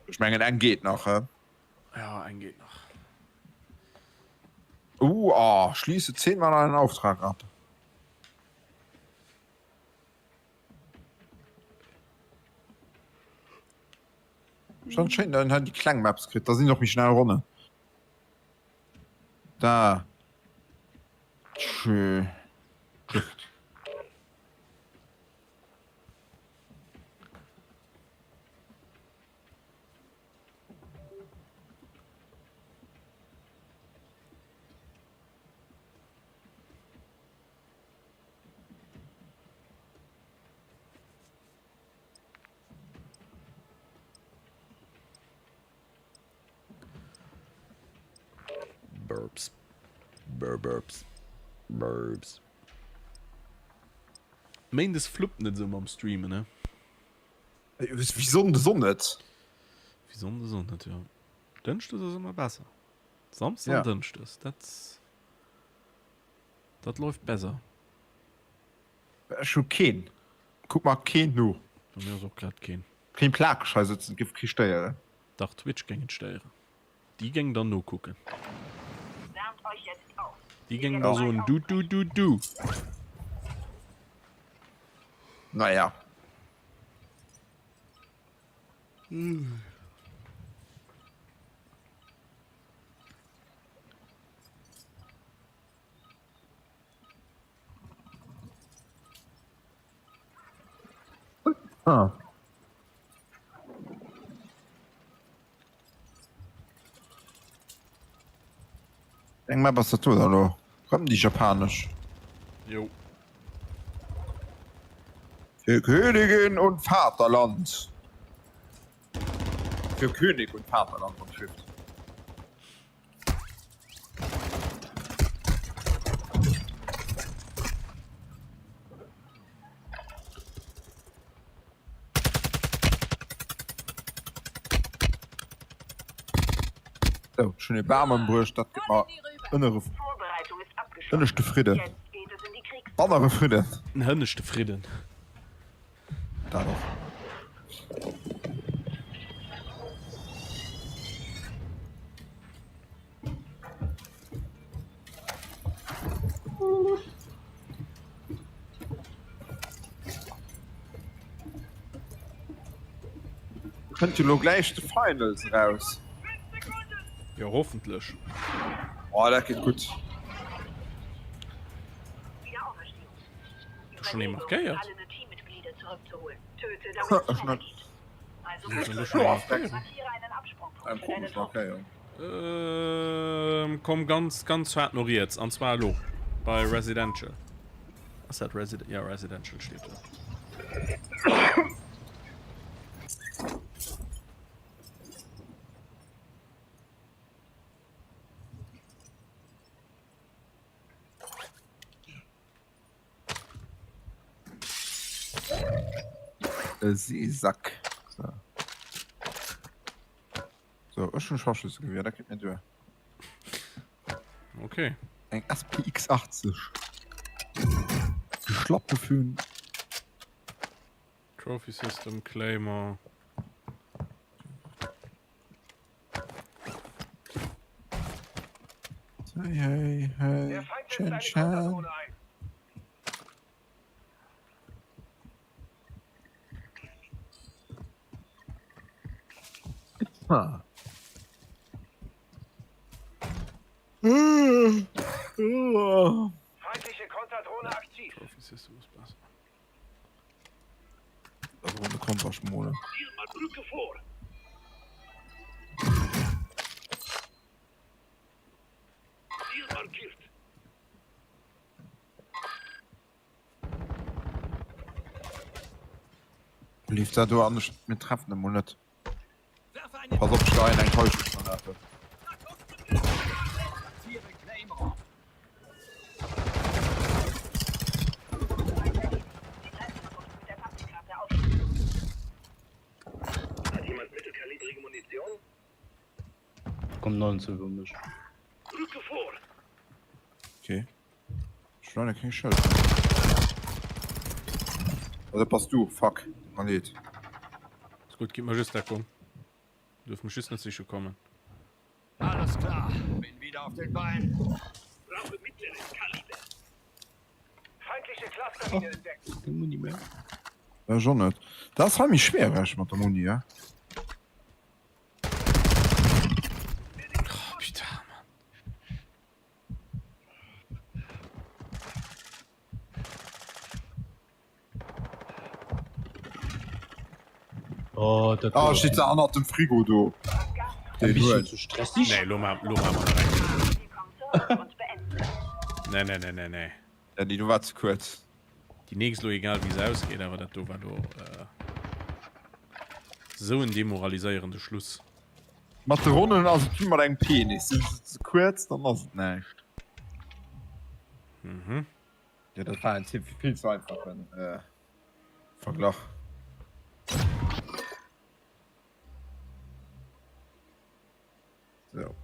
Ech mengen eng geet nach, hä? Ja, eng geet nach. Uh, oh, schließe zehnmal einen Auftrag ab. Schon schéin, dann hat déi kleng Maps kritt, da sinn och méi schnell Ronnen. Da. Tschö. Shift. Burps. Burps. Burps. Méindes fluppt net esou mam Streamen, ne? Wéi Sonndes och net. Wéi Sonndes och net, jo. Dënschdes ass ëmmer besser. Samsdes an Dënschdes, dat, dat läuft besser. Ech hu keen. Kuck mer keen no. Bei mir ass och grad keen. Keen plakeg hei sëtzen, giff kee stéieren. Dach, Twitch géing et stéieren. Déi géing dann nokucken. Déi géing da soen, du, du, du, du. Naja. Ah. Eng Map ass dat do da lo. Rëm déi japanesch. Jo. Für Königin und Vaterland. Für König und Vaterland und Shift. Sou, ech hunn ee Bam ëmbruecht, dat gëtt mer ënnere ënneschte Fridden, bannere Fridden. Den hënneschte Fridden. Dat och. Kënnt jo lo gläich de Finals eraus. Jo, hoffentlech. Oh, dat gëtt gutt. Du schon ee markéiert? Ech net. Eng komesch Markéierung. Ähm, komm ganz ganz haart no riets, an zwar elo bei Residential. Ass dat Resident? Ja, Residential steet do. E Seesack. So. So, ech hunn Scharfschützengewehr, dat geet mir duer. Okay. Eng SPX 80. Geschlappe Föhn. Trophy System, Claimer. Hey, hey, hey. Chen, chen. Ah. Feindliche Konterdrohne aktiv. Trophy System ist besser. Runde Kompassmole. Brücke vor. Ziel markiert. Leeft dat do an ech mir treffen emol net. Pass op, ech geheien eng Täuschungsgranate. Hat jemand mittelkalibrige Munition? Kommt 19 über mich. Rücke vor! Okay. Ech hunn leider keng Schëld méi. Oh, dat bass du. Fuck, tut mer leed. Ist gut, gib mir just Deckung. Dürf mech just net siche kommen. Alles klar, bin wieder auf den Beinen. Brauche mittleres Kaliber. Keng Muni méi. Ech och net. Dat ass hei méi schwiereg mat der Muni, he? Oh, putain, Mann. Oh, dat Ah, steet se hannert dem Frigo do. Ein bisschen zu stressig. Nee, lo ma, lo ma mer nach eng. Nee, nee, nee, nee, nee. Ja, déi do war ze kuerz. Déi nächst lo egal wéi se ausgeet, awer dat do war lo sou en demoraliséierende Schluss. Mat de Ronnen ass et wéi mat engem Penis, sinn se ze kuerz, dann ass et näischt. Mhm. Jo, dat war en vill ze einfachen Verglach. Sou.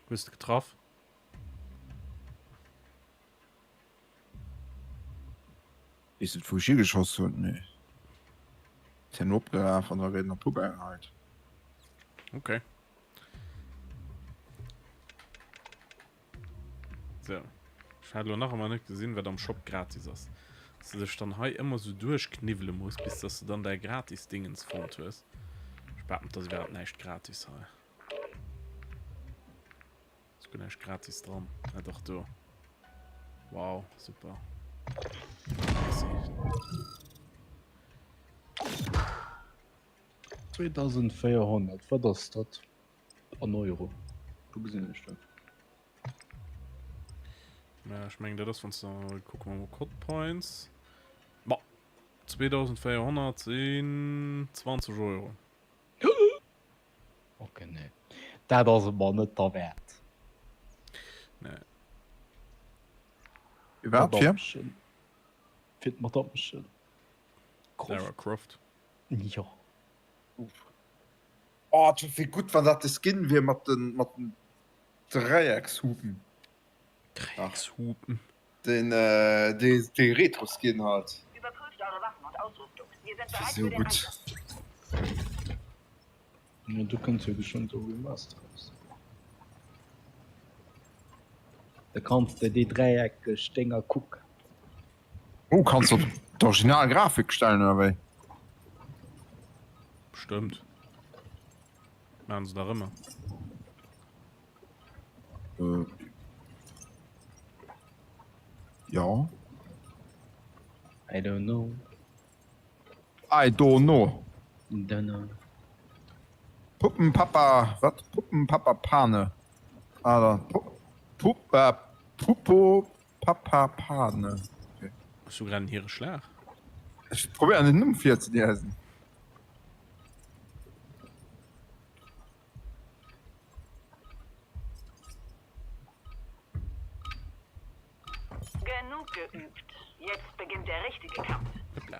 Hues de getraff? Weess net wou ech higeschoss hunn, mee ass herno opgelaf an da gëtt en an d'Poubelle geheit. Okay. So. Ech hat elo nach ëmmer net gesinn, wat am Shop gratis ass. Dass du dech dann hei ëmmer sou duerchkniwwele muss, bis dass du dann däi gratis Dingens fonnt hues. Ech behaapten, et ass iwwerhaapt näischt gratis hei. Ass guer näischt gratis dran. Ah dach, do. Wow, super. Merci. 2400, wat ass dat an Euro? Wou gesinn ech dat? Ja, ech mengen dat ass wann du kucke mer mol Code Points. Ma 2400 sinn 20 Euro. Ok nee dat ass et mer net derwäert. Nee. Wat fir? Fir d'Madamchen. Lara Croft. Jo. Oh, et wier gutt wann dat de Skin wier mat den mat den Dräieckshupen. Dräieckshupen. Den dee dee Retro Skin halt. Überprüft eure Waffen und Ausrüstung. Wir sind bereit Sou für den gutt. Einsatz. Jo, do kënnt jo geschwënn de Remaster raus. Da kanns de déi dräieckeg Dénger kucken. Oh, kanns de op d'original Grafik stellen oder wéi? Bestëmmt. Maachen se dach ëmmer. Äh, jo. I don't know. I don't know. Don't know. Puppenpapa, wat? Puppenpapa Pane. Ah, da. Pup, äh, Pupo Papa Pane. Okay. Hues du grad en Hiereschlag? Ech probéieren den Numm virzeliesen. Genug geübt. Jetzt beginnt der richtige Kampf. Hoppla.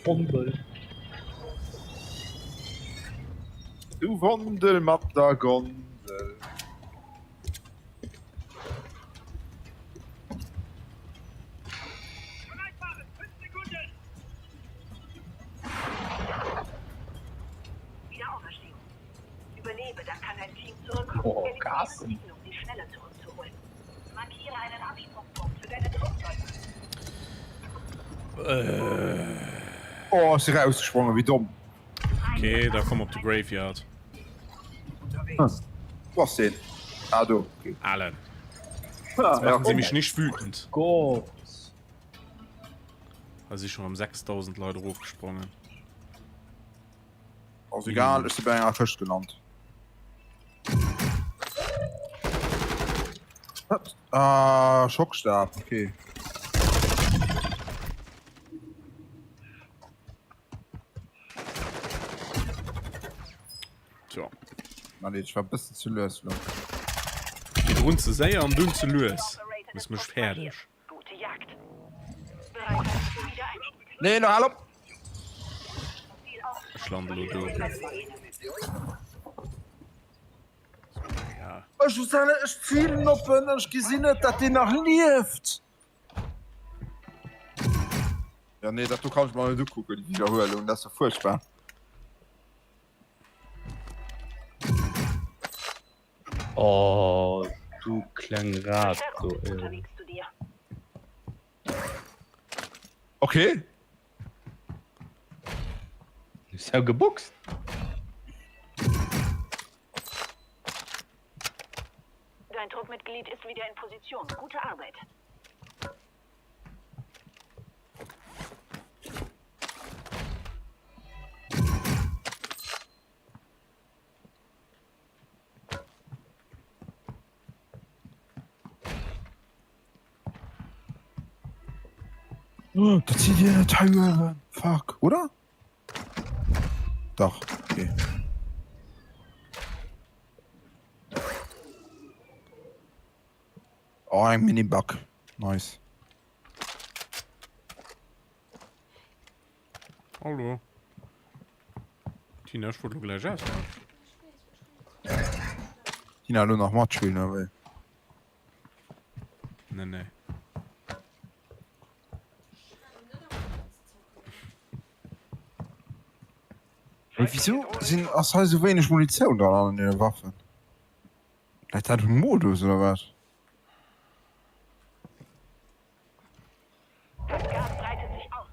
Gondel. Du Wondel mat der Gondel. Wiederauferstehung. Überlebe, dann kann dein Team zurückkommen. Oh, Eliminiere Carsten. Ziele, um sie schneller zurückzuholen. Markiere einen Absprungpunkt für deine Truppläufer. Oh, ech si rausgesprongen, wéi domm. Okay, da komm op de Graveyard. Wou ass deen? Ah, do. Okay. Alan. Jetzt machen sie mich nicht wütend. Gott. Da si schon am 6000 Leit erofgesprongen. Ass egal, ech si bei enger Këscht gelant. Ah, Schockstab, okay. Tja. Mann, ech war e bëssen ze lues lo. Virdrun ze séier an dunn ze lues. Hues mech fäerdeg. Gute Jagd. Bereit für Wiedereinstieg. Nee, lo hal op! Ech lande lo do. Egal. Ech ech zilen op en an ech gesinn net, datt deen nach lieft. Ja nee, dat do kann ech mer net ukucken, déi Widderhuelung, dat ass jo fuerchtbar. Oh du kleng Rat do ey. Okay. Ist ja geboxt. Dein Truppmitglied ist wieder in Position. Gute Arbeit. Oh, dat si dir net hei uewen. Fuck, oder? Dach, okay. Oh, eng Miniback. Nice. Hallo. Tina, ech wollt lo gläich ausmachen. Tina, lo nach matspillen, oder wéi? Nee, nee. Mee wieso sinn ass hei sou wéineg Munitioun dran an den Waffen? Läit dat um Modus oder wat? Das Gas breitet sich aus.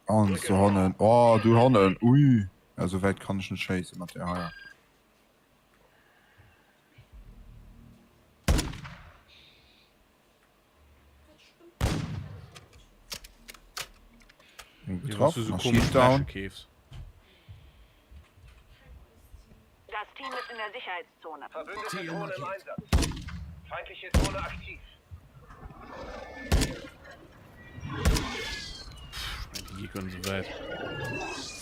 An do hannen, oh do hannen, ui, ja sou wäit kann ech net schéissen mat där heier. Getroff, so nach komisch Shield down. Fläsche keefs. Das Team ist in der Sicherheitszone. Verbündete Drohne im Einsatz. Feindliche Drohne aktiv. Déi kënnen sou wäit.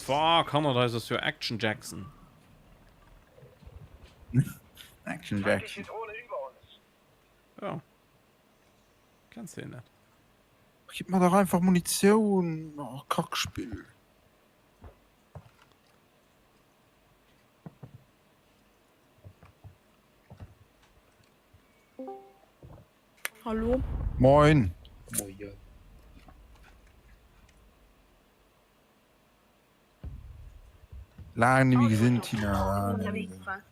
Fuck, hannert eis ass jo Action Jackson. Action Jackson. Feindliche Drohne über uns. Ja. Kenns de net? Gib mer dach einfach Munitioun, oh Kackspill. Hallo. Moin. Moien. Laang nemmi gesinn Tina, laang nemmi gesinn.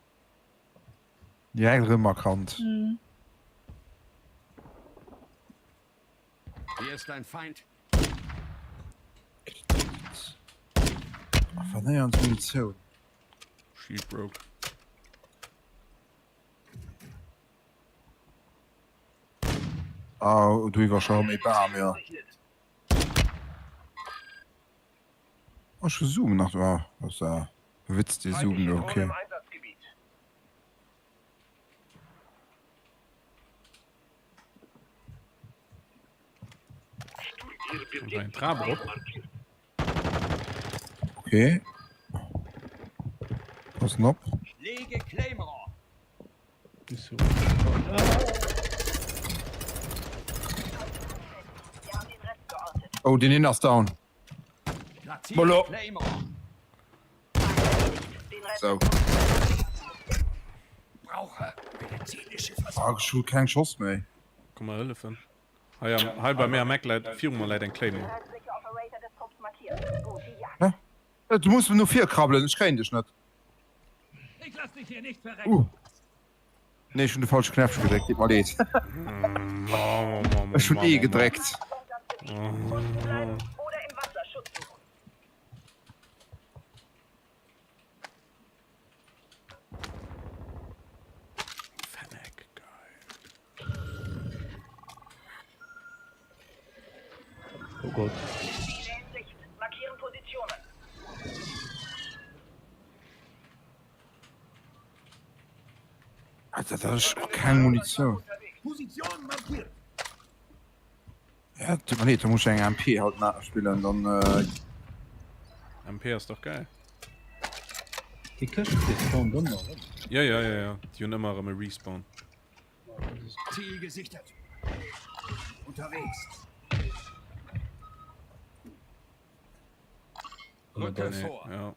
Direkt erëm erkannt. Mhm. Hier ist ein Feind. Ach, vernéiernd Munitioun. Shield broke. Ah, du iwwer scho méi Bam, ja. Oh, ech hu Zoom nach, ah, was da? Witz, dee Zoom do, okay. Kommt da eng Trap erop? Okay. Passen op. Lege Claymore. Oh, den een ass down. Molo. So. Ah, ech hu keng Schoss méi. Komm mer hëllefen. Hei am, hei bei mir am Eck läit, viru mer läit eng Claymore. Hä? Du muss no vir krabbelen, ech kréien dech net. Uh. Nee, ech hunn de falsche Knäppche gedréckt, deet mer leed. Ech hunn E gedréckt. Fennec, geil. Oh Gott. Alter, dat ass och keng Munitioun. Ja, tut mir leed, da muss ich eng MP halt na spillen, dann äh... MP ass dach geil. Déi Këscht, déi spawnt ëmmer erëm. Ja, ja, ja, ja. Déi hunn ëmmer erëm e Respawn. Ziel gesichtet. Unterwegs. Hannert eis. Nee, ja.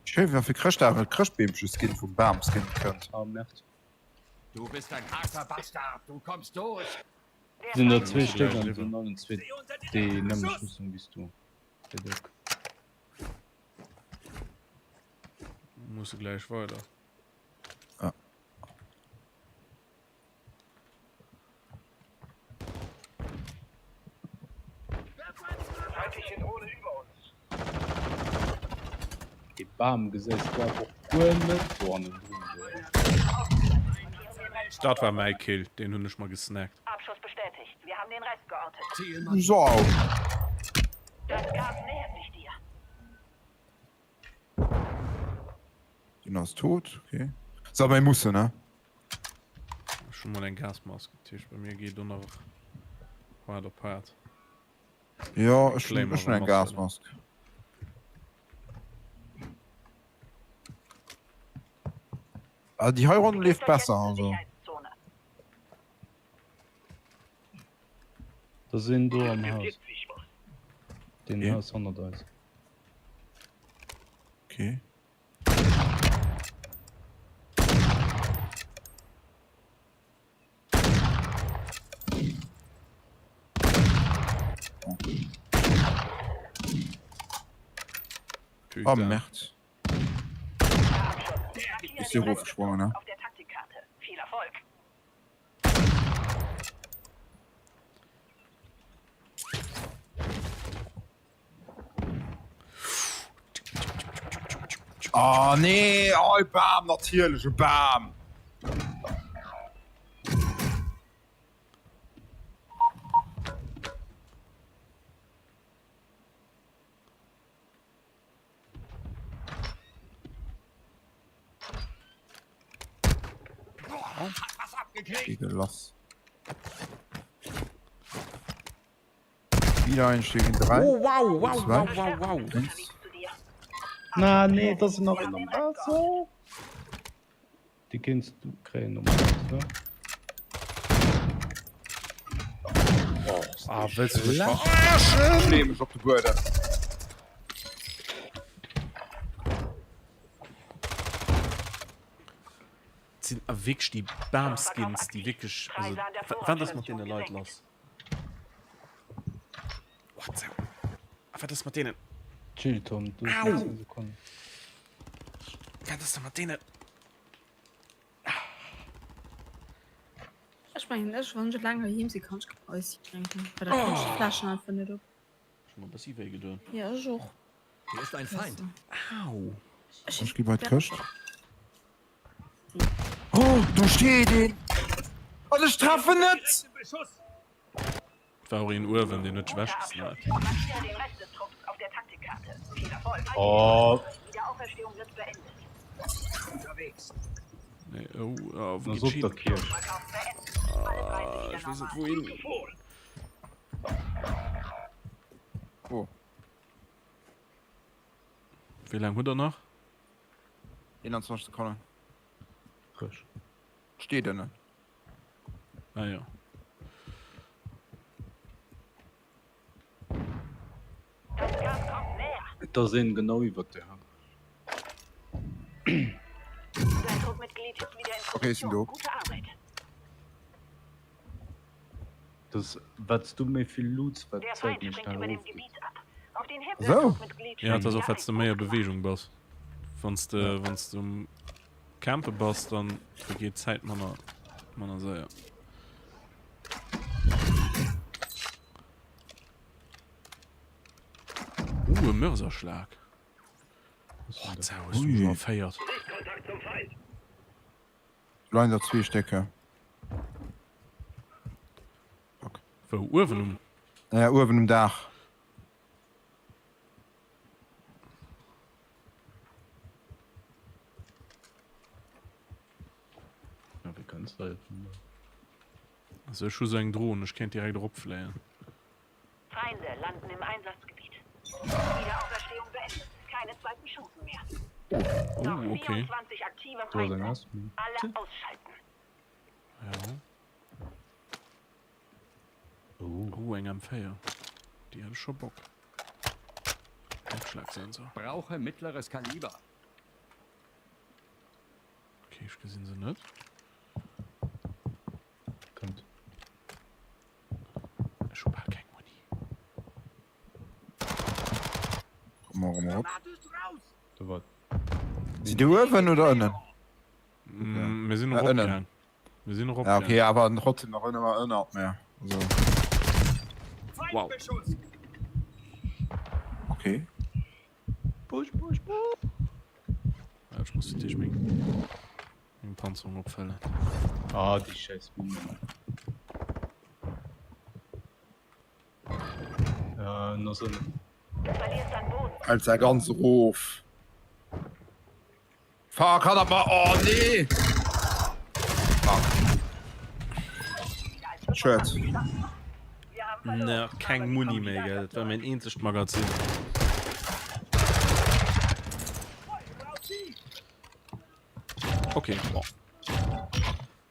Schéin wa fir Chrëschtdag e Chrëschtbeemche-Skin vum Bam-Skin kënnt. Ah merde. Du bist ein harter Bastard, du kommst durch. Sinn der zwee Stéck an sinn allen zwee déi nämmlecht Rüstung wéi s du. Déi Doc. Musse gläich weider. Ja. Feindliche Drohne über uns. Dee Bam gesäis du awer och guer net do hannendrun do. Dat war mäi Kill, deen hunn ech mer gesnackt. Abschuss bestätigt. Wir haben den Rest geortet. Sau. Das Gas nähert sich dir. Den ass tot, okay. So, mir mussen, ne? Ech hu mol eng Gasmask, dat heescht bei mir geet do nach hard op hard. Jo, ech hunn ech hunn eng Gasmask. Ah, déi hei Ronn leeft besser, also. Da sinn do am Haus. Den Haus hannert eis. Okay. Oh, Merd. Ist hier hochgesprungen, ne? Auf der Taktikkarte. Viel Erfolg. Oh nee, oh, e Bam, natierlech e Bam. Geht lass. Wiedereinstieg in 3. Oh, wow, wow, wow, wow, wow. Na nee, dat ass nach een am Waasser. Déi kéints du kréien um Waasser. Ah, wëlls du mech verarschen? Lee mech op de Buedem. Et sinn a wierklech déi Bam-Skins, déi wierklech, also wat ass mat deene Leit lass? What the? A wat ass mat deenen? Chill Tom, du hues nach 10 Sekonnen. Wat ass da mat deenen? Ech mengen ech, wann ech eleng heiheem sinn, kann ech keen Eis drénken, well da kritt ech d'Fläschen einfach net op. Ech hu mer e bëssi wéi gedoen. Jo, ech och. Hier ist ein Feind. Au! Ech gi bei d'Këscht. Oh, do steet een! An ech treffen net! Et war och een uewen, deen huet sech ewechgesniped. Oh. Nee, oh, oh, wou Ass geet op hin? der Kierch. Ah, ech weess net wouhin. Oh. Wéi laang hutt der nach? 21 Sekonnen. Frësch. Steet ënnen. Ah jo. Et ass een genau iwwert der. Okay, ech sinn do. Dass wat s du méi vill loots, wat d'Zäit méi schnell erofgeet. Esou? Ja, et ass och wat s de méi a Beweegung bass. Wann s de, wann s de um Campe bass, dann vergeet d'Zäit manner, manner séier. Uh, e Mörserschlag. Oh, zau, hues du mech erféiert. Do leien der zwee Stéck, ja. Fuck. Wou? Uewen um? Ja, uewen um Daach. Ja, wéi kënns de jetzt vun do? Also ech hu sou eng Dron, ech kéint direkt eropfléien. Feinde landen im Einsatzgebiet. Wiederauferstehung beendet. Keine zweiten Chancen mehr. Oh, Noch okay. 24 aktive Do ass eng Feinde. Asmin. Alle ausschalten. Ja. eng M4. Déi hätt ech scho Bock. Herzschlagsensor. Brauche mittleres Kaliber. Okay, ech gesinn se net. Kommt. Ech hu bal keng Muni. Komm mal erëm erop. Do war. Si déi uewen oder ënnen? Mm, mir sinn erop gaang. Mir sinn erop Ja, okay, awer trotzdem nach ënner ënnert mir. Also. Wow. Okay. Push, push, push. Ja, ech muss fir meng, meng Panzerung opfëllen. Ah, déi scheiß Minen. Äh, no so. Als er ganz erof. Fuck, hat er mal. Oh nee! Fuck. Schued. Ne, keng Muni méi, gell? Dat war mäin eenzegt Magazin. Okay, bon.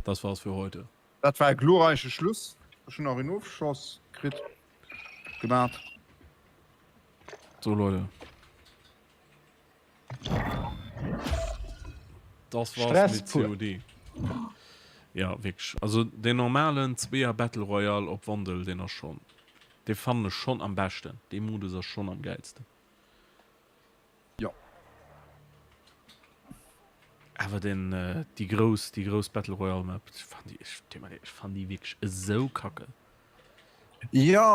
Das war's für heute. Dat war e glorreiche Schluss. Ech hunn nach een Ofschoss kritt gemat. So Leute. Das war's Stress mit pur. COD. Ja, wierklech. Also den normalen Zweeër Battle Royale op Wandel, deen ass schon, dee fannen ech schon am beschten. Dee Modus ass schon am gäilsten. Jo. Awer den, déi grouss, déi grouss Battle Royale Map, ech fannen déi, ech, ech fannen déi wierklech esou kacke. Jo,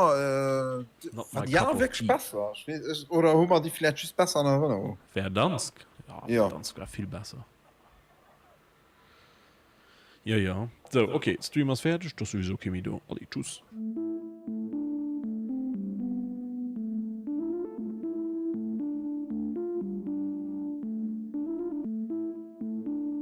war déi aner wierklech besser? Ech weess, oder hu mer déi vläicht just besser an Erënnerung? Verdansk? Ja, Verdansk war vill besser. Jo, jo. Sou, ok, Stream ass fäerdeg, et ass souwisou kee méi do. Allez, tschüss.